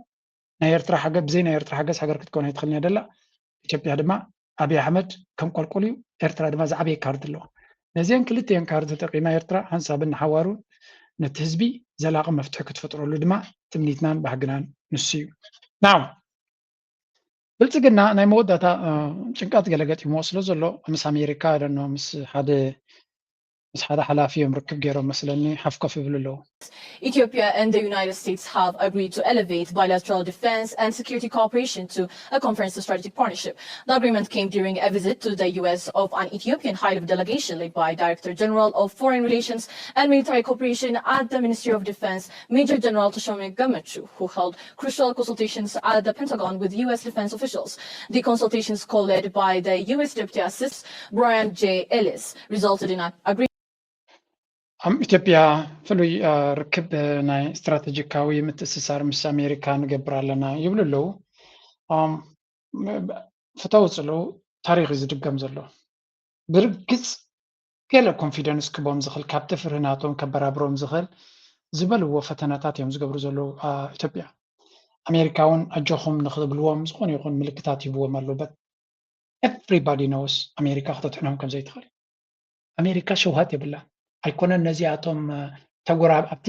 ናይ ኤርትራ ሓገ-፣ ብዘይ ናይ ኤርትራ ሓገዝ ሃገር ክትከውን ኣይትኽእልን እያ ደላ። ኢትዮጵያ ድማ ኣብይ ኣሕመድ ከም ቆልቁል እዩ፣ ኤርትራ ድማ ዝዓበየ ካርድ ኣለዋ። ነዚአን ክልቲአን ካርድ ተጠቂማ ኤርትራ ሓንሳብን ንሓዋሩን ነቲ ህዝቢ ዘላቒ መፍትሒ ክትፈጥረሉ ድማ ትምኒትናን ባህግናን ንሱ እዩ። ናው ብልጽግና ናይ መወዳእታ፣ እ፣ ጭንቀት ገለ ገጢምዎ ስለ ዘሎ ምስ ኣሜሪካ ደኖ ምስ ሓደ፣ ምስ ሓደ ሓላፊ እዮም ርክብ ገይሮም መስለኒ ሓፍ ኮፍ ይብሉ ኣለዉ። Ethiopia and the United States have agreed to elevate bilateral defense and security cooperation to a conference of strategic partnership. The agreement came during a visit to the U S of an Ethiopian high-level delegation led by Director General of Foreign Relations and Military Cooperation at the Ministry of Defense, Major General Tashome Gamachu, who held crucial consultations at the Pentagon with U S defense officials. The consultations, co-led by the U S Deputy Assistant Brian J. Ellis, resulted in an agreement. ኣብ ኢትዮጵያ ፍሉይ፣ እ፣ ርክብ፣ እ፣ ናይ ስትራቴጂካዊ ምትእስሳር ምስ ኣሜሪካ ንገብር ኣለና ይብሉ ኣለዉ። እም፣ ፍተው ጽልኡ ታሪኽ እዩ ዝድገም ዘሎ። ብርግጽ ገለ ኮንፊደንስ ክቦም ዝኽእል፣ ካብቲ ፍርሂ ናቶም ከበራብሮም ዝኽእል ዝበልዎ ፈተነታት እዮም ዝገብሩ ዘለዉ፣ እ፣ ኢትዮጵያ። ኣሜሪካ እውን ኣጆኹም ንኽብልዎም ዝኾነ ይኹን ምልክታት ሂብዎም ኣለዉ። But everybody knows ኣሜሪካ ከተድሕኖም ከም ዘይትኽእል። ኣሜሪካ ሸውሃት የብላን። ኣይኮነን ነዚኣቶም፣ እ፣ ተጎራብ-፣ ኣብቲ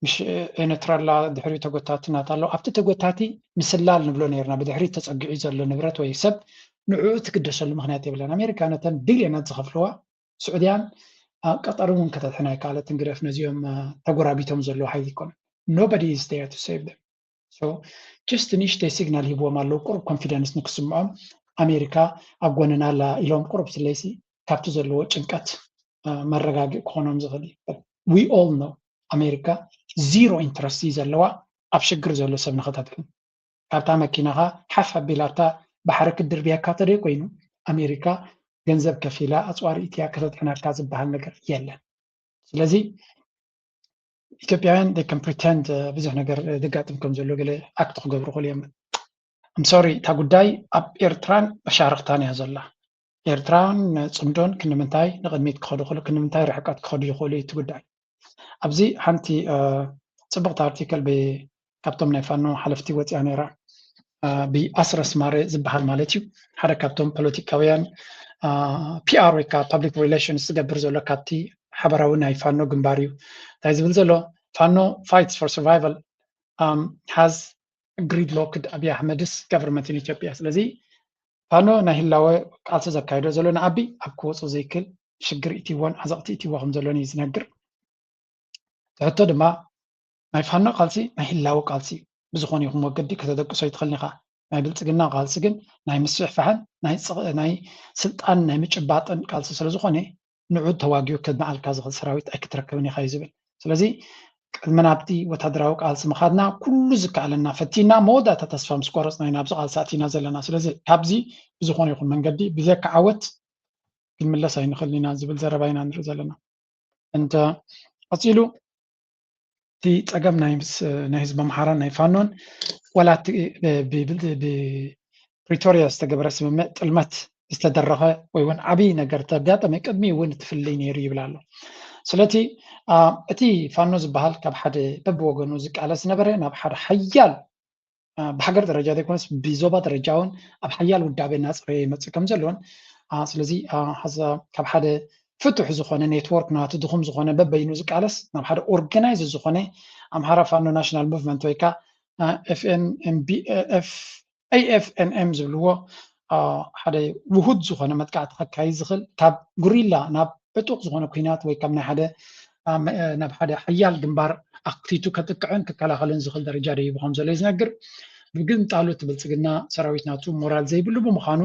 ምሽ-፣ ኤነትራላ ድሕሪ ተጎታትናት ኣሎ። ኣብቲ ተጎታቲ ምስላል ንብሎ ነርና። ብድሕሪ ተጸጊዑ ዘሎ ንብረት ወይ ሰብ ንዕኡ ትግደሰሉ ምኽንያት የብላን። ኣሜሪካ ነተን ቢልዮናት ዝኸፍልዋ ስዑድያን፣ እ፣ ቀጠር እውን ከተድሕና ኣይከኣለትን። ግደፍ ነዚኦም፣ እ፣ ተጎራቢቶም ዘለዉ ሓይሊ ይኮነ። Nobody is there to save them። So just ንእሽተይ ሲግናል ሂብዎም ኣለዉ፣ ቁሩብ ኮንፊደንስ ንክስምዖም ኣሜሪካ ኣብ ጎንና ኣላ ኢሎም ቁሩብ ስለይሲ ካብቲ ዘለዎ ጭንቀት፣ እ፣ መረጋግእ ክኾኖም ዝኽእል እዩ። But we all know ኣሜሪካ ዚሮ ኢንትረስት እዩ ዘለዋ ኣብ ሽግር ዘሎ ሰብ ንኸተድሕን። ካብታ መኪናኻ ሓፍ ኣቢላታ ባሕሪ ክትድርብየካ ተደይ ኮይኑ ኣሜሪካ ገንዘብ ከፊላ ኣፅዋር ኢትያ ከተድሕነካ ዝበሃል ነገር የለን። ስለዚ ኢትዮጵያውያን they can pretend፣ እ፣ ብዙሕ ነገር፣ እ፣ ዘጋጥም ከም ዘሎ ገለ ኣክት ክገብሩ ይኽእሉ እዮም። I'm sorry፣ እታ ጉዳይ ኣብ ኤርትራን መሻርኽታን እያ ዘላ። ኤርትራን ጽምዶን ክንምንታይ ንቕድሚት ክኸዱ ይኽእሉ፣ ክንምንታይ ርሕቀት ክኸዱ ይኽእሉ እዩ እቲ ጉዳይ። ኣብዚ ሓንቲ፣ እ፣ ጽብቕቲ ኣርቲክል ብ-፣ ካብቶም ናይ ፋኖ ሓለፍቲ ወጺኣ ነይራ። እ፣ ብኣስረስ ማረ ዝበሃል ማለት እዩ። ሓደ ካብቶም ፖለቲካውያን፣ እ፣ ፒ ኣር ወይ ከዓ ፐብሊክ ሪሌሽንስ ዝገብር ዘሎ ካብቲ ሓበራዊ ናይ ፋኖ ግንባር እዩ። እንታይ ዝብል ዘሎ? ፋኖ fights for survival፣ um, has gridlocked ኣብይ ኣሕመድስ government in ኢትዮጵያ። ስለዚ ፋኖ ናይ ህላወ ቃልሲ ዘካይዶ ዘሎ ንኣቢ ኣብ ክወጾ ዘይክል ሽግር እትይዎን ዓዘቕቲ እትይዎ ከም ዘሎን እዩ ዝነግር። እቲ ሕቶ ድማ ናይ ፋኖ ቃልሲ ናይ ህላወ ቃልሲ እዩ። ብዝኾነ ይኹን መገዲ ከተደቅሶ ይትኽእል ኢኻ። ናይ ብልጽግና ቃልሲ ግን ናይ ምስፍሕፋሕን ናይ ጽቕ-፣ ናይ ስልጣን ናይ ምጭባጥን ቃልሲ ስለ ዝኾነ ንዑ ተዋጊኡ ከድንኣልካ ዝኽእል ሰራዊት ኣይክትረክብን ኢኻ እዩ ዝብል። ስለዚ ቅድሚ ናብቲ ወታደራዊ ቃልሲ ምኻድና ኩሉ ዝከኣለና ፈቲና መወዳእታ ተስፋ ምስ ቆረጽና ኢና ኣብዚ ቃልሲ ኣቲና ዘለና። ስለዚ ካብዚ ብዝኾነ ይኹን መንገዲ ብዘካ ዓወት ክንምለስ ኣይንኽእልን ኢና ዝብል ዘረባ ኢና ንርኢ ዘለና። እንተ ቀጺሉ እቲ ጸገም ናይ ምስ-፣ ናይ ህዝቢ ኣምሓራን ናይ ፋኖን ዋላ እቲ ብ-፣ ብ-፣ ብ-፣ ብፕሪቶርያ ዝተገበረ ስምምዕ ጥልመት ዝተደረኸ ወይ እውን ዓብዪ ነገር ተጋጠመ ቅድሚ እውን ትፍልይ ነይሩ ይብል ኣሎ። ስለቲ፣ አ፣ እቲ ፋኖ ዝበሃል ካብ ሓደ በብወገኑ ዝቃለስ ዝነበረ ናብ ሓደ ሓያል፣ አ፣ ብሃገር ደረጃ ዘይኮነስ ብዞባ ደረጃ እውን ኣብ ሓያል ውዳቤ እናፀረየ ይመፅእ ከም ዘሎን፣ አ፣ ስለዚ፣ አ፣ ሐዚ ካብ ሓደ ፍቱሕ ዝኾነ ኔትወርክ ናቱ ድኹም ዝኾነ በበይኑ ዝቃለስ ናብ ሓደ ኦርጋናይዝ ዝኾነ ኣምሓራ ፋኖ ናሽናል ሙቭመንት ወይ ከዓ፣ አ፣ ኤፍ ኤን ኤም ቢ፣ ኤፍ ኤፍ ኤን ኤም ዝብልዎ፣ አ፣ ሓደ ውሁድ ዝኾነ መጥቃዕቲ ከካይድ ዝኽእል ካብ ጉሪላ ናብ ዕጡቕ ዝኾነ ኩናት ወይ ካብ ናይ ሓደ፣ አ፣ መ-፣ ናብ ሓደ ሓያል ግንባር ኣክቲቱ ከጥቅዕን ክከላኸልን ዝኽእል ደረጃ ደይቡ ከም ዘሎ እዩ ዝነግር። ብግምጣሉ እቲ ብልጽግና ሰራዊት ናቱ ሞራል ዘይብሉ ብምዃኑ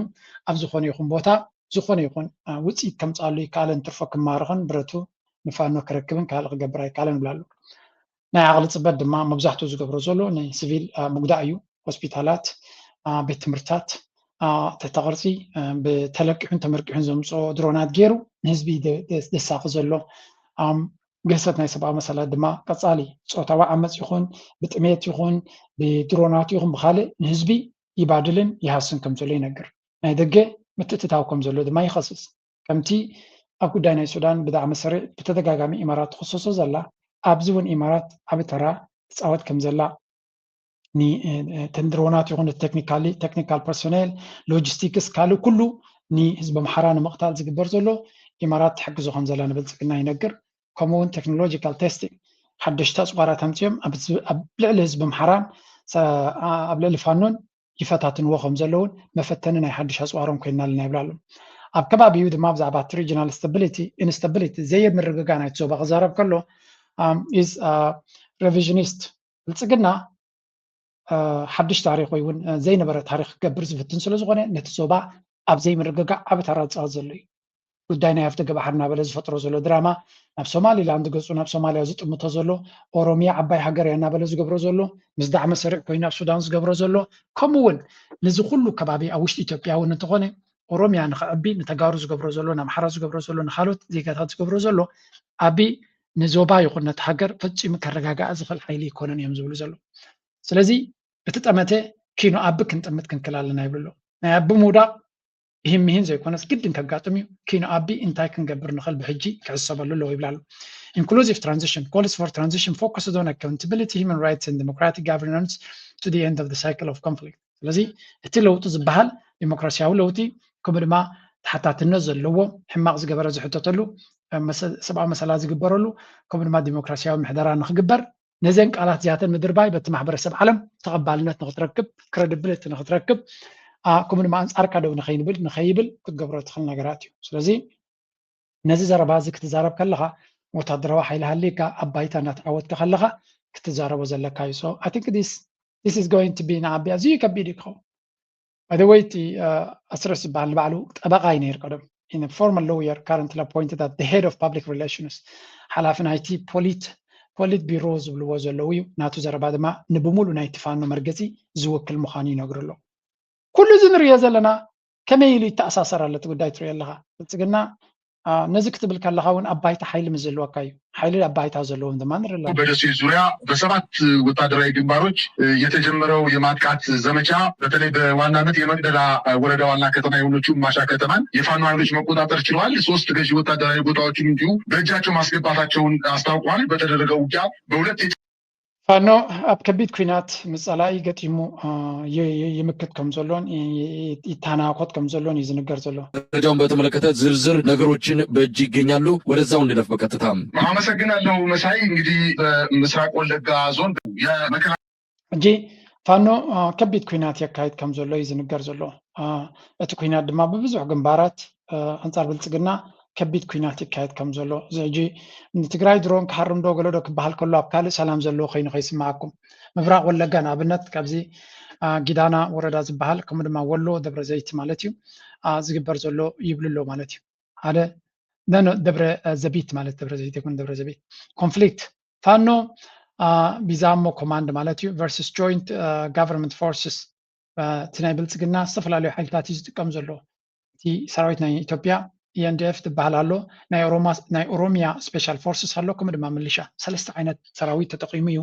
ኣብ ዝኾነ ይኹን ቦታ ዝኾነ ይኹን፣ አ፣ ውጽኢት ከምጽኣሉ ይከኣለን ትርፎ ክማረኽን ብረቱ ንፋኖ ክረክብን ካልእ ክገብር ኣይከኣለን ይብላ ኣለዉ። ናይ ዓቕሊ ጽበት ድማ መብዛሕትኡ ዝገብሮ ዘሎ ንሲቪል፣ አ፣ ምጉዳእ እዩ። ሆስፒታላት፣ አ፣ ቤት ትምህርትታት፣ ትሕተ ቅርፂ ብተለቂሑን ተመርቂሑን ዘምፅኦ ድሮናት ገይሩ ንህዝቢ ደሳቂ ዘሎ ግህሰት ናይ ሰብኣዊ መሰላት ድማ ቀፃሊ ፆታዊ ዓመፅ ይኹን ብጥሜት ይኹን ብድሮናት ይኹን ብካልእ ንህዝቢ ይባድልን ይሃስን ከም ዘሎ ይነግር። ናይ ደገ ምትእትታው ከም ዘሎ ድማ ይኸስስ። ከምቲ ኣብ ጉዳይ ናይ ሱዳን ብጣዕሚ ስሪዕ ብተደጋጋሚ ኢማራት ትኽሰሶ ዘላ ኣብዚ እውን ኢማራት ዓቢ ተራ ትፃወት ከም ዘላ ተን ድሮናት ይኹን ቴክኒካሊ ቴክኒካል ፐርሶኔል ሎጂስቲክስ ካልእ ኩሉ ንህዝቢ ኣምሓራ ንምቕታል ዝግበር ዘሎ ኢማራት ትሕግዞ ከም ዘላ ንብልፅግና ይነግር። ከምኡ እውን ቴክኖሎጂካል ቴስቲንግ ሓደሽቲ ኣፅዋራት ኣምፅኦም ኣብ ልዕሊ ህዝቢ ኣምሓራን ኣብ ልዕሊ ፋኖን ይፈታትንዎ ከም ዘለውን መፈተኒ ናይ ሓድሽ ኣፅዋሮም ኮይና ኣለና ይብላ ኣሎ። ኣብ ከባቢኡ ድማ ብዛዕባ እቲ ሪጅናል ስታቢሊቲ ኢንስታቢሊቲ ዘይምርግጋ ናይቲ ዞባ ክዛረብ ከሎ ኢዝ ሬቪዥኒስት ብልፅግና ሓድሽ ታሪክ ወይ እውን ዘይነበረ ታሪክ ክገብር ዝፍትን ስለ ዝኾነ ነቲ ዞባ ኣብ ዘይምርግጋእ ዓቢ ተራ ዝፃወት ዘሎ እዩ። ጉዳይ ናይ ኣፍደገ ባሕሪ እናበለ ዝፈጥሮ ዘሎ ድራማ ናብ ሶማሊላንድ ገፁ ናብ ሶማልያ ዝጥምቶ ዘሎ ኦሮሚያ ዓባይ ሃገር እያ እናበለ ዝገብሮ ዘሎ ምስ ዳዕመ ሰሪዕ ኮይኑ ኣብ ሱዳን ዝገብሮ ዘሎ ከምኡ እውን ነዚ ኩሉ ከባቢ ኣብ ውሽጢ ኢትዮጵያ እውን እንተኾነ ኦሮሚያ ንክዕቢ ንተጋሩ ዝገብሮ ዘሎ ንኣምሓራ ዝገብሮ ዘሎ ንካልኦት ዜጋታት ዝገብሮ ዘሎ ኣቢ ንዞባ ይኹን ነቲ ሃገር ፈፂሙ ከረጋጋኣ ዝኽእል ሓይሊ ይኮነን እዮም ዝብሉ ዘሎ። ስለዚ እቲ ጠመተ ኪኖ ኣቢ ክንጥምት ክንክል ኣለና ይብሉ ኣሎ። ናይ ኣቢ ምውዳቕ ይህን ምሂን ዘይኮነስ ግድን ከጋጥም እዩ። ኪኖ ኣቢ እንታይ ክንገብር ንኽእል ብሕጂ ክሕሰበሉ ኣለዎ ይብላ ኣሎ። Inclusive transition calls for transition focused on accountability, human rights and democratic governance to the end of the cycle of conflict። ስለዚ እቲ ለውጢ ዝበሃል ዲሞክራሲያዊ ለውጢ ከምኡ ድማ ተሓታትነት ዘለዎ ሕማቕ ዝገበረ ዝሕተተሉ ሰብኣዊ መሰላ ዝግበረሉ ከምኡ ድማ ዲሞክራሲያዊ ምሕደራ ንክግበር ነዘን ቃላት እዚኣተን ምድርባይ በቲ ማሕበረሰብ ዓለም ተቐባልነት ንክትረክብ ክረድብልቲ ንክትረክብ ከምኡ ድማ ኣንፃርካ ደው ንከይንብል ንከይብል ክትገብሮ ትኽእል ነገራት እዩ። ስለዚ ነዚ ዘረባ እዚ ክትዛረብ ከለካ ወታደራዊ ሓይሊ ሃልይካ ኣብ ባይታ እናተዓወትካ ከለካ ክትዛረቦ ዘለካ እዩ። So I think this this is going to be ንዓቢ ኣዝዩ ከቢድ እዩ ክኸውን። By the way እቲ ኣስረስ ዝበሃል ንባዕሉ ጠበቃ እዩ ነይሩ ቀደም in a former lawyer currently appointed at the head of public relations ሓላፊ ናይቲ ፖሊት ፖሊት ቢሮ ዝብልዎ ዘለዉ እዩ። ናቱ ዘረባ ድማ ንብሙሉ ናይቲ ፋኖ መርገፂ ዝውክል ምዃኑ ይነግሩ ኣለዉ። ኩሉ እዚ ንሪኦ ዘለና ከመይ ኢሉ ይተኣሳሰር ኣሎ እቲ ጉዳይ ትሪኦ ኣለኻ። ብልፅግና ነዚ ክትብል ከለኻ እውን ኣብ ባይታ ሓይሊ ምስ ዘለወካ እዩ። ሓይሊ ኣብ ባይታ ዘለዎም ድማ ንርኢ ኣለና። በደሴ ዙሪያ በሰባት ወታደራዊ ግንባሮች የተጀመረው የማጥቃት ዘመቻ በተለይ በዋናነት የመቅደላ ወረዳ ዋና ከተማ የሆነችው ማሻ ከተማን የፋኖ ኃይሎች መቆጣጠር ችለዋል። ሶስት ገዢ ወታደራዊ ቦታዎችን እንዲሁ በእጃቸው ማስገባታቸውን አስታውቋል። በተደረገው ውጊያ በሁለት ፋኖ ኣብ ከቢድ ኲናት ምስ ጸላኢ ገጢሙ ይምክት ከም ዘሎን ይተናኮት ከም ዘሎን እዩ ዝንገር ዘሎ። መረጃውን በተመለከተ ዝርዝር ነገሮችን በእጅ ይገኛሉ። ወደዛው እንለፍ በቀጥታ። አመሰግናለሁ መሳይ። እንግዲህ በምስራቅ ወለጋ ዞን የመከላ ሕጂ ፋኖ ከቢድ ኲናት የካይድ ከም ዘሎ እዩ ዝንገር ዘሎ። እቲ ኲናት ድማ ብብዙሕ ግንባራት ኣንጻር ብልጽግና ከቢድ ኲናት ይካየድ ከም ዘሎ እዚ ሕጂ ንትግራይ ድሮን ክሃርም ዶ ገለ ዶ ክበሃል ከሎ ኣብ ካልእ ሰላም ዘለዎ ኮይኑ ከይስምዓኩም ምብራቕ ወለጋ ንኣብነት ካብዚ ጊዳና ወረዳ ዝበሃል ከምኡ ድማ ወሎ ደብረ ዘይቲ ማለት እዩ ዝግበር ዘሎ ይብሉ ኣሎ ማለት እዩ ሓደ ደብረ ዘቢት ማለት ደብረ ዘይቲ ይኩን ደብረ ዘቢት ኮንፍሊክት ፋኖ ቢዛሞ ኮማንድ ማለት እዩ versus joint government forces እቲ ናይ ብልፅግና ዝተፈላለዩ ሓይልታት እዩ ዝጥቀም ዘሎ። እቲ ሰራዊት ናይ ኢትዮጵያ ኢኤንዲኤፍ ዝበሃል ኣሎ፣ ናይ ኦሮሚያ ስፔሻል ፎርስስ ኣሎ፣ ከምኡ ድማ ምልሻ። ሰለስተ ዓይነት ሰራዊት ተጠቒሙ እዩ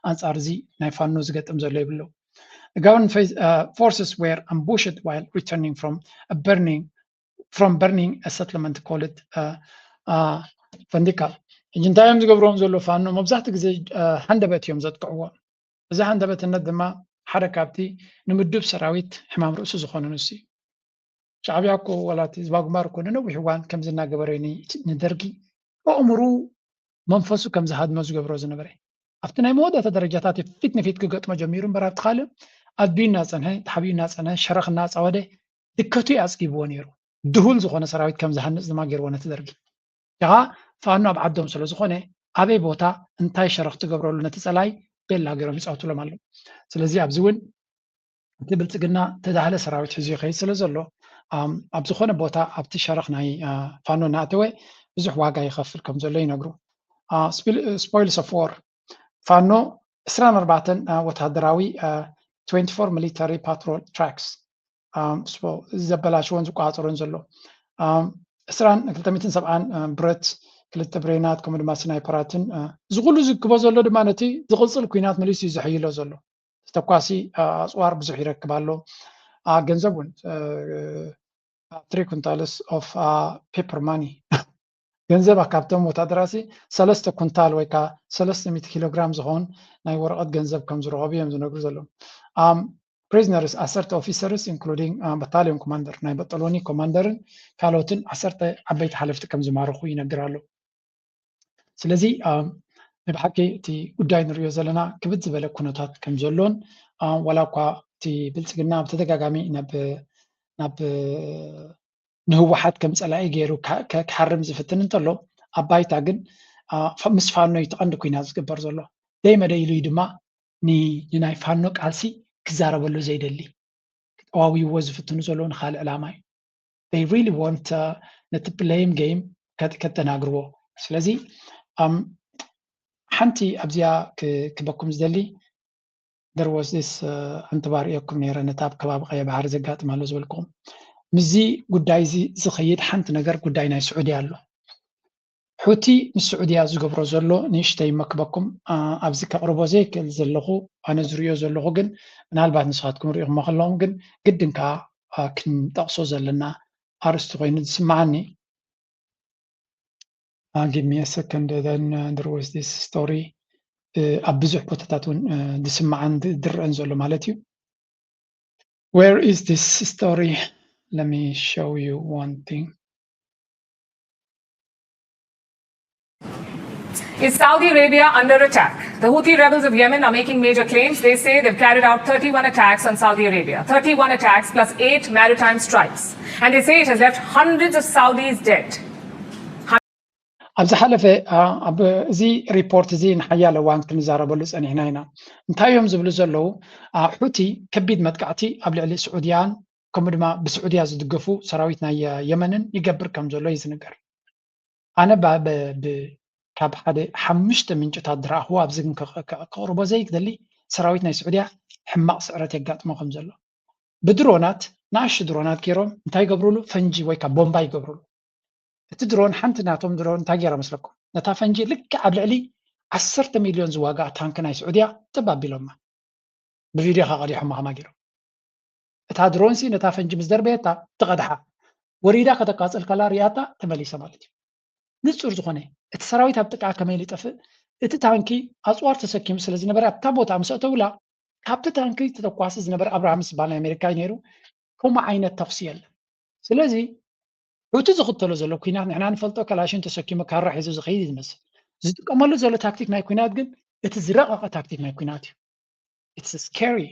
ኣንፃር እዚ ናይ ፋኖ ዝገጥም ዘሎ ይብሉ። Government forces were ambushed while returning from burning from burning a settlement called ፈንዲካ። ሕጂ እንታይ እዮም ዝገብርዎም ዘሎ ፋኖ? መብዛሕትኡ ግዜ ሃንደበት እዮም ዘጥቅዕዎ። እዚ ሃንደበትነት ድማ ሓደ ካብቲ ንምዱብ ሰራዊት ሕማም ርእሱ ዝኾነ ንሱ እዩ። ሻዕብያ እኮ ዋላ እቲ ዝባጉማር እኮ ንነዊሕ እዋን ከምዚ እናገበረ ንደርጊ ኣእምሩ መንፈሱ ከም ዝሃድሞ ዝገብሮ ዝነበረ ኣብቲ ናይ መወዳእታ ደረጃታት ፊት ንፊት ክገጥሞ ጀሚሩ እምበር ኣብቲ ካልእ ኣድብዩ እናፀንሐ ተሓቢኡ እናፀንሐ ሸረኽ እናፃወደ ድከቱ እዩ ኣፅጊብዎ ነይሩ። ድሁል ዝኾነ ሰራዊት ከም ዝሃንፅ ድማ ገይርዎ ነቲ ደርጊ። ያኻ ፋኖ ኣብ ዓዶም ስለ ዝኾነ ኣበይ ቦታ እንታይ ሸረኽ ትገብረሉ ነቲ ፀላይ ቤላ ገይሮም ይፃወትሎም ኣለዉ። ስለዚ ኣብዚ እውን እቲ ብልፅግና ተዳህለ ሰራዊት ሒዙ ይኸይድ ስለ ዘሎ ኣብ ዝኾነ ቦታ ኣብቲ ሸረኽ ናይ ፋኖ እናኣተወ ብዙሕ ዋጋ ይኸፍል ከም ዘሎ ይነግሩ። Spoils of war ፋኖ ዕስራን ኣርባዕተን ወታደራዊ twenty-four military patrol trucks ዘበላሽዎን ዝቆፃፀሮን ዘሎ። ዕስራን ክልተ ሚእትን ሰብዓን ብረት፣ ክልተ ብሬናት፣ ከምኡ ድማ ስናይፐራትን፣ እዚ ኩሉ ዝክቦ ዘሎ ድማ ነቲ ዝቕፅል ኩናት መሊሱ እዩ ዘሐይሎ ዘሎ። ተኳሲ ኣፅዋር ብዙሕ ይረክብ ኣሎ። ገንዘብ እውን፣ three quintals of paper money፣ ገንዘብ ካብቶም ወታደራሲ ሰለስተ ኩንታል ወይ ከዓ ሰለስተ ሚእቲ ኪሎ ግራም ዝኸውን ናይ ወረቐት ገንዘብ ከም ዝረኸቡ እዮም ዝነግሩ ዘለዉ። Prisoners፣ ዓሰርተ officers including battalion commander፣ ናይ በጠሎኒ ኮማንደርን ካልኦትን ዓሰርተ ዓበይቲ ሓለፍቲ ከም ዝማረኹ ይነግር ኣሎ። ስለዚ ብሓቂ እቲ ጉዳይ ንሪኦ ዘለና ክብድ ዝበለ ኩነታት ከም ዘሎን፣ ዋላ እኳ እቲ ብልፅግና ብተደጋጋሚ ናብ ናብ ንህወሓት ከም ፀላኢ ገይሩ ክሓርም ዝፍትን እንተሎ፣ ኣብ ባይታ ግን ምስ ፋኖ እዩ ተቐንዲ ኩናት ዝግበር ዘሎ። ደይ መደይ ኢሉ እዩ ድማ ንናይ ፋኖ ቃልሲ ክዛረበሉ ዘይደሊ፣ ክጠዋውይዎ ዝፍትኑ ዘለዉ ንካልእ ዕላማ እዩ። They really want ነቲ blame game ከተናግርዎ። ስለዚ ሓንቲ ኣብዚኣ ክበኩም ዝደሊ፣ there was this፣ ኣንተባሪኦኩም ነይረ፣ ነታ ኣብ ከባቢ ቀይሕ ባሕሪ ዘጋጥም ኣሎ ዝበልኩም። ምስዚ ጉዳይ እዚ ዝኸይድ ሓንቲ ነገር፣ ጉዳይ ናይ ስዑድያ ኣሎ። ሑቲ ምስ ስዑድያ ዝገብሮ ዘሎ ንእሽተይ መክበኩም ኣብዚ ከቕርቦ ዘይክእል ዘለኹ፣ ኣነ ዝሪኦ ዘለኹ ግን፣ ምናልባት ንስኻትኩም ሪኢኹሞ ከለኹም ግን ግድን ከዓ ክንጠቕሶ ዘለና ኣርእስቲ ኮይኑ ዝስምዓኒ። Give me a second, then there was this story። ኣብ ብዙሕ ቦታታት እውን ዝስምዓን ዝረአን ዘሎ ማለት እዩ። Where is this story? Let me show you one thing. Is Saudi Arabia under attack? The Houthi rebels of Yemen are making major claims. They say they've carried out thirty-one attacks on Saudi Arabia. Thirty-one attacks plus eight maritime strikes. And they say it has left hundreds of Saudis dead. ኣብ ዝሓለፈ፣ እዚ ሪፖርት እዚ ንሓያለ እዋን ክንዛረበሉ ፀኒሕና ኢና። እንታይ እዮም ዝብሉ ዘለዉ? ሑቲ ከቢድ መጥቃዕቲ ኣብ ልዕሊ ስዑድያን ከምኡ ድማ ብስዑድያ ዝድገፉ ሰራዊት ናይ የመንን ይገብር ከም ዘሎ እዩ ዝንገር። ኣነ ካብ ሓደ ሓሙሽተ ምንጭታት ዝረኣኽዎ ኣብዚ ግን ከቕርቦ ዘይክደሊ፣ ሰራዊት ናይ ስዑድያ ሕማቕ ስዕረት የጋጥሞ ከም ዘሎ፣ ብድሮናት፣ ንኣሽቱ ድሮናት ገይሮም እንታይ ይገብሩሉ? ፈንጂ ወይ ከዓ ቦምባ ይገብሩሉ። እቲ ድሮን፣ ሓንቲ ናቶም ድሮን እንታይ ገይራ መስለኩም? ነታ ፈንጂ ልክዕ ኣብ ልዕሊ ዓሰርተ ሚልዮን ዝዋጋኣ ታንክ ናይ ስዑድያ ጥብ ኣቢሎማ። ብቪድዮ ከቐዲሖማ ከማ ገይሮም። እታ ድሮንሲ ነታ ፈንጂ ምስ ደርበየታ፣ ትቐድሓ፣ ወሪዳ ከተቃፅል ከላ ሪኣታ ተመሊሰ ማለት እዩ። ንፁር ዝኾነ፣ እቲ ሰራዊት ኣብ ጥቃ ከመይ ኢሉ ይጠፍእ? እቲ ታንኪ ኣፅዋር ተሰኪሙ ስለ ዝነበረ፣ ኣብታ ቦታ ምስ ኣተውላ፣ ካብቲ ታንኪ ተተኳሲ ዝነበረ ኣብርሃምስ ዝበሃል ናይ ኣሜሪካ እዩ ነይሩ። ከምኡ ዓይነት ተኩሲ የለን። ስለዚ ሑቲ ዝኽተሎ ዘሎ ኩናት ንሕና ንፈልጦ፣ ከላሽን ተሰኪሙ ካራ ሒዙ ዝኸይድ እዩ ዝመስል። ዝጥቀመሉ ዘሎ ታክቲክ ናይ ኩናት ግን እቲ ዝረቐቐ ታክቲክ ናይ ኩናት እዩ። It's scary።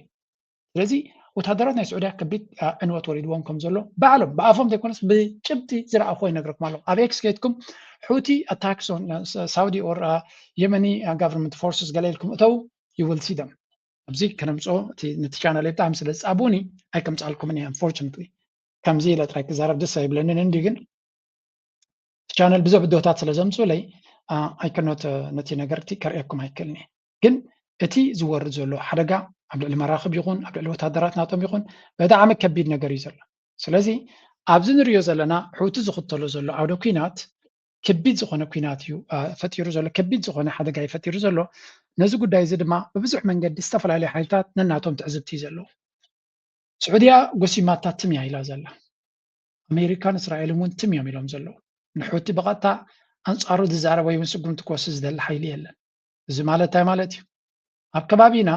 ስለዚ ወታደራት ናይ ስዑድያ ከቢድ ዕንወት ወሪድዎም ከም ዘሎ ባዕሎም ብኣፎም ዘይኮነስ ብጭብጢ ዝረኣኹዎ ይነግረኩም ኣለኹ። ኣብ ኤክስ ከይድኩም ሑቲ attacks on Saudi or Yemeni government forces ገለ ኢልኩም እተው፣ you will see them። ኣብዚ ከነምፅኦ፣ ነቲ ቻናለይ ብጣዕሚ ስለ ዝፃብኡኒ ኣይከምፅኣልኩምን እየ። Unfortunately ከምዚ ኢለ ጥራይ ክዛረብ ደስ ኣይብለንን እንዲ፣ ግን ቻነል ብዙሕ ቪድዮታት ስለ ዘምፅኡለይ፣ I cannot ነቲ ነገርቲ ከርእየኩም ኣይክእልን እየ። ግን እቲ ዝወርድ ዘሎ ሓደጋ ኣብ ልዕሊ መራኽብ ይኹን ኣብ ልዕሊ ወታደራት ናቶም ይኹን ብጣዕሚ ከቢድ ነገር እዩ ዘሎ። ስለዚ ኣብዚ ንሪኦ ዘለና ሑቲ ዝኽተሎ ዘሎ ዓውደ ኩናት ከቢድ ዝኾነ ኩናት እዩ ፈጢሩ ዘሎ፣ ከቢድ ዝኾነ ሓደጋ እዩ ፈጢሩ ዘሎ። ነዚ ጉዳይ እዚ ድማ ብብዙሕ መንገዲ ዝተፈላለዩ ሓይልታት ነናቶም ትዕዝብቲ እዩ ዘለዎ። ስዑድያ ጎሲማታ ትም እያ ኢላ ዘላ። ኣሜሪካን እስራኤልን እውን ትም እዮም ኢሎም ዘለዉ። ንሑቲ ብቐጥታ ኣንጻሩ ዝዛረብ ወይ እውን ስጉምቲ ክወስድ ዝደሊ ሓይሊ የለን። እዚ ማለት እንታይ ማለት እዩ? ኣብ ከባቢና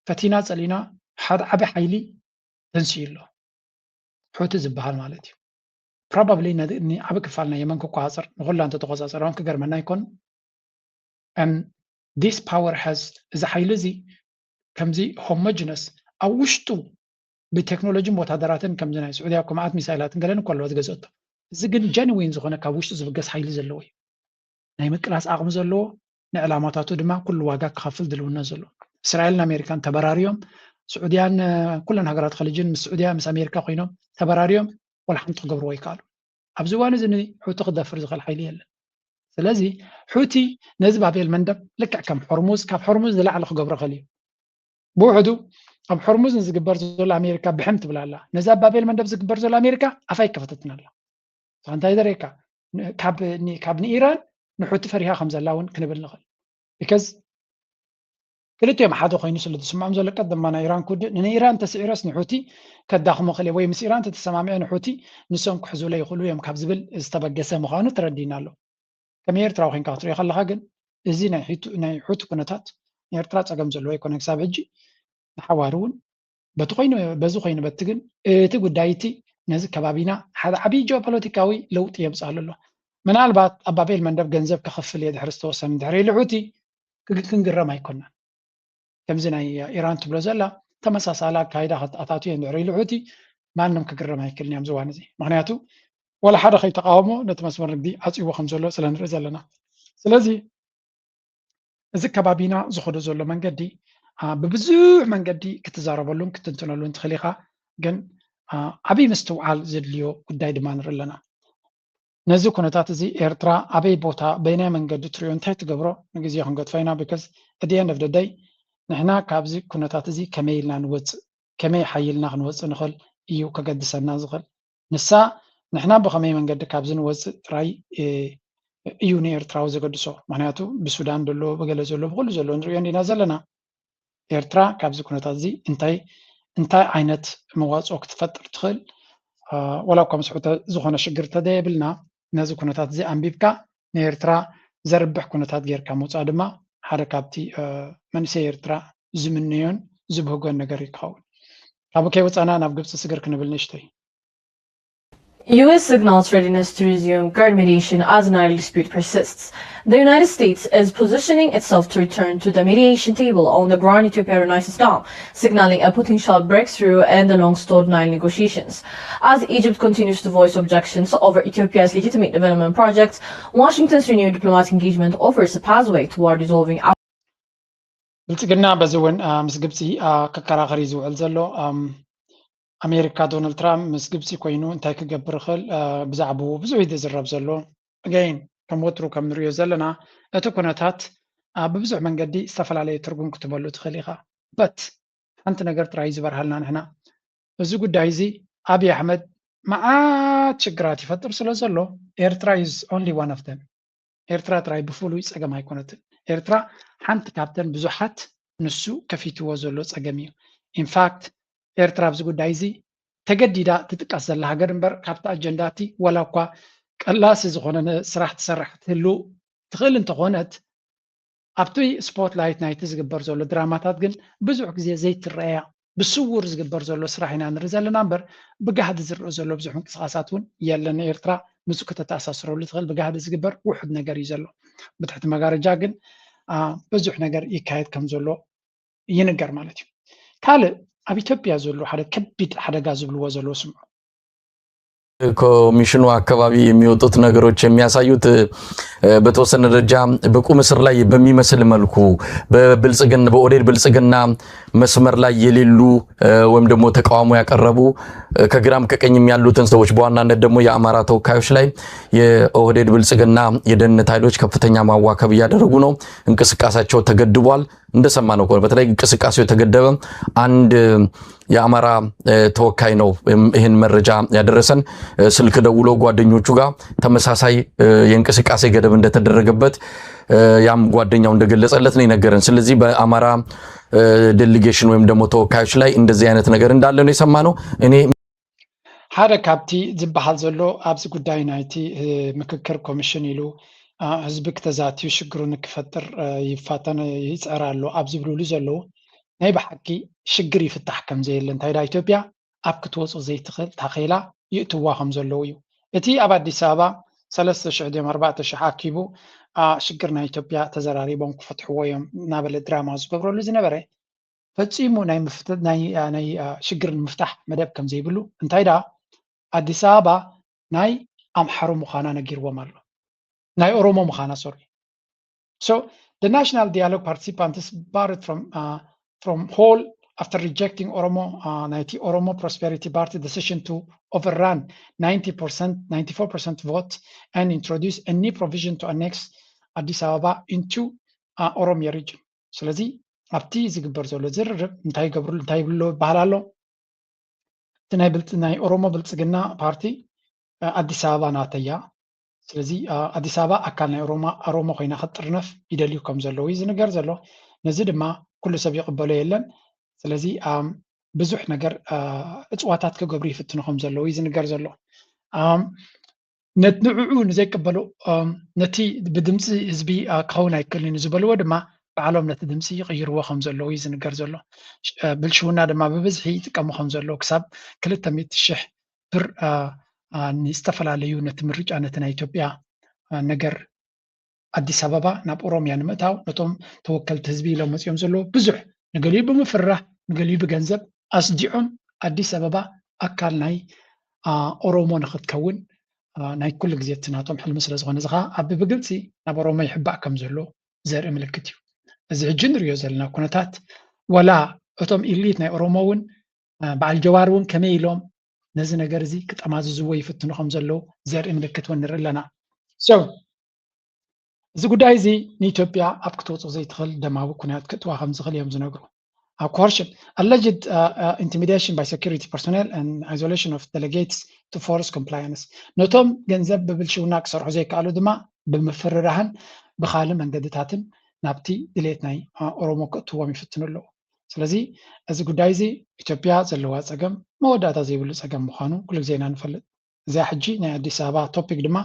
ፈቲና ጸሊና ሓደ ዓቢ ሓይሊ ተንስኡ ኣሎ፣ ሑቲ ዝበሃል ማለት እዩ። Probably ዓቢ ክፋል ናይ የመን ክቆጻጸር፣ ንኹላ እንተተቆጻጸሮም ክገርመና ኣይኮን። And this power has፣ እዚ ሓይሊ እዚ ከምዚ homogenous ኣብ ውሽጡ ብቴክኖሎጂን ወታደራትን ከምዚ ናይ ስዑድያ እኮ መዓት ሚሳይላትን ገለን እኮ ኣለዋ ዝገዝአቶ። እዚ ግን genuine ዝኾነ ካብ ውሽጡ ዝብገስ ሓይሊ ዘለዎ እዩ። ናይ ምቅላስ ዓቕሚ ዘለዎ፣ ንዕላማታቱ ድማ ኩሉ ዋጋ ክኸፍል ድልውነት ዘለዎ። እስራኤልን ኣሜሪካን ተበራርዮም፣ ስዑድያን ኩለን ሃገራት ኸሊጅን ምስ ስዑድያ ምስ ኣሜሪካ ኮይኖም ተበራርዮም ወላ ሓንቲ ክገብርዎ ይከኣሉ። ኣብዚ እዋን እዚ ንሑቲ ክደፍር ዝኽእል ሓይሊ የለን። ስለዚ ሑቲ ነዚ ባብ ኤል መንደብ ልክዕ ከም ሆርሙዝ፣ ካብ ሆርሙዝ ዝለዓለ ክገብሮ ይኽእል እዩ። ብውሕዱ ኣብ ሕርሙዝ ንዝግበር ዘሎ ኣሜሪካ ብሕም ትብል ኣላ። ነዚ ኣብ ባቤል መንደብ ዝግበር ዘሎ ኣሜሪካ ኣፋ ይከፈተትና ኣላ። ንስኻ እንታይ ዘርእየካ? ን- ካብ ን- ካብ ንኢራን ንሑቲ ፈሪሃ ከም ዘላ እውን ክንብል ንኽእል። ቢካዝ ክልቲኦም ሓደ ኮይኑ ስለ ዝስምዖም ዘሎ ቀደማ ናይ ኢራን ኩድ ንኢራን ተስዒረስ ንሑቲ ከዳኽሞ ክእል ወይ ምስ ኢራን ተተሰማሚዐ ንሑቲ ንሶም ክሕዙለ ይኽእሉ እዮም ካብ ዝብል ዝተበገሰ ምዃኑ ተረዲእና ኣሎ። ከም ኤርትራዊ ኮይንካ ክትሪኦ ከለካ ግን እዚ ናይ ሒቱ- ናይ ሑቲ ኩነታት ንኤርትራ ጸገም ዘለዎ ኣይኮነን። ክሳብ ሕጂ ንሓዋሩ እውን በቲ ኮይኑ በዚ ኮይኑ በቲ ግን እቲ ጉዳይ እቲ ነዚ ከባቢና ሓደ ዓብዪ ጂኦፖለቲካዊ ለውጢ የምፅኣሉ ኣሎ። ምናልባት ኣብ ባቤል መንደብ ገንዘብ ከኸፍል እየ ድሕሪ ዝተወሰነ ድሕሪ ኢሉ ሑቲ ክግ- ክንግረም ኣይኮናን። ከምዚ ናይ ኢራን ትብሎ ዘላ ተመሳሳሊ ኣካይዳ ከተኣታቱ እየ ድሕሪ ኢሉ ሑቲ ማንም ክግረም ኣይክልን እዮም ዝዋን እዚ። ምክንያቱ ወላ ሓደ ከይተቃወሞ ነቲ መስመር ንግዲ ዓፅይዎ ከም ዘሎ ስለ ንርኢ ዘለና። ስለዚ እዚ ከባቢና ዝኸዶ ዘሎ መንገዲ ብብዙሕ መንገዲ ክትዛረበሉን ክትንትነሉን ትኽእል ኢኻ። ግን ዓብይ ምስትውዓል ዘድልዮ ጉዳይ ድማ ንርኢ ኣለና። ነዚ ኩነታት እዚ ኤርትራ ኣበይ ቦታ በየናይ መንገዲ ትሪኦ እንታይ ትገብሮ ንግዜ ክንገድፎ ኢና። because at the end of the day ንሕና ካብዚ ኩነታት እዚ ከመይ ኢልና ንወፅእ ከመይ ሓይልና ክንወፅእ ንኽእል እዩ ከገድሰና ዝኽእል። ንሳ ንሕና ብኸመይ መንገዲ ካብዚ ንወፅእ ጥራይ እዩ ንኤርትራዊ ዘገድሶ። ምክንያቱ ብሱዳን ዘሎ ብገለ ዘሎ ብኩሉ ዘሎ ንሪኦ እንዲና ዘለና። ኤርትራ ካብዚ ኩነታት እዚ እንታይ እንታይ ዓይነት መዋፅኦ ክትፈጥር ትኽእል? ወላ እኳ ምስ ዝኾነ ሽግር ተዘየብልና ነዚ ኩነታት እዚ ኣንቢብካ ንኤርትራ ዘርብሕ ኩነታት ጌርካ ምውፃእ ድማ ሓደ ካብቲ መንእሰይ ኤርትራ ዝምንዮን ዝብህጎን ነገር እዩ ክኸውን። ካብኡ ከይወፃና ናብ ግብፂ ስግር ክንብል ንእሽተይ። U S signals readiness to resume guard mediation as Nile dispute persists. The United States is positioning itself to return to the mediation table on the ground Ethiopia reunites Sudan, signaling a potential breakthrough in the long-stalled Nile negotiations. As Egypt continues to voice objections over Ethiopia's legitimate development projects, Washington's renewed diplomatic engagement offers a pathway toward resolving. ብልፅግና በዚ እውን ምስ ግብፂ ክከራኸር እዩ ዝውዕል ዘሎ። ኣሜሪካ ዶናልድ ትራምፕ ምስ ግብፂ ኮይኑ እንታይ ክገብር ይኽእል ብዛዕባኡ ብዙሕ እዩ ዝዝረብ ዘሎ። Again ከም ወትሩ ከም ንሪኦ ዘለና እቲ ኩነታት ብብዙሕ መንገዲ ዝተፈላለየ ትርጉም ክትበሉ ትኽእል ኢኻ። But ሓንቲ ነገር ጥራይ ዝበርሃልና ንሕና እዚ ጉዳይ እዚ ኣብይ ኣሕመድ መዓት ሽግራት ይፈጥር ስለ ዘሎ ኤርትራ is only one of them። ኤርትራ ጥራይ ብፍሉይ ጸገም ኣይኮነትን። ኤርትራ ሓንቲ ካብተን ብዙሓት ንሱ ከፊትዎ ዘሎ ጸገም እዩ። In fact ኤርትራ ኣብዚ ጉዳይ እዚ ተገዲዳ ትጥቀስ ዘላ ሃገር እምበር ካብቲ ኣጀንዳ እቲ ዋላ እኳ ቀላሲ ዝኾነ ስራሕ ትሰርሕ ክትህሉ ትኽእል እንተኾነት ኣብቲ spotlight ናይቲ ዝግበር ዘሎ ድራማታት ግን ብዙሕ ግዜ ዘይትረኣያ ብስውር ዝግበር ዘሎ ስራሕ ኢና ንርኢ ዘለና እምበር ብጋህዲ ዝረአ ዘሎ ብዙሕ ምንቅስቃሳት እውን የለን። ኤርትራ ምስኡ ከተተኣሳስረሉ ትኽእል ብጋህዲ ዝግበር ውሑድ ነገር እዩ ዘሎ። ብትሕቲ መጋረጃ ግን ብዙሕ ነገር ይካየድ ከም ዘሎ ይንገር ማለት እዩ። ካልእ ኣብ ኢትዮጵያ ዘሎ ሓደ ከቢድ ሓደጋ ዝብልዎ ዘለዉ ስምዑ። ኮሚሽኑ አካባቢ የሚወጡት ነገሮች የሚያሳዩት በተወሰነ ደረጃ በቁም እስር ላይ በሚመስል መልኩ በብልጽግና በኦህዴድ ብልጽግና መስመር ላይ የሌሉ ወይም ደግሞ ተቃውሞ ያቀረቡ ከግራም ከቀኝም ያሉትን ሰዎች በዋናነት ደግሞ የአማራ ተወካዮች ላይ የኦህዴድ ብልጽግና የደህንነት ኃይሎች ከፍተኛ ማዋከብ እያደረጉ ነው። እንቅስቃሴያቸው ተገድቧል። እንደሰማነው ከሆነ በተለይ እንቅስቃሴው የተገደበ አንድ የአማራ ተወካይ ነው ይህን መረጃ ያደረሰን። ስልክ ደውሎ ጓደኞቹ ጋር ተመሳሳይ የእንቅስቃሴ ገደብ እንደተደረገበት ያም ጓደኛው እንደገለጸለት ነው የነገረን። ስለዚህ በአማራ ዴሊጌሽን ወይም ደግሞ ተወካዮች ላይ እንደዚህ አይነት ነገር እንዳለ ነው የሰማነው። እኔ ሓደ ካብቲ ዝበሃል ዘሎ ኣብዚ ጉዳይ ናይቲ ምክክር ኮሚሽን ኢሉ ህዝቢ ክተዛትዩ ሽግሩ ንክፈጥር ይፋተን ይፅዕር ኣሎ ኣብ ዝብልሉ ዘለዉ ናይ ብሓቂ ሽግር ይፍታሕ ከም ዘየለ እንታይ ዳ ኢትዮጵያ ኣብ ክትወፁ ዘይትኽእል ታኼላ ይእትዋ ከም ዘለዉ እዩ። እቲ ኣብ ኣዲስ ኣበባ ሰለስተ ሽሕ ድዮም ኣርባዕተ ሽሕ ኣኪቡ ሽግር ናይ ኢትዮጵያ ተዘራሪቦም ክፈትሕዎ እዮም እናበለ ድራማ ዝገብረሉ ዝነበረ ፈፂሙ ናይ ናይ ሽግር ንምፍታሕ መደብ ከም ዘይብሉ እንታይ ደኣ ኣዲስ ኣበባ ናይ ኣምሓሩ ምዃና ነጊርዎም ኣሎ። ናይ ኦሮሞ ምዃና sorry። So the national dialogue participants barred from uh, from hall after rejecting Oromo uh, ናይቲ Oromo Prosperity Party decision to overrun ninety percent, ninety-four percent vote and introduce a new provision to annex Addis Ababa into uh, Oromia region. ስለዚ ኣብቲ ዝግበር ዘሎ ዝርርብ እንታይ ይገብርሉ እንታይ ይብሉ ይበሃል ኣሎ። እቲ ናይ ብልፅ ናይ ኦሮሞ ብልፅግና ፓርቲ ኣዲስ ኣበባ ናተያ። ስለዚ ኣዲስ ኣበባ ኣካል ናይ ኦሮሞ ኮይና ክትጥርነፍ ይደልዩ ከም ዘለዉ እዩ ዝንገር ዘሎ። ነዚ ድማ ኩሉ ሰብ ይቕበሎ የለን። ስለዚ ብዙሕ ነገር እፅዋታት ክገብሩ ይፍትኑ ከም ዘለዉ እዩ ዝንገር ዘሎ። ንዕኡ ንዘይቀበሉ ነቲ ብድምፂ ህዝቢ ክኸውን ኣይክእልን ዝበልዎ ድማ ባዕሎም ነቲ ድምፂ ይቕይርዎ ከም ዘለዉ እዩ ዝንገር ዘሎ። ብልሽውና ድማ ብብዝሒ ይጥቀሙ ከም ዘለዉ ክሳብ ክልተ ሚእቲ ሽሕ ብር ንዝተፈላለዩ ነቲ ምርጫ ነቲ ናይ ኢትዮጵያ ነገር ኣዲስ ኣበባ ናብ ኦሮሚያ ንምእታው ነቶም ተወከልቲ ህዝቢ ኢሎም መፂኦም ዘለዉ ብዙሕ ንገሊኡ ብምፍርራሕ ንገሊኡ ብገንዘብ ኣስዲዖም ኣዲስ ኣበባ ኣካል ናይ ኦሮሞ ንክትከውን ናይ ኩሉ ግዜ እቲ ናቶም ሕልሚ ስለ ዝኾነ እዚ ከዓ ኣብ ብግልፂ ናብ ኦሮሞ ይሕባእ ከም ዘሎ ዘርኢ ምልክት እዩ። እዚ ሕጂ ንሪኦ ዘለና ኩነታት ወላ እቶም ኢሊት ናይ ኦሮሞ እውን በዓል ጀዋር እውን ከመይ ኢሎም ነዚ ነገር እዚ ክጠማዝዝዎ ይፍትኑ ከም ዘለዉ ዘርኢ ምልክት እውን ንርኢ ኣለና። እዚ ጉዳይ እዚ ንኢትዮጵያ ኣብ ክትወፅኦ ዘይትኽእል ደማዊ ኩነታት ክእትዋ ከም ዝኽእል እዮም ዝነግሩ። ኣብ ኮርሽን alleged intimidation by security personnel and isolation of delegates to force compliance ነቶም ገንዘብ ብብልሽውና ክሰርሑ ዘይከኣሉ ድማ ብምፍርራህን ብካልእ መንገድታትን ናብቲ ድሌት ናይ ኦሮሞ ክእትዎም ይፍትኑ ኣለዉ። ስለዚ እዚ ጉዳይ እዚ ኢትዮጵያ ዘለዋ ፀገም መወዳእታ ዘይብሉ ፀገም ምዃኑ ኩሉ ግዜ ኢና ንፈልጥ። እዚኣ ሕጂ ናይ ኣዲስ ኣበባ ቶፒክ ድማ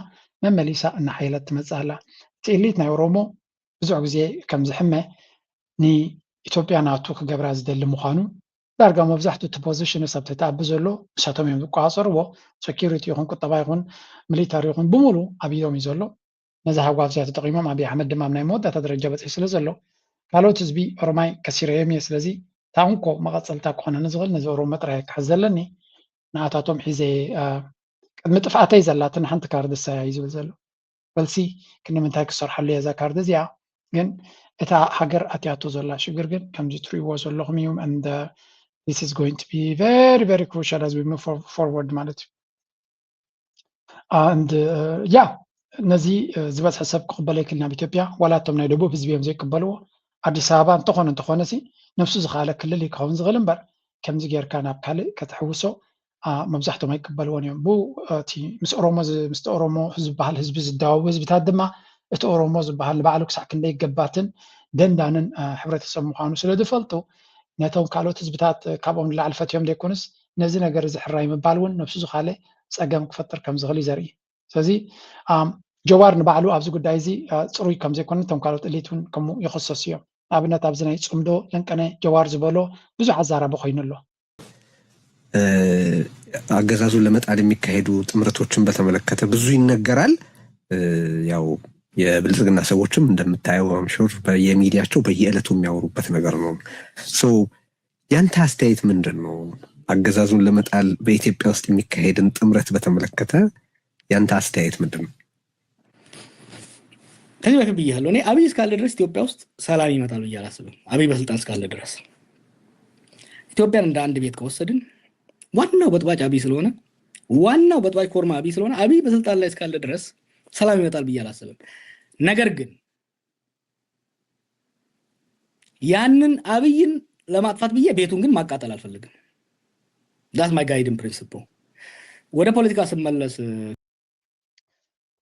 መመሊሳ እናሓየለት ትመፅእ ኣላ። እቲ ኢሊት ናይ ኦሮሞ ብዙሕ ግዜ ከም ዝሕመ ንኢትዮጵያ ናቱ ክገብራ ዝደሊ ምዃኑ ዳርጋ መብዛሕትኡ እቲ ፖዚሽንስ ኣብ ትሕቲ ኣቢ ዘሎ ንሳቶም እዮም ዝቆፃፀርዎ። ሰኪሪቲ ይኹን ቁጠባ ይኹን ሚሊታሪ ይኹን ብምሉ ኣብ ኢዶም እዩ ዘሎ። ነዚ ሃጓፍ እዚኣ ተጠቒሞም ኣብይ ኣሕመድ ድማ ኣብ ናይ መወዳእታ ደረጃ በፂሑ ስለ ዘሎ ካልኦት ህዝቢ ኦሮማይ ከሲረዮም እየ። ስለዚ እታ እንኮ መቐፀልታ ክኾነኒ ዝኽእል ነዚ ኦሮሞ ጥራይ ክሕዝ ዘለኒ ንኣታቶም ሒዘ ቅድሚ ጥፍኣተይ ዘላትን ሓንቲ ካርድ እሳያ እዩ ዝብል ዘሎ። በልሲ ክንዲ ምንታይ ክሰርሓሉ እያ እዛ ካርድ እዚኣ ግን እታ ሃገር ኣትያቶ ዘላ ሽግር ግን ከምዚ ትሪእዎ ዘለኹም እዩ and this is going to be very very crucial as we move forward ማለት እዩ። and yeah ነዚ ዝበዝሐ ሰብ ክቕበሎ ይክእል ናብ ኢትዮጵያ ዋላ እቶም ናይ ደቡብ ህዝቢ እዮም ዘይቅበልዎ። ኣዲስ ኣበባ እንተኾነ እንተኾነ ሲ ነብሱ ዝኸኣለ ክልል ክኸውን ዝኽእል እምበር ከምዚ ጌርካ ናብ ካልእ ከተሕውሶ መብዛሕቶም ኣይቅበልዎን እዮም። ብኡ እቲ ምስ ኦሮሞ ምስቲ ኦሮሞ ዝበሃል ህዝቢ ዝዳወቡ ህዝብታት ድማ እቲ ኦሮሞ ዝበሃል ንባዕሉ ክሳዕ ክንደይ ገባትን ደንዳንን ሕብረተሰብ ምዃኑ ስለ ዝፈልጡ ነቶም ካልኦት ህዝብታት ካብኦም ንላዕሊ ፈትዮም ዘይኮኑስ ነዚ ነገር እዚ ሕራይ ምባል እውን ነብሱ ዝኻለ ፀገም ክፈጥር ከም ዝኽእል እዩ ዘርኢ። ስለዚ ጀዋር ንባዕሉ ኣብዚ ጉዳይ እዚ ፅሩይ ከም ዘይኮነ እቶም ካልኦት እሊት እውን ከምኡ ይኽሰሱ እዮም። ንኣብነት ኣብዚ ናይ ፅምዶ ለንቀነ ጀዋር ዝበሎ ብዙሕ ኣዛራቢ ኮይኑ ኣሎ። ኣገዛዙን ለመጣል የሚካሄዱ ጥምረቶችን በተመለከተ ብዙ ይነገራል። ያው የብልጽግና ሰዎችም እንደምታየው I'm sure በየሚዲያቸው በየዕለቱ የሚያወሩበት ነገር ነው። So ያንተ አስተያየት ምንድን ነው? አገዛዙን ለመጣል በኢትዮጵያ ውስጥ የሚካሄድን ጥምረት በተመለከተ ያንተ አስተያየት ምንድን ነው? ከዚህ በፊት ብያለሁ። እኔ አብይ እስካለ ድረስ ኢትዮጵያ ውስጥ ሰላም ይመጣል ብዬ አላስብም። አብይ በስልጣን እስካለ ድረስ ኢትዮጵያን እንደ አንድ ቤት ከወሰድን ዋናው በጥባጭ አብይ ስለሆነ ዋናው በጥባጭ ኮርማ አብይ ስለሆነ አብይ በስልጣን ላይ እስካለ ድረስ ሰላም ይመጣል ብዬ አላስብም። ነገር ግን ያንን አብይን ለማጥፋት ብዬ ቤቱን ግን ማቃጠል አልፈልግም። That's my guiding principle። ወደ ፖለቲካ ስመለስ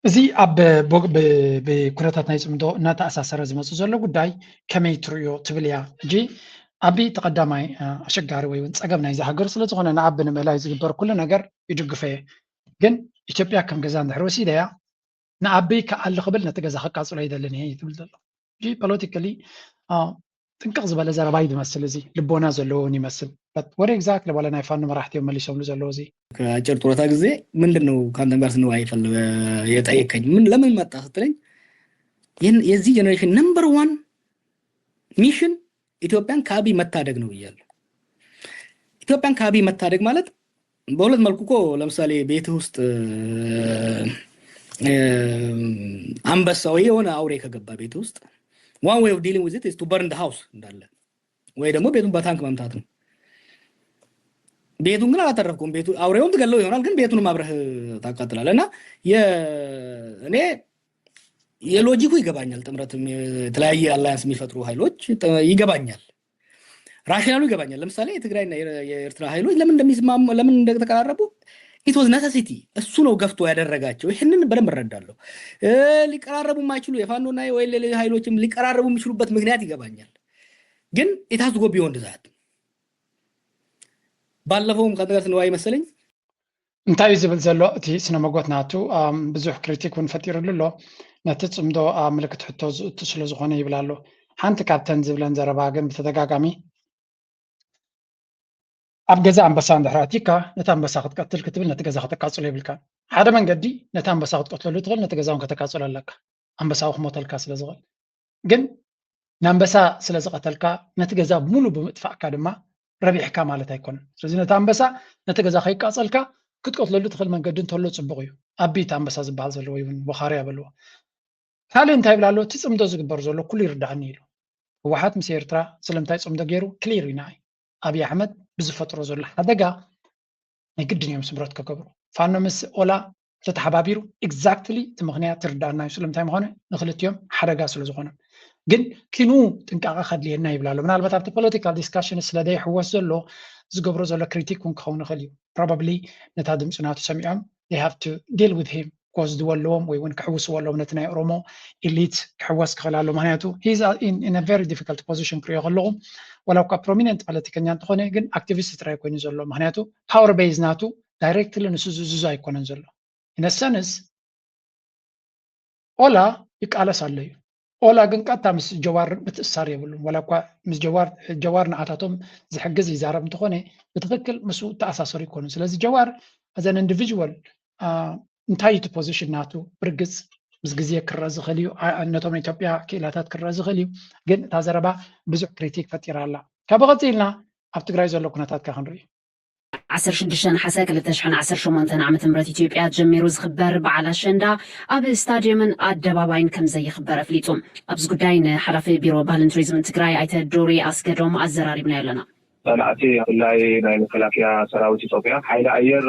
እዚ ኣብ ብኩነታት ናይ ፅምዶ እናተኣሳሰረ ዝመፁ ዘሎ ጉዳይ ከመይ ትርእዮ ትብል እያ። ሕጂ ኣቢ ተቐዳማይ ኣሸጋሪ ወይ እውን ፀገም ናይዚ ሃገር ስለዝኾነ ንኣቢ ንምእላይ ዝግበር ኩሉ ነገር ይድግፈ እየ። ግን ኢትዮጵያ ከም ገዛ እንድሕር ወሲደያ ንኣበይ ክኣሊ ክብል ነቲ ገዛ ከቃፅሎ ይደልን እየ ትብል ዘሎ። ሕጂ ፖለቲካሊ ጥንቅቕ ዝበለ ዘረባ እዩ ዝመስል፣ እዚ ልቦና ዘለዎ እውን ይመስል። But what exactly ዋላ ናይ ፋኖ መራሕቲ እዮም መሊሶምሉ ዘለዉ እዚ። ከአጭር ጡረታ ጊዜ ምንድን ነው ከአንተም ጋር ስንወያይ ፈል የጠየቀኝ ምን ለምን መጣ ስትለኝ የዚህ generation number one mission ኢትዮጵያን ከአብይ መታደግ ነው ብያለሁ። ኢትዮጵያን ከአብይ መታደግ ማለት በሁለት መልኩ እኮ ለምሳሌ ቤት ውስጥ አንበሳ ወይ የሆነ አውሬ ከገባ ቤት ውስጥ one way of dealing with it is to burn the house እንዳለ ወይ ደግሞ ቤቱን በታንክ መምታት ነው። ቤቱን ግን አላተረፍኩም። ቤቱ አውሬውም ትገለው ይሆናል፣ ግን ቤቱንም አብረህ ታቃጥላለህ። እና እኔ የሎጂኩ ይገባኛል። ጥምረትም የተለያየ አላያንስ የሚፈጥሩ ኃይሎች ጥ- ይገባኛል። ራሽናሉ ይገባኛል። ለምሳሌ የትግራይና የኤርትራ ኃይሎች ለምን እንደሚስማሙ ለምን እንደተቀራረቡ it was necessity። እሱ ነው ገፍቶ ያደረጋቸው። ይህንን በደንብ እረዳለሁ። ሊቀራረቡ የማይችሉ የፋኖና ወይ ሌሎች ኃይሎችም ሊቀራረቡ የሚችሉበት ምክንያት ይገባኛል። ግን it has to go beyond that። ባለፈውም ከነገር ስንዋይ መሰለኝ እንታይ እዩ ዝብል ዘሎ እቲ ስነ መጎት ናቱ ብዙሕ ክሪቲክ እውን ፈጢሩሉ ኣሎ። ነቲ ፅምዶ ኣብ ምልክት ሕቶ ዝእቱ ስለ ዝኾነ ይብል ኣሎ። ሓንቲ ካብተን ዝብለን ዘረባ ግን ብተደጋጋሚ ኣብ ገዛ ኣንበሳ እንድሕር ኣቲካ ነቲ ኣንበሳ ክትቀትል ክትብል ነቲ ገዛ ከተቃፅሎ ይብልካ። ሓደ መንገዲ ነቲ ኣንበሳ ክትቀትለሉ ትኽእል፣ ነቲ ገዛውን ከተቃፅሎ ኣለካ። ኣንበሳዊ ክሞተልካ ስለ ዝኽእል ግን ንኣንበሳ ስለ ዝቐተልካ ነቲ ገዛ ሙሉ ብምጥፋእካ ድማ ረቢሕካ ማለት ኣይኮነን። ስለዚ ነቲ ኣንበሳ ነቲ ገዛ ከይቃፀልካ ክትቀትለሉ ትኽእል መንገዲ እንተሎ ፅቡቕ እዩ። ኣቢ እቲ ኣንበሳ ዝበሃል ዘለዎ ይውን ወኻሪ ኣበልዎ። ካልእ እንታይ ይብል ኣሎ? እቲ ፅምዶ ዝግበር ዘሎ ኩሉ ይርዳእኒ ኢሉ። ህወሓት ምስ ኤርትራ ስለምንታይ ፅምዶ ገይሩ ክሊር ኢና። ኣብይ ኣሕመድ ብዝፈጥሮ ዘሎ ሓደጋ ናይ ግድን እዮም ስምረት ክገብሩ። ፋኖ ምስ ኦላ ተተሓባቢሩ exactly እቲ ምኽንያት ትርዳእና እዩ። ስለምንታይ ምኾነ ንክልቲኦም ሓደጋ ስለ ዝኾነ። ግን ኪኑ ጥንቃቐ ከድልየና ይብል ኣሎ። ምናልባት ኣብቲ ፖለቲካል ዲስካሽን ስለ ደይሕወስ ዘሎ ዝገብሮ ዘሎ ክሪቲክ እውን ክኸውን ይኽእል እዩ። ፕሮባብሊ ነታ ድምፂ ናቱ ሰሚዖም they have to deal with him cause ድወለዎም ወይ እውን ክሕውስዎ ኣለዎም ነቲ ናይ ኦሮሞ ኢሊት ክሕወስ ክኽእል ኣሎ። ምክንያቱ he is in a very difficult position ክሪኦ ከለኹ ዋላ እኳ ፕሮሚነንት ፖለቲከኛ እንተኾነ ግን ኣክቲቪስት ጥራይ ኮይኑ ዘሎ። ምክንያቱ ፓወር ቤዝ ናቱ ዳይሬክትሊ ንሱ ዝእዝዞ ኣይኮነን ዘሎ። ኢነሰንስ ኦላ ይቃለስ ኣሎ እዩ። ኦላ ግን ቀጥታ ምስ ጀዋር ምትእሳር የብሉን። ዋላ እኳ ምስ ጀዋር ጀዋር ንኣታቶም ዝሕግዝ ይዛረብ እንተኾነ ብትኽክል ምስኡ ተኣሳሰሩ ይኮኑ። ስለዚ ጀዋር as an individual እንታይ እቲ ፖዚሽን ናቱ ብርግፅ ምስ ግዜ ክረአ ዝኽእል እዩ። ነቶም ኢትዮጵያ ክኢላታት ክረአ ዝኽእል እዩ። ግን እታ ዘረባ ብዙሕ ክሪቲክ ፈጢራ ኣላ። ካብ ቀፂልና ኣብ ትግራይ ዘሎ ኩነታት ከ ክንርኢ። ዓሰርተ ሽዱሽተ ነሓሰ ክልተ ሽሕን ዓሰርተ ሸሞንተን ዓመተ ምህረት ኢትዮጵያ ጀሚሩ ዝኽበር በዓል ኣሸንዳ ኣብ ስታድየምን ኣደባባይን ከም ዘይኽበር ኣፍሊጡ። ኣብዚ ጉዳይ ንሓላፊ ቢሮ ባህልን ቱሪዝምን ትግራይ ኣይተ ዶሪ ኣስገዶም ኣዘራሪብናዮ ኣለና። ጸላእቲ ብፍላይ ናይ መከላከያ ሰራዊት ኢትዮጵያ ሓይሊ ኣየር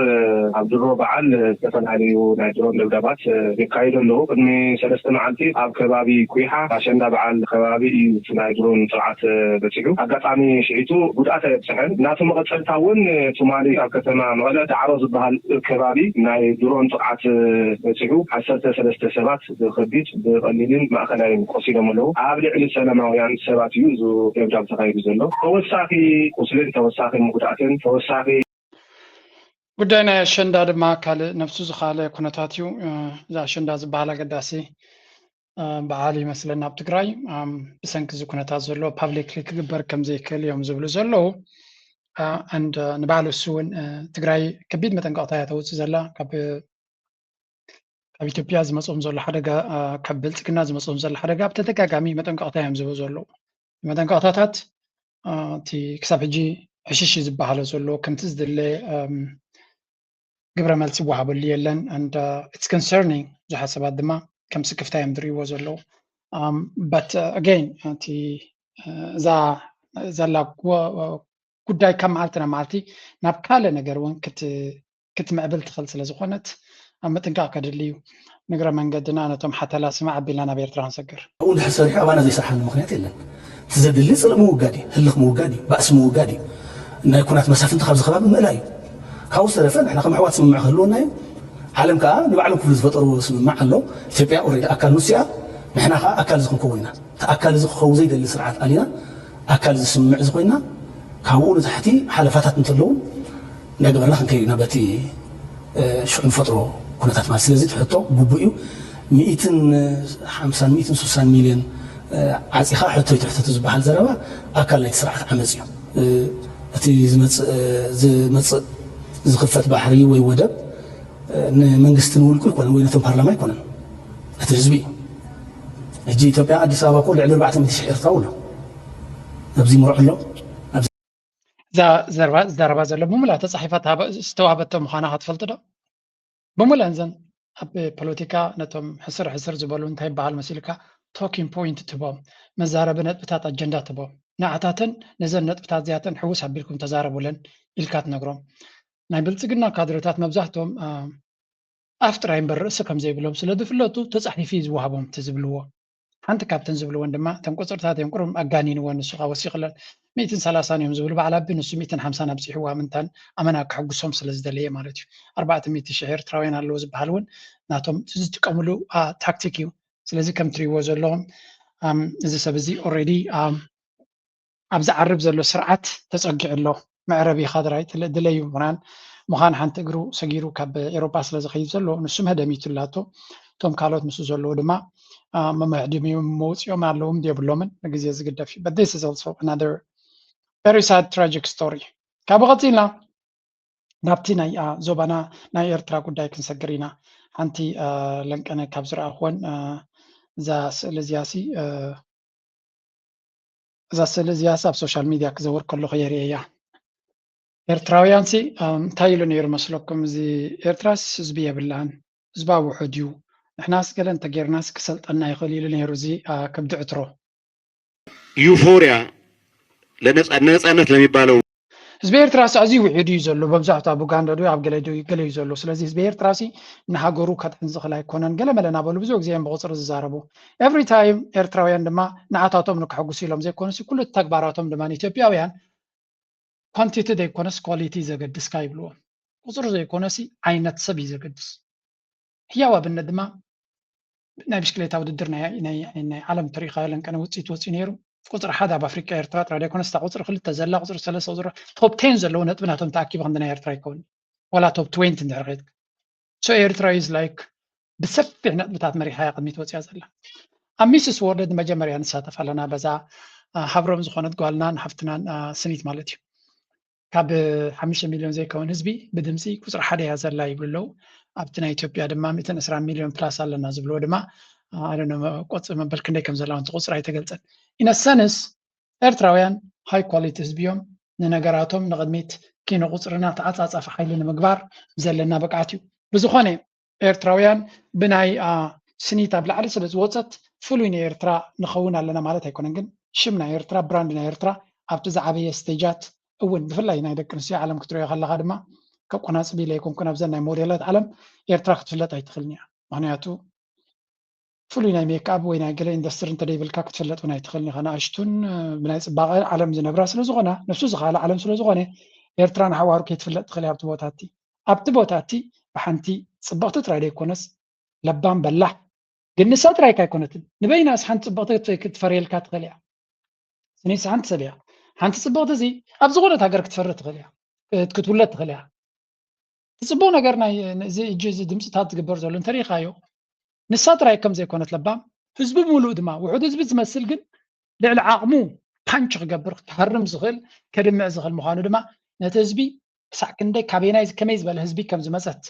ኣብ ድሮ በዓል ዝተፈላለዩ ናይ ድሮን ደብዳባት የካይዱ ኣለዉ። ቅድሚ ሰለስተ መዓልቲ ኣብ ከባቢ ኩይሓ ኣሸንዳ በዓል ከባቢ እዩ እቲ ናይ ድሮን ጥቕዓት በፂሑ። ኣጋጣሚ ሽዒቱ ጉድኣት ኣየብፅሐን። ናቱ መቐፀልታ እውን ትማሊ ኣብ ከተማ መቐለ ዳዕሮ ዝበሃል ከባቢ ናይ ድሮን ጥቕዓት በፂሑ ዓሰርተ ሰለስተ ሰባት ብኸቢድ ብቐሊልን ማእኸላይን ቆሲሎም ኣለዉ። ኣብ ልዕሊ ሰላማውያን ሰባት እዩ እዚ ደብዳብ ተኻይዱ ዘሎ። ተወሳኺ ቁስልን ተወሳኺ ምጉዳእትን ተወሳኺ ጉዳይ ናይ ኣሸንዳ ድማ ካልእ ነብሱ ዝኻለ ኩነታት እዩ። እዚ ኣሸንዳ ዝበሃል ኣገዳሲ በዓል ይመስለና ኣብ ትግራይ። ብሰንኪ እዚ ኩነታት ዘሎ ፓብሊክሊ ክግበር ከም ዘይክእል እዮም ዝብሉ ዘለዉ። ንበዓል እሱ እውን ትግራይ ከቢድ መጠንቀቕታ እያ ተውፅእ ዘላ ካብ ካብ ኢትዮጵያ ዝመፅኦም ዘሎ ሓደጋ ካብ ብልፅግና ዝመፅኦም ዘሎ ሓደጋ ብተደጋጋሚ መጠንቀቕታ እዮም ዝህቡ ዘለዉ። መጠንቀቕታታት እቲ ክሳብ ሕጂ ሕሽሽ ዝበሃሎ ዘሎ ከምቲ ዝድለ ግብረ መልሲ ይወሃበሉ የለን። And it's concerning ብዙሓት ሰባት ድማ ከም ስክፍታ እዮም ዝርእይዎ ዘለዉ። But again እቲ እዛ ዘላ ጉዳይ ካብ መዓልቲ ናብ መዓልቲ ናብ ካልእ ነገር እውን ክትምዕብል ትኽእል ስለ ዝኾነት ኣብ ምጥንቃቕ ከድሊ እዩ። ንግረ መንገድና ነቶም ሓተላ ስማዕ ኣቢልና ናብ ኤርትራ ክንሰግር። ኣብኡ እንድሕር ሰሪሑ ኣባና ዘይሰርሓሉ ምኽንያት የለን። እቲ ዘድሊ ጽልኢ ምውጋድ እዩ፣ ህልኽ ምውጋድ እዩ፣ ባእሲ ምውጋድ እዩ። ናይ ኩናት መሳፍንቲ ካብዚ ከባቢ ምእላይ እዩ። ካብኡ ዝተረፈ ንሕና ከም ኣሕዋት ስምምዕ ክህልወና እዩ። ዓለም ከኣ ንባዕሎም ክፍሉ ዝፈጠርዎ ስምምዕ ኣሎ። ኢትዮጵያ ኦሬዲ ኣካል ንሱ እያ፣ ንሕና ከኣ ኣካል እዚ ክንከውን ኢና። እቲ ኣካል እዚ ክኸውን ዘይደሊ ስርዓት ኣሊና ኣካል እዚ ስምምዕ እዚ ኮይና ካብኡ ንታሕቲ ሓለፋታት እንተለዉ እንዳገበርና ክንከይድ ኢና በቲ ሽዑ ንፈጥሮ ኩነታት ማለት። ስለዚ እቲ ሕቶ ግቡእ እዩ። ሚእትን ሓምሳን ሚእትን ስሳን ሚልዮን ዓፂኻ ሕቶ ይትሕተቱ ዝበሃል ዘረባ ኣካል ናይቲ ስርዓት ዓመፅ እዩ። እቲ ዝመፅእ ዝመፅእ ዝኽፈት ባሕሪ ወይ ወደብ ንመንግስቲ ንውልቁ ኣይኮነን ወይ ነቶም ፓርላማ ኣይኮነን፣ እቲ ህዝቢ እዩ። ሕጂ ኢትዮጵያ ኣዲስ ኣበባ እኮ ልዕሊ ኣርባዕተ ሚእቲ ሺሕ ኤርትራዊ ኣሎ። ኣብዚ ይመርዖ ኣሎ። እዛ ዘረባ ዝዛረባ ዘሎ ብምሉኣ ተፃሒፋ ዝተዋህበቶ ምዃና ክትፈልጡ ዶ? ብምሉኣን ዘን ኣብ ፖለቲካ ነቶም ሕስር ሕስር ዝበሉ እንታይ ይበሃል መሲልካ ቶኪንግ ፖይንት ትቦም፣ መዛረቢ ነጥብታት ኣጀንዳ ትቦም። ንዓታተን ነዘን ነጥብታት እዚኣተን ሕውስ ኣቢልኩም ተዛረቡለን ኢልካ ትነግሮም። ናይ ብልፅግና ካድረታት መብዛሕትኦም ኣፍ ጥራይ እምበር ርእሲ ከም ዘይብሎም ስለ ዝፍለጡ ተፃሒፉ እዩ ዝወሃቦም እቲ ዝብልዎ። ሓንቲ ካብተን ዝብልወን ድማ እተን ቁፅርታት እዮም ቁሩብ ኣጋኒንወን። ንሱ ከዓ ወሲኽለን ሚእትን ሰላሳን እዮም ዝብሉ በዓል ኣቢ፣ ንሱ ሚእትን ሓምሳን ኣብፂሕዋ። ምንታን ኣመና ክሕጉሶም ስለ ዝደለየ ማለት እዩ። ኣርባዕተ ሚእቲ ሽሕ ኤርትራውያን ኣለዉ ዝበሃል እውን ናቶም ዝጥቀምሉ ታክቲክ እዩ። ስለዚ ከም ትሪእዎ ዘለኹም እዚ ሰብ እዚ ኦልሬዲ ኣብ ዝዓርብ ዘሎ ስርዓት ተፀጊዑ ኣሎ። መዕረቢ ካድራይ ድለዩ ምናን ምዃን ሓንቲ እግሩ ሰጊሩ ካብ ኤሮጳ ስለ ዝኸይድ ዘሎ ንሱ መህደሚቱ ኣላቶ። እቶም ካልኦት ምስኡ ዘለዉ ድማ መመህድሚኦም መውፅኦም ኣለዎም የብሎምን፣ ንግዜ ዝግደፍ እዩ። But this is also another very sad tragic story። ካብ ቀፂልና ናብቲ ናይ ዞባና ናይ ኤርትራ ጉዳይ ክንሰግር ኢና። ሓንቲ ለንቀነ ካብ ዝረኣኽወን እዛ ስእሊ እዚኣ ሲ እዛ ስእሊ እዚኣ ኣብ ሶሻል ሚድያ ክዘውር ከለኹ የርእየያ። ኤርትራውያን ሲ እንታይ ኢሉ ነይሩ መስለኩም? እዚ ኤርትራስ ህዝቢ የብላን፣ ህዝባ ውሑድ እዩ፣ ንሕናስ ገለ እንተጌርናስ ክሰልጠና ይኽእል ኢሉ ነይሩ። እዚ ከብዲ ዕትሮ ዩፎርያ ለነጻ- ነጻነት ለሚባለው ህዝቢ ኤርትራ ሲ ኣዝዩ ውሑድ እዩ ዘሎ። መብዛሕቱ ኣብ ኡጋንዳ ዶ ኣብ ገለ ዶ- ገለ እዩ ዘሎ። ስለዚ ህዝቢ ኤርትራ ሲ ንሃገሩ ከድሕን ዝኽእል ኣይኮነን። ገለ መለ እናበሉ ብዙሕ ግዜ እዮም ብቁፅሪ ዝዛረቡ። ኤቭሪ ታይም ኤርትራውያን ድማ ንዓታቶም ንክሕጉሱ ኢሎም ዘይኮኑ ሲ ኩሉ ተግባራቶም ድማ ንኢትዮጵያውያን ኳንቲቲ ዘይኮነስ ኳሊቲ ዘገድስካ ይብልዎም። ቁፅሪ ዘይኮነሲ ዓይነት ሰብ እዩ ዘገድስ። ህያው ኣብነት ድማ ናይ ብሽክሌታ ውድድር ናይ ናይ ናይ ዓለም ትሪኢኻዮ ለንቀነ ውፅኢት ወፂኡ ነይሩ። ቁፅሪ ሓደ ኣብ ኣፍሪቃ ኤርትራ ጥራይ ዘይኮነስ እታ ቁፅሪ ክልተ ዘላ ቁፅሪ ሰለስተ ቁፅሪ ቶፕ ቴን ዘለዎ ነጥቢ ናቶም ተኣኪቡ ክንዲ ናይ ኤርትራ ይከውን ዋላ ቶፕ ትዌንቲ እንድሕር ከይድካ። So ኤርትራ is like ብሰፊሕ ነጥብታት መሪሓ እያ ቅድሚት ወፂኣ ዘላ። ኣብ ሚስስ ወርልድ መጀመርያ ንሳተፍ ኣለና በዛ ሃብሮም ዝኾነት ጓልናን ሓፍትናን ስኒት ማለት እዩ። ካብ ሓሙሽተ ሚልዮን ዘይከውን ህዝቢ ብድምፂ ቁፅሪ ሓደ እያ ዘላ ይብሉ ኣለዉ። ኣብቲ ናይ ኢትዮጵያ ድማ ሚእትን ዕስራን ሚልዮን ፕላስ ኣለና ዝብልዎ ድማ ኣነ ቆፅ መበል ክንደይ ከም ዘላ እቲ ቁፅሪ ኣይተገልፀን። ኢነሰንስ ኤርትራውያን ሃይ ኳሊቲ ህዝቢ እዮም። ንነገራቶም ንቕድሚት ኪኖ ቁፅርና ተዓፃፃፊ ሓይሊ ንምግባር ዘለና ብቅዓት እዩ። ብዝኾነ ኤርትራውያን ብናይ ስኒት ኣብ ላዕሊ ስለ ዝወፀት ፍሉይ ናይ ኤርትራ ንኸውን ኣለና ማለት ኣይኮነን። ግን ሽም ናይ ኤርትራ ብራንድ ናይ ኤርትራ ኣብቲ ዝዓበየ ስቴጃት እውን ብፍላይ ናይ ደቂ ኣንስትዮ ዓለም ክትሪኦ ከለኻ ድማ ከቆናፅብ ኢለ ኣይኮንኩን ኣብዘን ናይ ሞዴላት ዓለም ኤርትራ ክትፍለጥ ኣይትኽእልን እያ። ምክንያቱ ፍሉይ ናይ ሜክኣፕ ወይ ናይ ገለ ኢንዱስትሪ እንተደይብልካ ክትፍለጥ እውን ኣይትኽእልን ኢኻ። ንኣሽቱን ብናይ ፅባቐ ዓለም ዝነብራ ስለዝኾና ነብሱ ዝኸኣለ ዓለም ስለዝኾነ ኤርትራ ንሓዋሩ ከይትፍለጥ ትኽእል እያ ኣብቲ ቦታ እቲ ኣብቲ ቦታ እቲ ብሓንቲ ፅብቕቲ ጥራይ ዘይኮነስ ለባም በላሕ ግን ንሳ ጥራይ እካ ኣይኮነትን ንበይናስ ሓንቲ ፅብቕቲ ክትፈርየልካ ትኽእል እያ። ስኒስ ሓንቲ ሰብ እያ። ሓንቲ ፅብቕቲ እዚ ኣብ ዝኾነት ሃገር ክትፈሪ ትኽእል እያ ክትውለድ ትኽእል እያ። እቲ ፅቡቅ ነገር ናይ እዚ እጂ እዚ ድምፅታት ዝግበር ዘሎ እንተሪኢካዮ ንሳ ጥራይ ከም ዘይኮነት ለባም ህዝቢ ሙሉእ ድማ ውሑድ ህዝቢ ዝመስል ግን ልዕሊ ዓቕሙ ፓንች ክገብር ክሃርም ዝኽእል ከድምዕ ዝኽእል ምዃኑ ድማ ነቲ ህዝቢ ክሳዕ ክንደይ ካበየናይ ከመይ ዝበለ ህዝቢ ከም ዝመፀት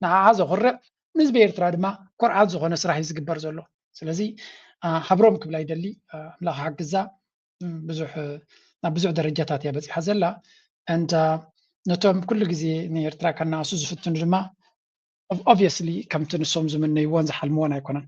ንዓዓ ዘኹርዕ ንህዝቢ ኤርትራ ድማ ኮርዓት ዝኾነ ስራሕ እዩ ዝግበር ዘሎ። ስለዚ ሃብሮም ክብላ ይደሊ ኣምላኽ ሓግዛ ብዙሕ ናብ ብዙሕ ደረጃታት እያ በፂሓ ዘላ and ነቶም ኩሉ ግዜ ንኤርትራ ከናእሱ ዝፍትኑ ድማ obviously ከምቲ ንሶም ዝምነይዎን ዝሓልምዎን ኣይኮነን።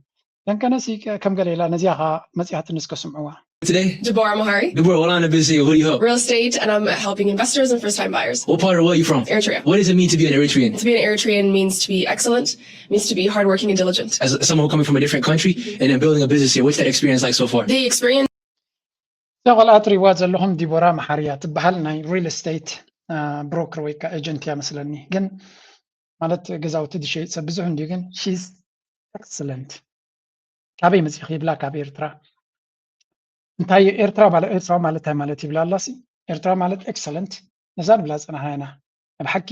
ደንቀነሲ ከም ገለ ኢላ ነዚያ ኸ መፂኣትኒ እስከ ስምዕዋ። Today, Deborah Mahari, Deborah, well, I'm a busy. What do you help? Real estate, and I'm helping investors and first time buyers. What part of what are you from? Eritrea. What does it mean to be an Eritrean? To be an Eritrean means to be excellent, means to be hardworking and diligent. As someone coming from a different country and then building a business here, what's that experience like so far? The experience እዛ ቆልዓ ትሪእዋ ዘለኹም ዲቦራ መሓርያ ትበሃል ናይ ሪል ስቴት ብሮከር ወይ ከዓ ኤጀንት እያ መስለኒ። ግን ማለት ገዛውቲ ዝሸይጥ ሰብ ብዙሕ እንዲዩ ግን she's excellent። ካበይ መፂኺ ይብላ ካብ ኤርትራ እንታይ ኤርትራ ማለት ኤርትራ ማለት እንታይ ማለት ይብላ ኣላሲ ኤርትራ ማለት ኤክሰለንት ነዛ ንብላ ፀናሕና ኢና። ብሓቂ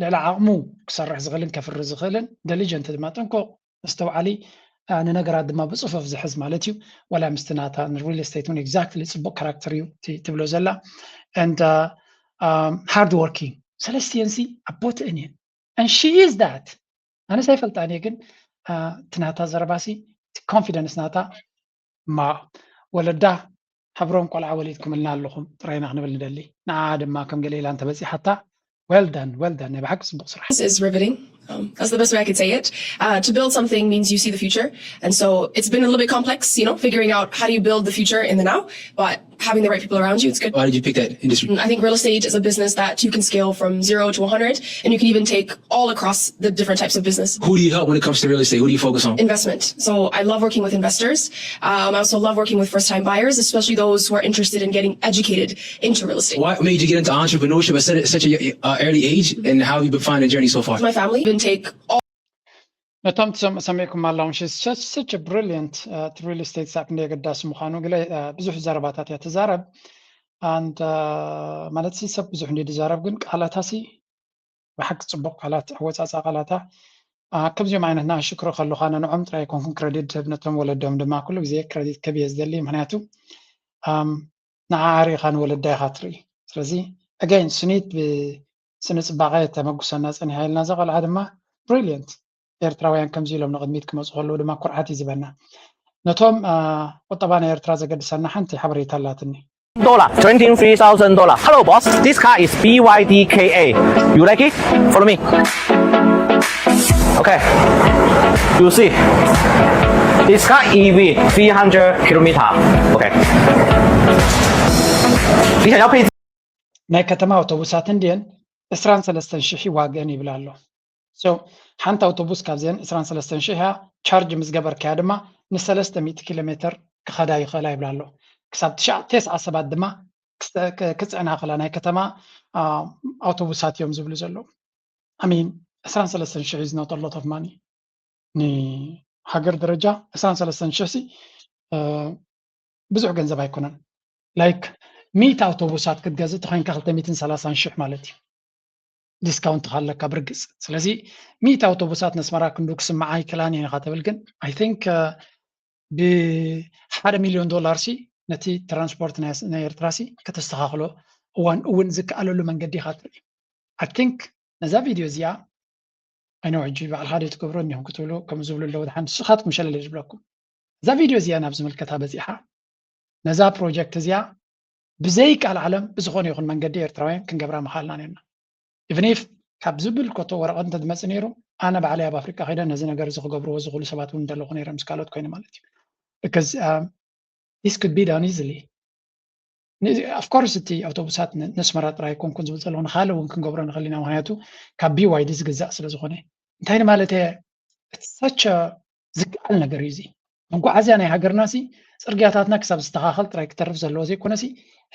ልዕሊ ዓቕሙ ክሰርሕ ዝኽእልን ከፍሪ ዝኽእልን ደሊጀንት ድማ ጥንቁቕ መስተውዓሊ ንነገራት ድማ ብፅፉፍ ዝሕዝ ማለት እዩ። ዋላ ምስቲ ናታ ንሪል ስቴት እውን ኤግዛክትሊ ፅቡቅ ካራክተር እዩ ትብሎ ዘላ and hard working ሰለስቲኤንሲ ኣቦትእን እየን and she is that ኣነስ ኣይፈልጣን እየ ግን እቲ ናታ ዘረባሲ ኮንፊደንስ ናታ ማ ወለዳ ሃብሮም ቆልዓ ወሊድኩምልና ኣለኹም ጥራይና ክንብል ንደሊ። ንዓ ድማ ከም ገለ ኢላ እንተበጺሓታ well done well done ናይ ብሓቂ ጽቡቕ ስራሕ። This is riveting. Um, that's the best way I could say it. Uh, to build something means you see the future. And so it's been a little bit complex, you know, figuring out how do you build the future in the now. But having the right people around you. It's good. Why did you pick that industry? I think real estate is a business that you can scale from zero to one hundred, and you can even take all across the different types of business. Who do you help when it comes to real estate? Who do you focus on? Investment. So I love working with investors. Um, I also love working with first time buyers, especially those who are interested in getting educated into real estate. What made you get into entrepreneurship at such, such a uh, early age, and how have you been finding the journey so far? My family even take all ነቶም ትሰምዑ ሰሚዕኩም ኣለኹም። She's such, such a brilliant uh, real estate ሳብ ክንደይ ኣገዳሲ ምዃኑ ገለ uh, ብዙሕ ዘረባታት እያ ትዛረብ። And uh, ማለት ሲ ሰብ ብዙሕ እንዲ ዝዛረብ ግን ቃላታ ሲ ብሓቂ ጽቡቕ ቃላት ኣወጻጻ ቃላታ uh, ከምዚኦም ዓይነት ንኣሽክሮ ከለኹ ኣነ ንዖም ጥራይ ኣይኮንኩን ክረዲት ዝህብ ነቶም ወለዶም ድማ ኩሉ ግዜ ክረዲት ክህብ እየ ዝደሊ። ምክንያቱ um, ንዓኣ ርኢኻ ንወለዳ ኢኻ ትርኢ። ስለዚ again ስኒት ብስነ ጽባቐ ተመጉሰና ጸኒሓ ኢልና እዛ ቆልዓ ድማ brilliant ኤርትራውያን ከምዚ ኢሎም ንቕድሚት ክመፁ ከለዉ ድማ ኩርዓት እዩ ዝበና። ነቶም ቁጠባ ናይ ኤርትራ ዘገድሰና ሓንቲ ሓበሬታ ኣላትኒ። Dollar, twenty-three thousand dollar. Hello, boss. This car is B Y D K A. You like it? Follow me. Okay. You see, this car E V, three hundred kilometer. Okay. 你想要配置？ ናይ ከተማ ኣውቶቡሳት እንድየን ዕስራን ሰለስተን ሽሕ ይዋግአን ይብል ኣሎ። So ሓንቲ ኣውቶቡስ ካብዚአን ዕስራን ሰለስተን ሽሕ እያ። ቻርጅ ምስ ገበርካያ ድማ ንሰለስተ ሚእቲ ኪሎ ሜትር ክኸዳ ይኽእላ ይብል ኣሎ። ክሳብ ትሽዓ ተስዓ ሰባት ድማ ክስተ- ክ- ክፅዕና ይኽእላ ናይ ከተማ አ፣ ኣውቶቡሳት እዮም ዝብሉ ዘለዉ። I mean ዕስራን ሰለስተን ሽሕ is not a lot of money። ንሃገር ደረጃ ዕስራን ሰለስተን ሽሕ ሲ አ፣ ብዙሕ ገንዘብ ኣይኮነን። Like ሚእቲ ኣውቶቡሳት ክትገዝእ ተኮይንካ ክልተ ሚእትን ሰላሳን ሽሕ ማለት እዩ። ዲስካውንት ካለካ ብርግፅ። ስለዚ ሚእቲ ኣውቶቡሳት ነስመራ ክንዱ ክስምዓ ኣይክላን እየን ኢኻ ትብል ግን I think ብሓደ ሚልዮን ዶላር ሲ ነቲ ትራንስፖርት ናይ ናይ ኤርትራ ሲ ከተስተኻኽሎ እዋን እውን ዝከኣለሉ መንገዲ ኢኻ ትርኢ። I think ነዛ ቪድዮ እዚኣ I know ሕጂ ባዕልኻ ዶ ትገብሮ እኒኹም ክትብሉ ከም ዝብሉ ኣለዉ ድሓን ንስኻትኩም ሸለለ ዝብለኩም እዛ ቪድዮ እዚኣ ናብ ዝምልከታ በፂሓ ነዛ ፕሮጀክት እዚኣ ብዘይ ቃል ዓለም ብዝኾነ ይኹን መንገዲ ኤርትራውያን ክንገብራ ምኻልና ነርና። Even if ካብ ዝብል ኮቶ ወረቐት እንተ ዝመፅእ ነይሩ ኣነ ባዕለይ ኣብ ኣፍሪቃ ከይደ ነዚ ነገር እዚ ክገብርዎ ዝኽእሉ ሰባት እውን እንደለኹ ነይረ ምስ ካልኦት ኮይኑ ማለት እዩ። Because um, this could be done easily. Of course እቲ ኣውቶቡሳት ን- ነስመራ ጥራይ ኣይኮንኩን ዝብል ዘለኹ ንካልእ እውን ክንገብሮ ንኽእል ኢና። ምክንያቱ ካብ B Y D ዝግዛእ ስለ ዝኾነ እንታይ ንማለት እየ such a ዝከኣል ነገር እዩ እዚ። መጓዓዝያ ናይ ሃገርና ሲ ፅርግያታትና ክሳብ ዝተኻኸል ጥራይ ክተርፍ ዘለዎ ዘይኮነ ሲ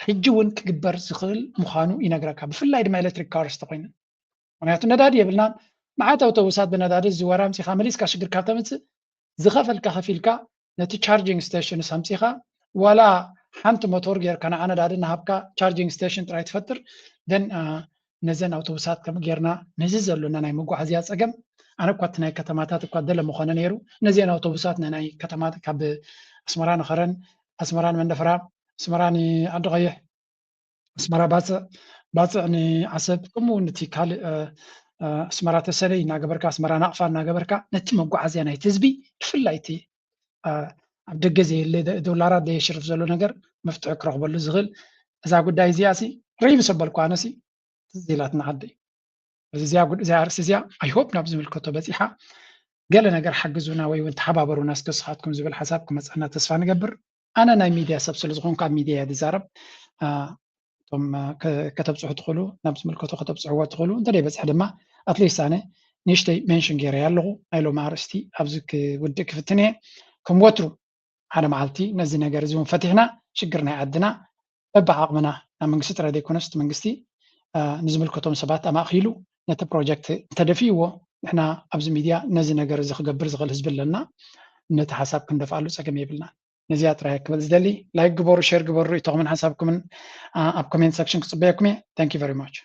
ሕጂ እውን ክግበር ዝኽእል ምዃኑ ይነግረካ። ብፍላይ ድማ ኤሌክትሪክ ካርስ ተኮይነን ምክንያቱ ነዳዲ የብልናን። መዓት ኣውቶቡሳት ብነዳዲ ዝዝወራ ኣምፂኻ መሊስካ ሽግር ካብ ተምፅእ ዝኸፈልካ ከፊልካ ነቲ ቻርጂንግ ስቴሽንስ ኣምፂኻ ዋላ ሓንቲ ሞቶር ጌርካ ንዓ ነዳዲ እናሃብካ ቻርጂንግ ስቴሽን ጥራይ ትፈጥር then ነዘን ኣውቶቡሳት ከም ጌርና ነዚ ዘሎና ናይ መጓዓዝያ ፀገም ኣነ እኳ እቲ ናይ ከተማታት እኳ ደለ ምኾነ ነይሩ ነዚአን ኣውቶቡሳት ንናይ ከተማ ካብ ኣስመራ ንኸረን ኣስመራ ንመንደፈራ ኣስመራ ንዓዲ ቀይሕ ኣስመራ ባፅዕ ባፅዕ ንዓሰብ ከምኡ እውን እቲ ካልእ ኣስመራ ተሰነይ እናገበርካ ኣስመራ ናቕፋ እናገበርካ ነቲ መጓዓዝያ ናይቲ ህዝቢ ብፍላይ እቲ ኣብ ደገ ዘየለ ዶላራት ዘየሽርፍ ዘሎ ነገር መፍትሒ ክረኽበሉ ዝኽእል እዛ ጉዳይ እዚኣ ሲ ርይ ምስ ኣበልኩ ኣነ ሲ ትዝ ኢላትና ዓደይ እዚ እዚኣ ጉድ- እዚኣ ኣርእስቲ እዚኣ I hope ናብ ዝምልከቶ በፂሓ ገለ ነገር ሓግዙና ወይ እውን ተሓባበሩና እስከ ስኻትኩም ዝብል ሓሳብ ክመፀና ተስፋ ንገብር ኣነ ናይ ሚድያ ሰብ ስለ ዝኾንኩ ኣብ ሚድያ እየ ዝዛረብ አ፣ እቶም አ፣ ከ- ከተብፅሑ ትኽእሉ ናብ ዝምልከቶ ከተብፅሕዎ ትኽእሉ እንተ በፅሐ ድማ ኣትሊስት ኣነ ንእሽተይ ሜንሽን ገይረ ኣለኹ ናይ ሎም ኣርእስቲ ኣብዚ ክውድእ ክፍትን እየ ከም ወትሩ ሓደ መዓልቲ ነዚ ነገር እዚ እውን ፈቲሕና ሽግር ናይ ዓድና በብዓቕምና ናብ መንግስቲ ጥራይ ዘይኮነስ እቲ መንግስቲ ንዝምልከቶም ሰባት ኣማእኪሉ ነቲ ፕሮጀክት እንተደፊእዎ ንሕና ኣብዚ ሚድያ ነዚ ነገር እዚ ክገብር ዝኽእል ህዝቢ ኣለና ነቲ ሓሳብ ክንደፍኣሉ ፀገም የብልናን ነዚኣ ጥራይ ክብል ዝደሊ ላይክ ግበሩ ሸር ግበሩ ርእይቶኹምን ሓሳብኩምን ኣብ ኮሜንት ሰክሽን ክፅበየኩም እየ thank you very much